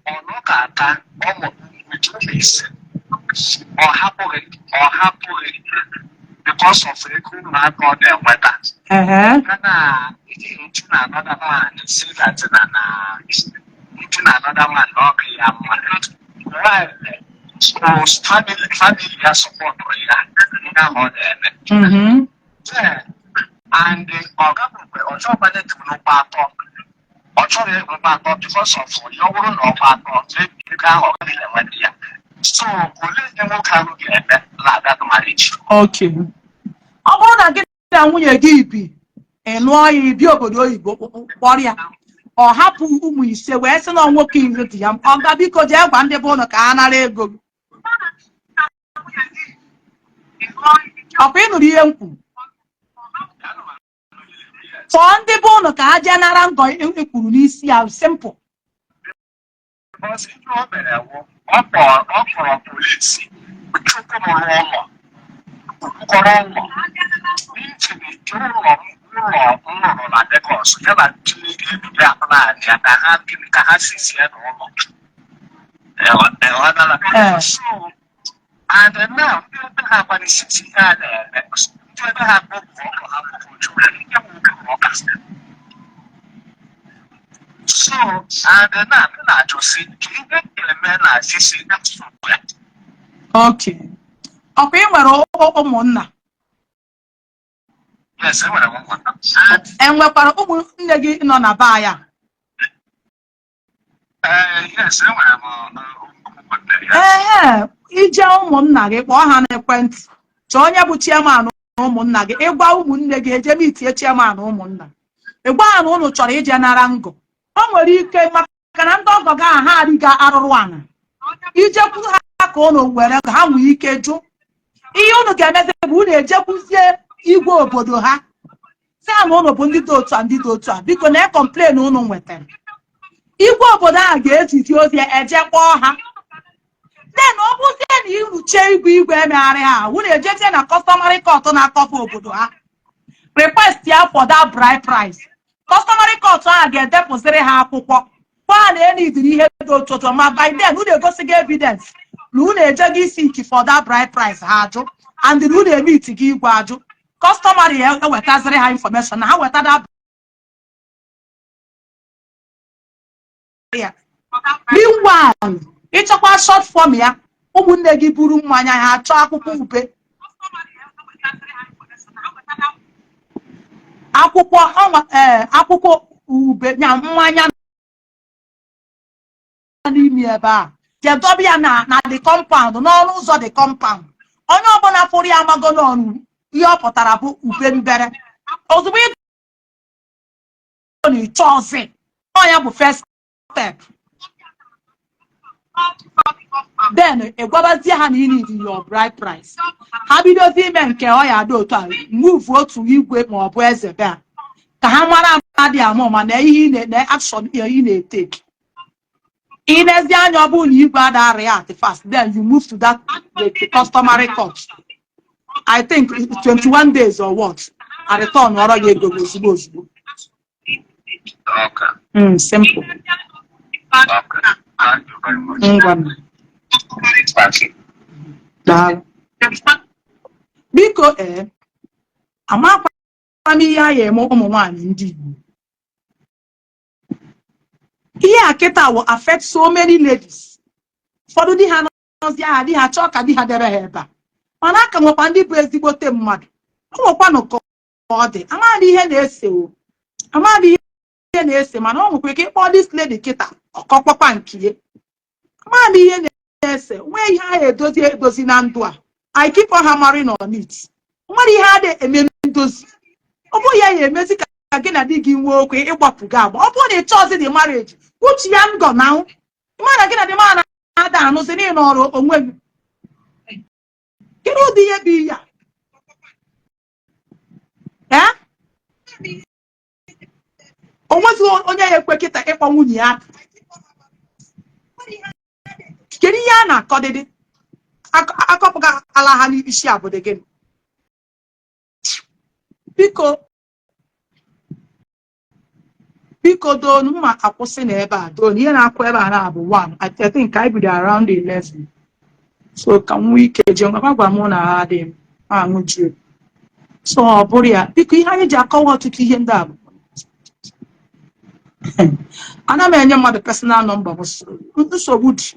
ọnụ ka aka ọmụ ụmụ ise, ọ hapụghị because of ego ụmụaka ọ na-enweta. Ya na iji na another man, si that na iji na another man na ọ ka ya mma. While so family ya sọpọtụrụ ya ihe ahụ ọ na-eme. And ọ gabụkwe ọ chọkwanye n'ụgbọ atọ, ọ chọrọ ịgba atọ because of ya, ọ bụrụ na ọ gba atọ, ego ahụ ọ gaghị enweta ya. So olee ihe nwoke ahụ ga-eme na that marriage? Okay. Ọ bụrụ na gị Na nwunye gị bi, ị lụọ ya, ibi obodo oyibo, kpọrọ ya, ọ hapụ ụmụ 5 wee sị na nwoke iri dị ya. Ọ ga, biko jee gwa ndị be ụlọ ka ha nara ego gị. Ọkwa ị nụrụ ihe m kwuru? Kpọọ ndị be ụlọ ka ha jee nara ngo ị kwuru n'isi ya. Simple. Because ihe o mere wụ ọ kpọrọ polisi chụpụ m n'ụlọ, kpọrọ ụlọ injin nke ụlọ m, ụlọ m rụrụ na Lagos, ya na ndị ebido apply ya ka ha gịnị, ka ha sizie n'ụlọ. Ịghọtala? Ee. So and now ndị ebe ha akwanisisi ihe a na-eme, ndị ebe ha kpọpụ ọkụ, ha kpọpụ jụrụ ndị bụ ọka. So and now m na-ajụ sị ka ihe ga-eme na sisi nsogbu ya. Okay, ọkwa ị nwere ụmụnna? Yes, enwere m ụmụnna. Enwekwara ụmụnne gị nọ na be ya? Ee, yes, enwere m ụmụnne, yes. Ee, ije ụmụnna gị, kpọọ ha n'ekwentị, chọọ onye bụ chairman ụmụnna gị. Ịgwa ụmụnne gị eje mitie chairman ụmụnna, ịgwa ha na ụnụ chọrọ ije nara ngo. O nwere ike maka na ndị ọgọ gị ahụ ha adịghị arụrụ ana ijekwu ha ka ụnụ were ha nwee ike jụ. Ihe ụnụ ga-emezi bụ ụnụ ejekwuzie igwe obodo ha, si ha na ụnụ bụ ndị dị otu a, ndị dị otu a, biko na complain ụnụ nwetara. Igwe obodo ahụ ga-ezizi ozi eje kpọọ ha. Then ọ bụzie na iruchie igwe, igwe emegharị ha, unu ejezie na customary court na-akọfa obodo ha, request ya for that bride price. Customary court ahụ ga-edepụziri ha akwụkwọ kwa na enidiri ihe dị otu otu, ma by then unu egosigo evidence na unu ejego isi iki for that bride price, ha ajụ, and na unu emiti gị igwe ajụ. Customary ewetaziri ha information na ha weta that ya. Meanwhile, ịchọkwa short form ya, ụmụnne gị buru mmanya ha, chọọ akwụkwọ ube, akwụkwọ ọnwa, ee, akwụkwọ ube nya mmanya n'ime ebe a, jedobe ya na the compound, n'ọnụ ụzọ the compound. Onye ọbụla fụrụ ya amago n'ọnụ ihe ọ pụtara bụ ube mbere. Ozugbo ị na ịchọ ọzị, ọ ya bụ first step. Then ị gwabazie ha na ị need your bride price. Ha bidozie ime nke ọ ya dị otu a, move otu igwe ma ọ bụ eze be a ka ha mara ama dị ama ma na ihe ị na action ị na-etake. Ị nezi anya, ọ bụrụ na igwe ada react fast, then you move to that the customary court. I think 21 days or what, a return ọrọ gị ego gị ozugbo ozugbo. Okay. Simple. Okay. Thank you very much. Ngwa. Thank you. Daalụ. Biko, ee, amakwa m ihe a ya eme ụmụ nwaanyị ndị Igbo. Ihe a kịta will affect so many ladies. Ụfọdụ di ha nọzi aha di ha chọọ ka di ha debe ha ebe a, mana aka nwekwa ndị bụ ezigbote mmadụ. Ọ nwekwanụ ka ọ dị. Amaghị ihe na-ese o, amaghị ihe na-ese, mana ọ nwekwa ike ịkpọ this lady kịta, ọkọkwakwa nke ya. Amaghị ihe na-ese. Nwee ihe a edozi edozi na ndụ a. I keep on hammering on it. Nwere ihe a na-eme ndozi, ọ bụghị ya ya emezi ka gị na di gị nwee okwu ịgbapụ gị agba. Ọ bụrụ na ị chọọzi the marriage, uche ya ngọ na mana gị na di ma na-ada anụzi n'ihi na ọrụ onwe gị. Kedu ụdị ihe bụ ihe a? Ee, o nweghị onye ya ekwe kịta ịkpọ nwunye ya. Kedu ihe a na-akọdịdị akọpụga ala ha n'isi abụdị gịnị? Biko, biko, doonu mma akwụsị na ebe a. Doonu ihe na-akụ ebe a na-abụ 1. I think I bido around 11, so ka m nwee ike jee ngwa gwa m na ha adịghị m aṅụjuo. So ọ bụrụ ya, biko, ihe anyị ji akọwa ọtụtụ ihe ndị a bụ ana m enye mmadụ personal number m. Nsogbu dị.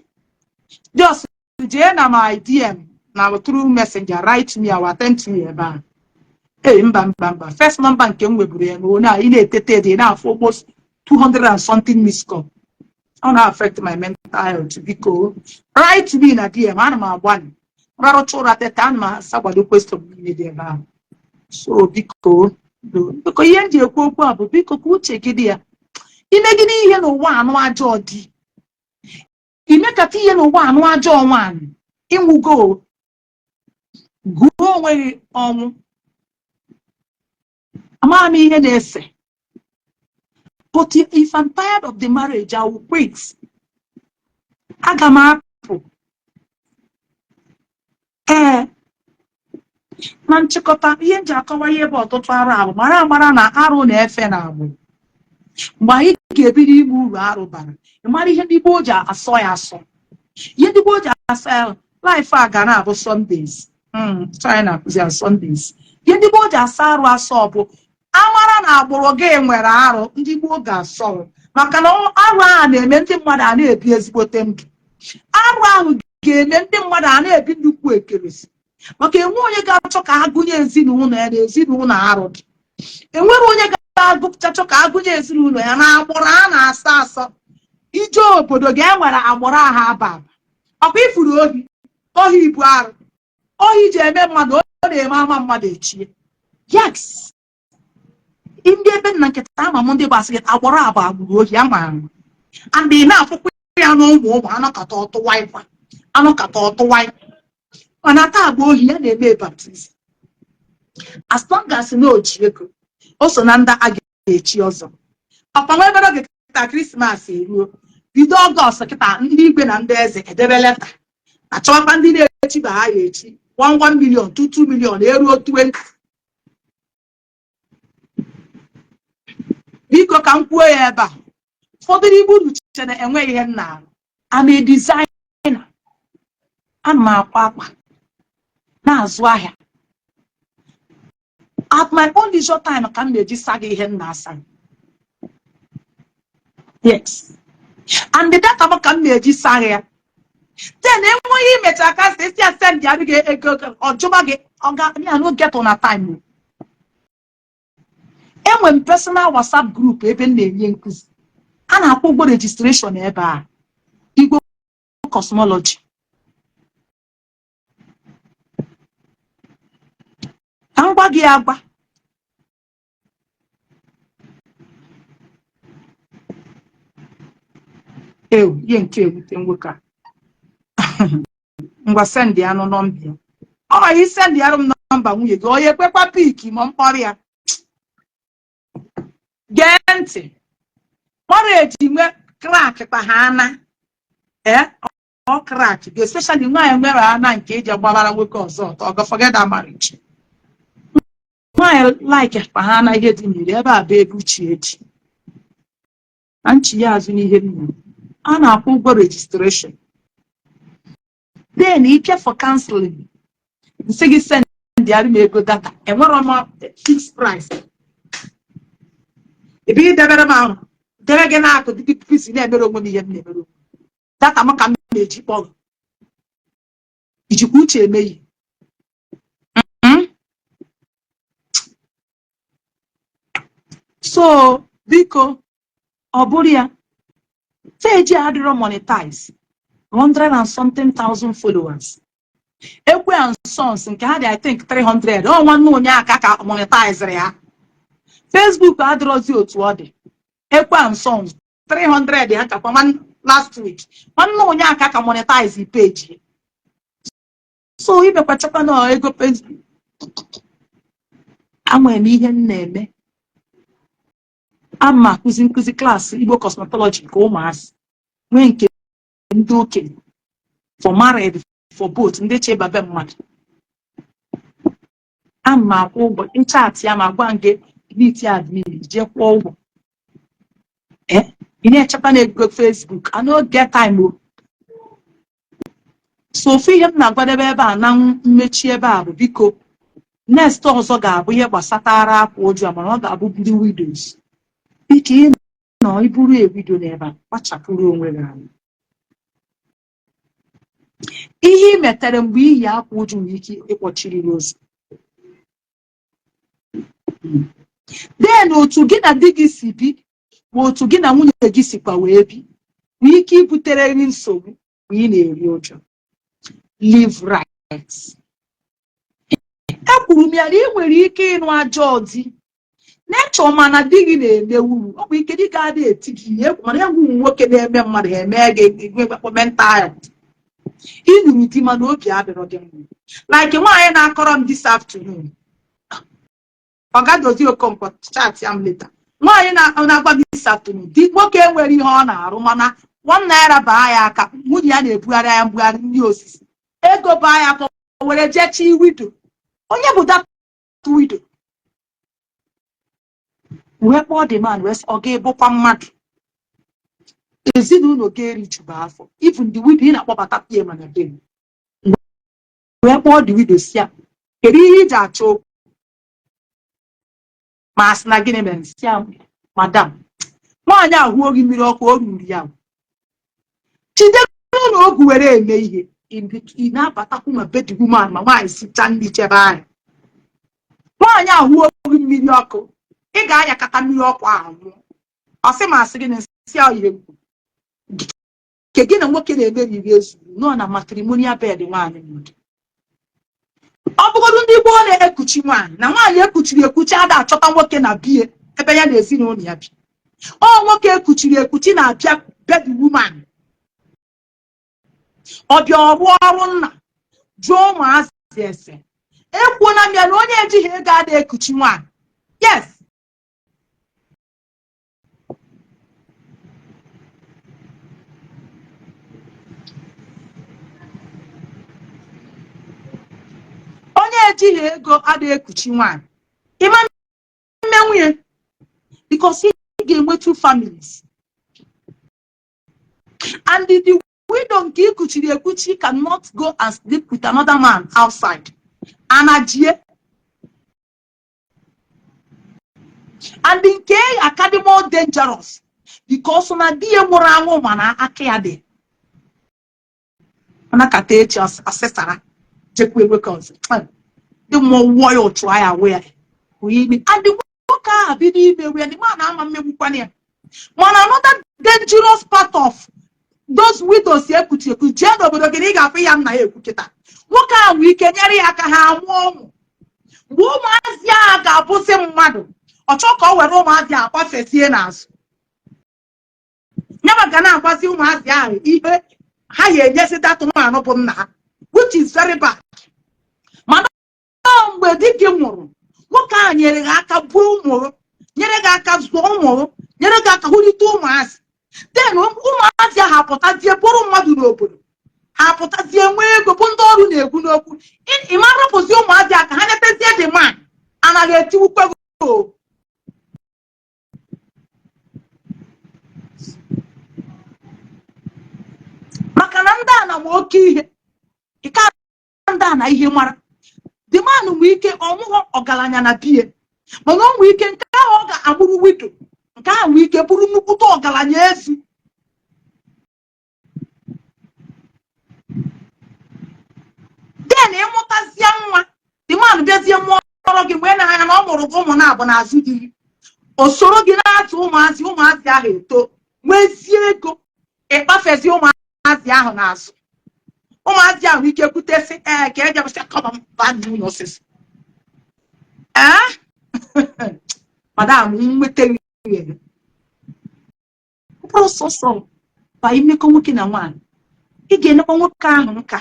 Just jee na my DM na through Messenger, write me, I will attend to you ebe a. Ee, mba, mba, mba. First number nke m nweburu ya na onye a ị na-etete ede na-afụ almost 200 and something miss call, ọ na-affect my mental health. Biko, write me na DM. Ana m agbalị rarụcha ụra teta, ana m asagbado question niile dị ebe ahụ. So biko, biko, ihe m ji ekwu okwu a bụ, biko, ka uche gị dị ya. Imegide ihe n'ụwa, anụ ajọ di, imekata ihe n'ụwa, anụ ajọ nwaanyị, ịnwụgo, gụọ onwe gị ọnwụ. Amaghị m ihe na-ese, but if I'm tired of the marriage, I will quit. Aga m apụ. Ee, na nchịkọta, ihe m ji akọwa ihe bụ ọtụtụ arụ abụ, mara amara na arụ na-efe na agbụrụ. Mgbe anyị ga-ebido ime uru arụ bara, ị mara ihe ndị gboo ji asọ ya asọ, ihe ndị gboo ji asọ ya. Life a ga na-abụ Sundays. China akụzi ya Sundays. Ihe ndị gboo ji asa arụ asọ bụ amara na agbụrụ gị nwere arụ. Ndị gboo ga-asọ maka na arụ ahụ na-eme ndị mmadụ a na-ebi ezigbote ndụ. Arụ ahụ ga-eme ndị mmadụ a na-ebi nnukwu ekeresi, maka enwe onye ga-achọ ka a gụnye ezinụlọ ya na ezinụlọ arụ dị. Enwere onye ga-agụchachọ ka a gụnye ezinụlọ ya na agbụrụ a na-asọ asọ. Ije obodo gị enwere agbụrụ ahụ aba aba. Ọkwa ifuru ohi, ohi ibu arụ, ohi ji eme mmadụ, ọ na-eme ama mmadụ echie. Yes, ndị ebe nna nkịta ama m, ndị gbasị gị agbụrụ a bụ agbụrụ ohi ama ama, and ị na-afụkwa ya na ụmụ ụmụ anọkọta ọtụwa ịkwa, anọkọta ọtụwa. Mana taa bụ ohi ya na-eme baptism. As long as na o ji ego, o so na ndị a ga-echi ọzọ. Ọkwa nwa ebere oge kịta, Christmas eruo, bido August kịta, ndị igwe na ndị eze edebe letter, achọwakwa ndị na-echi ba ha ya echi 1 1 million, 2 2 million, eruo 20. Biko, ka m kwuo ya ebe a, ụfọdụ n'ime unu che na enweghị ihe m na-arụ. I'm a designer. Ana m akwa akwa, na-azụ ahịa. At my own leisure time ka m na-eji sa gị ihe m na-asa gị. Yes, and the data m ka m na-eji sa gị ya. Then enweghị imecha aka si esi ya send ya gị ego, ọjụba gị ọga ya no get on time. Enwe m personal WhatsApp group ebe m na-enye nkụzi. A na-akwụ ụgwọ registration ebe a, Igbo Cosmology. Ka m gwa gị agwa, ew, ihe nke ewute nwoke a. Ngwa, send ya nụ nọmba ya. Ọ yi send ya m nọmba nwunye gị, onye ekwekwa pick ma mkpọrọ ya. Gee ntị, marriage nwe crack kpa ha ana, ee, ọ crack gị, especially nwaanyị nwere ana nke eji agbabara nwoke ọzọ ọtọ, ọ go forget that marriage. Nwaanyị like kpa ha ana ihe dị n'iri ebe a bụ ebe uche dị na nchi ya azụ n'ihe m kwuru. A na-akwụ ụgwọ registration, then ike for counseling, nsị gị send ịarị m ego data. Enwere m fixed price ebe ị debere m ahụ, debe gị n'akụ dị busy na-emere onwe m ihe m na-emere onwe m. Data m ka m na-eji kpọọ gị. Ijikwa uche eme ihe. So biko, ọ bụrụ ya, page adịrọ monetize, 100 and something thousand followers. Ekwe and Sons nke ha dị, I think, 300. Ọ nwanne onye aka ka monetizere ya. Facebook adịrọzi otu ọ dị. Ekwe and Sons 300 ha kakwa last week, nwanne onye aka ka monetize page. So imekwa chọkwa na ego Facebook. Enwere m ihe m na-eme ama akụzi nkụzi class Igbo cosmetology nke ụmụazị, nwee nke ndị okenye, for married, for both ndị chebabe mmadụ. Ama m akwụ ụgwọ nchatị ya ma gwa gị meet admin, jee kwụọ ụgwọ. Ee, ị na-echekwa na ego Facebook, I no get time o. So ofu ihe m na-agwadebe ebe a na mmechi ebe a bụ, biko, next ọzọ ga-abụ ihe gbasatara akwa ụjọ, mana ọ ga-abụ ndị widows. Ike ị nọ iburu ewido n'ebe a, kpachapụrụ onwe gị anya. Ihe ị metere mgbe iyi akwa ụjụ nwere ike ịkpọchiri gị ụzọ. Then otu gị na di gị si bi, ma otu gị na nwunye gị sikwa wee bi, nwee ike ibutere gị nsogbu mgbe ị na-eri ụjụ. Live right. Ekwuru m ya na ị nwere ike ịnụ ajọ di nechọ, mana di gị na-eme uru. Ọ bụ ike di gị adịghị eti gị ihe egwu, mana egwu ụmụ nwoke na-eme mmadụ, ha eme gị enwekwa mental health. Ị nụrụ di mana obi adịrọ gị mma, like nwaanyị na-akọrọ m this afternoon. Ọga Dozie Okonkwo, chat ya m later. Nwaanyị na-agwa m this afternoon, di nwoke enwere ihe ọ na-arụ, mana ₦1 baa ya aka, nwunye ya na-ebugharị ya mbugharị nri osisi ego baa ya aka, o were jee chi widow. Onye bụ that widow? Wee kpọọ the man, wee sị, ọ ga-ebụkwa mmadụ ezinụlọ ga-erijuba afọ, even the widow ị na-akpọbata pie mana be m. Wee kpọọ the widow, si ya, kedu ihe iji achọ okwu? Ma asị na gịnị mere? Si ya, madam, nwaanyị ahụ oge mmiri ọkụ o ruru ya jide n'ụlọ ogwu were eme ihe. Ị na-abatakwu ma be the woman, ma nwaanyị sicha nri chebe anyị, nwaanyị ahụ oge mmiri ọkụ, ị ga-ayakata mmiri ọkụ ahụ nwụọ. Ọ sị ma asị gịnị? Si ya ihe nke gị na nwoke na-emeriri ezuru nọ na matrimonial bed nwaanyị mmadụ. Ọ bụgodu ndị gboo na-ekuchi nwaanyị, na nwaanyị ekuchiri ekuchi ada achọta nwoke na bie ebe ya na ezinụlọ ya bi. Ọ nwoke ekuchiri ekuchi na-abịa be the woman, ọ bịa ọrụ ọrụ nna, jụọ ụmụazị ese. Ekwuona m ya na onye ejighị ego ada ekuchi nwaanyị. Yes, onye ejighị ego ada ekuchi nwaanyị. Ịma mme nwunye, because ị ga-enwe two families, and the widow nke ikuchiri ekuchi cannot go and sleep with another man outside anajie. And nke aka dị more dangerous, because na di ya nwụrụ anwụ, mana aka ya dị mana kata echi asịsara jekwa nwoke ọzọ, ndị mmụọ wụọ ya ụchụ ya awụ ya ime. And nwoke ahụ bido imewu ya, ndị ma na ama mmegbukwana ya. Mana another dangerous part of those widows ekuchi eku, jee n'obodo gị na ị ga-afụ ya m na ya ekwu kịta. Nwoke ahụ nwee ike nyere ya aka, ha amụọ ụmụ. Mgbe ụmụazị ahụ ga-abụzi mmadụ, ọ chọọ ka ọ were ụmụazị ahụ kwafesie n'azụ ya, maka na-agwazi ụmụazị ahụ ihe ha ya enyezi that man bụ nna ha, which is very bad. Mana mgbe di gị nwụrụ, nwoke ahụ nyere gị aka buo ụmụ, nyere gị aka zụọ ụmụ, nyere gị aka hụlite ụmụazị, then ụmụazị ahụ apụtazie bụrụ mmadụ n'obodo, ha apụtazie nwee ego, bụ ndị ọrụ na-ekwu n'okwu. Ịma rapụzi ụmụazị a ka ha netezie the man anaghị etiwukwe gị o. Maka na ndị a na ma oke ihe ike, ndị a na ihe mara the man nwee ike ọmụghọ ọgaranya na bie, mana o nwee ike nke ahụ ọ ga-agbụrụ widow, nke ahụ nwee ike bụrụ nnukwute ọgaranya ezi. Then ịmụtazie nwa, the man bịazie mụọ ọrụ gị, mgbe na anya na ọ mụrụ gị ụmụ na-abụ n'azụ di gị, o soro gị na-atụ ụmụazị, ụmụazị ahụ eto nwezie ego, ịkpafezi ụmụazị ahụ n'azụ. Ụmụazị ahụ ike kwutesị ee ka eje bụsị kọma ba n'ụlọ osisi. Ee, madam, nweta gị ọ bụrụ sọsọ ba imekọ nwoke na nwaanyị, ị ga-enekwa nwoke ahụ nka.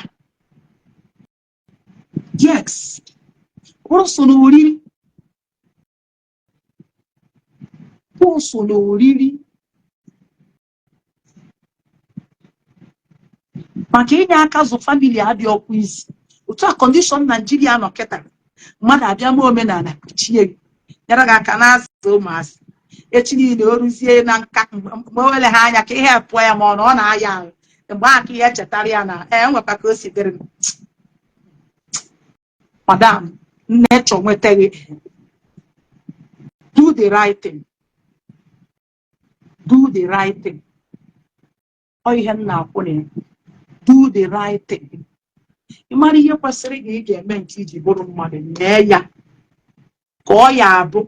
Yes, ọ bụrụ so na oriri, ọ so na oriri, maka inye aka zụ family adị ọkwa isi. Otu a condition Naijiria nọ kịta, mmadụ abịa mee omenala chie gị, nyere gị aka na-azụ ụmụazị, echi niile o ruzie na nka, mgbe o wele ha anya ka ihe pụọ ya, ma ọ na ọ na-aya ahụ, mgbe ahụ ka ihe chetara ya na ee nwekwa ka o si dịrị m. Madam, nature nweta gị, do the right thing, do the right thing. Ọ ihe m na-akwụ na ya, do the right thing. Ị mara ihe kwesịrị gị ị ga-eme nke iji bụrụ mmadụ, mee ya ka ọ ya abụ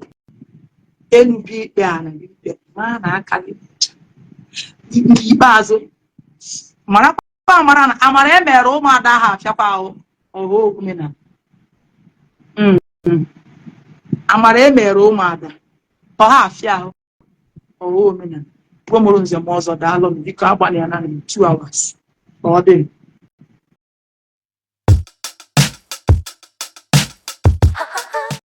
elu bụ ikpe ala ikpe maa na aka gị dị ọcha. N'ikpeazụ, marakwa amara na amara e mere ụmụada ahụ afịakwa ahụ ọha omenala. Amara e mere ụmụada, ọ ha afịa ahụ ọghọ omenala. Igbo mụrụ nze m ọzọ, daalụ m. Biko, agbalịa na 2 hours ka ọ dị.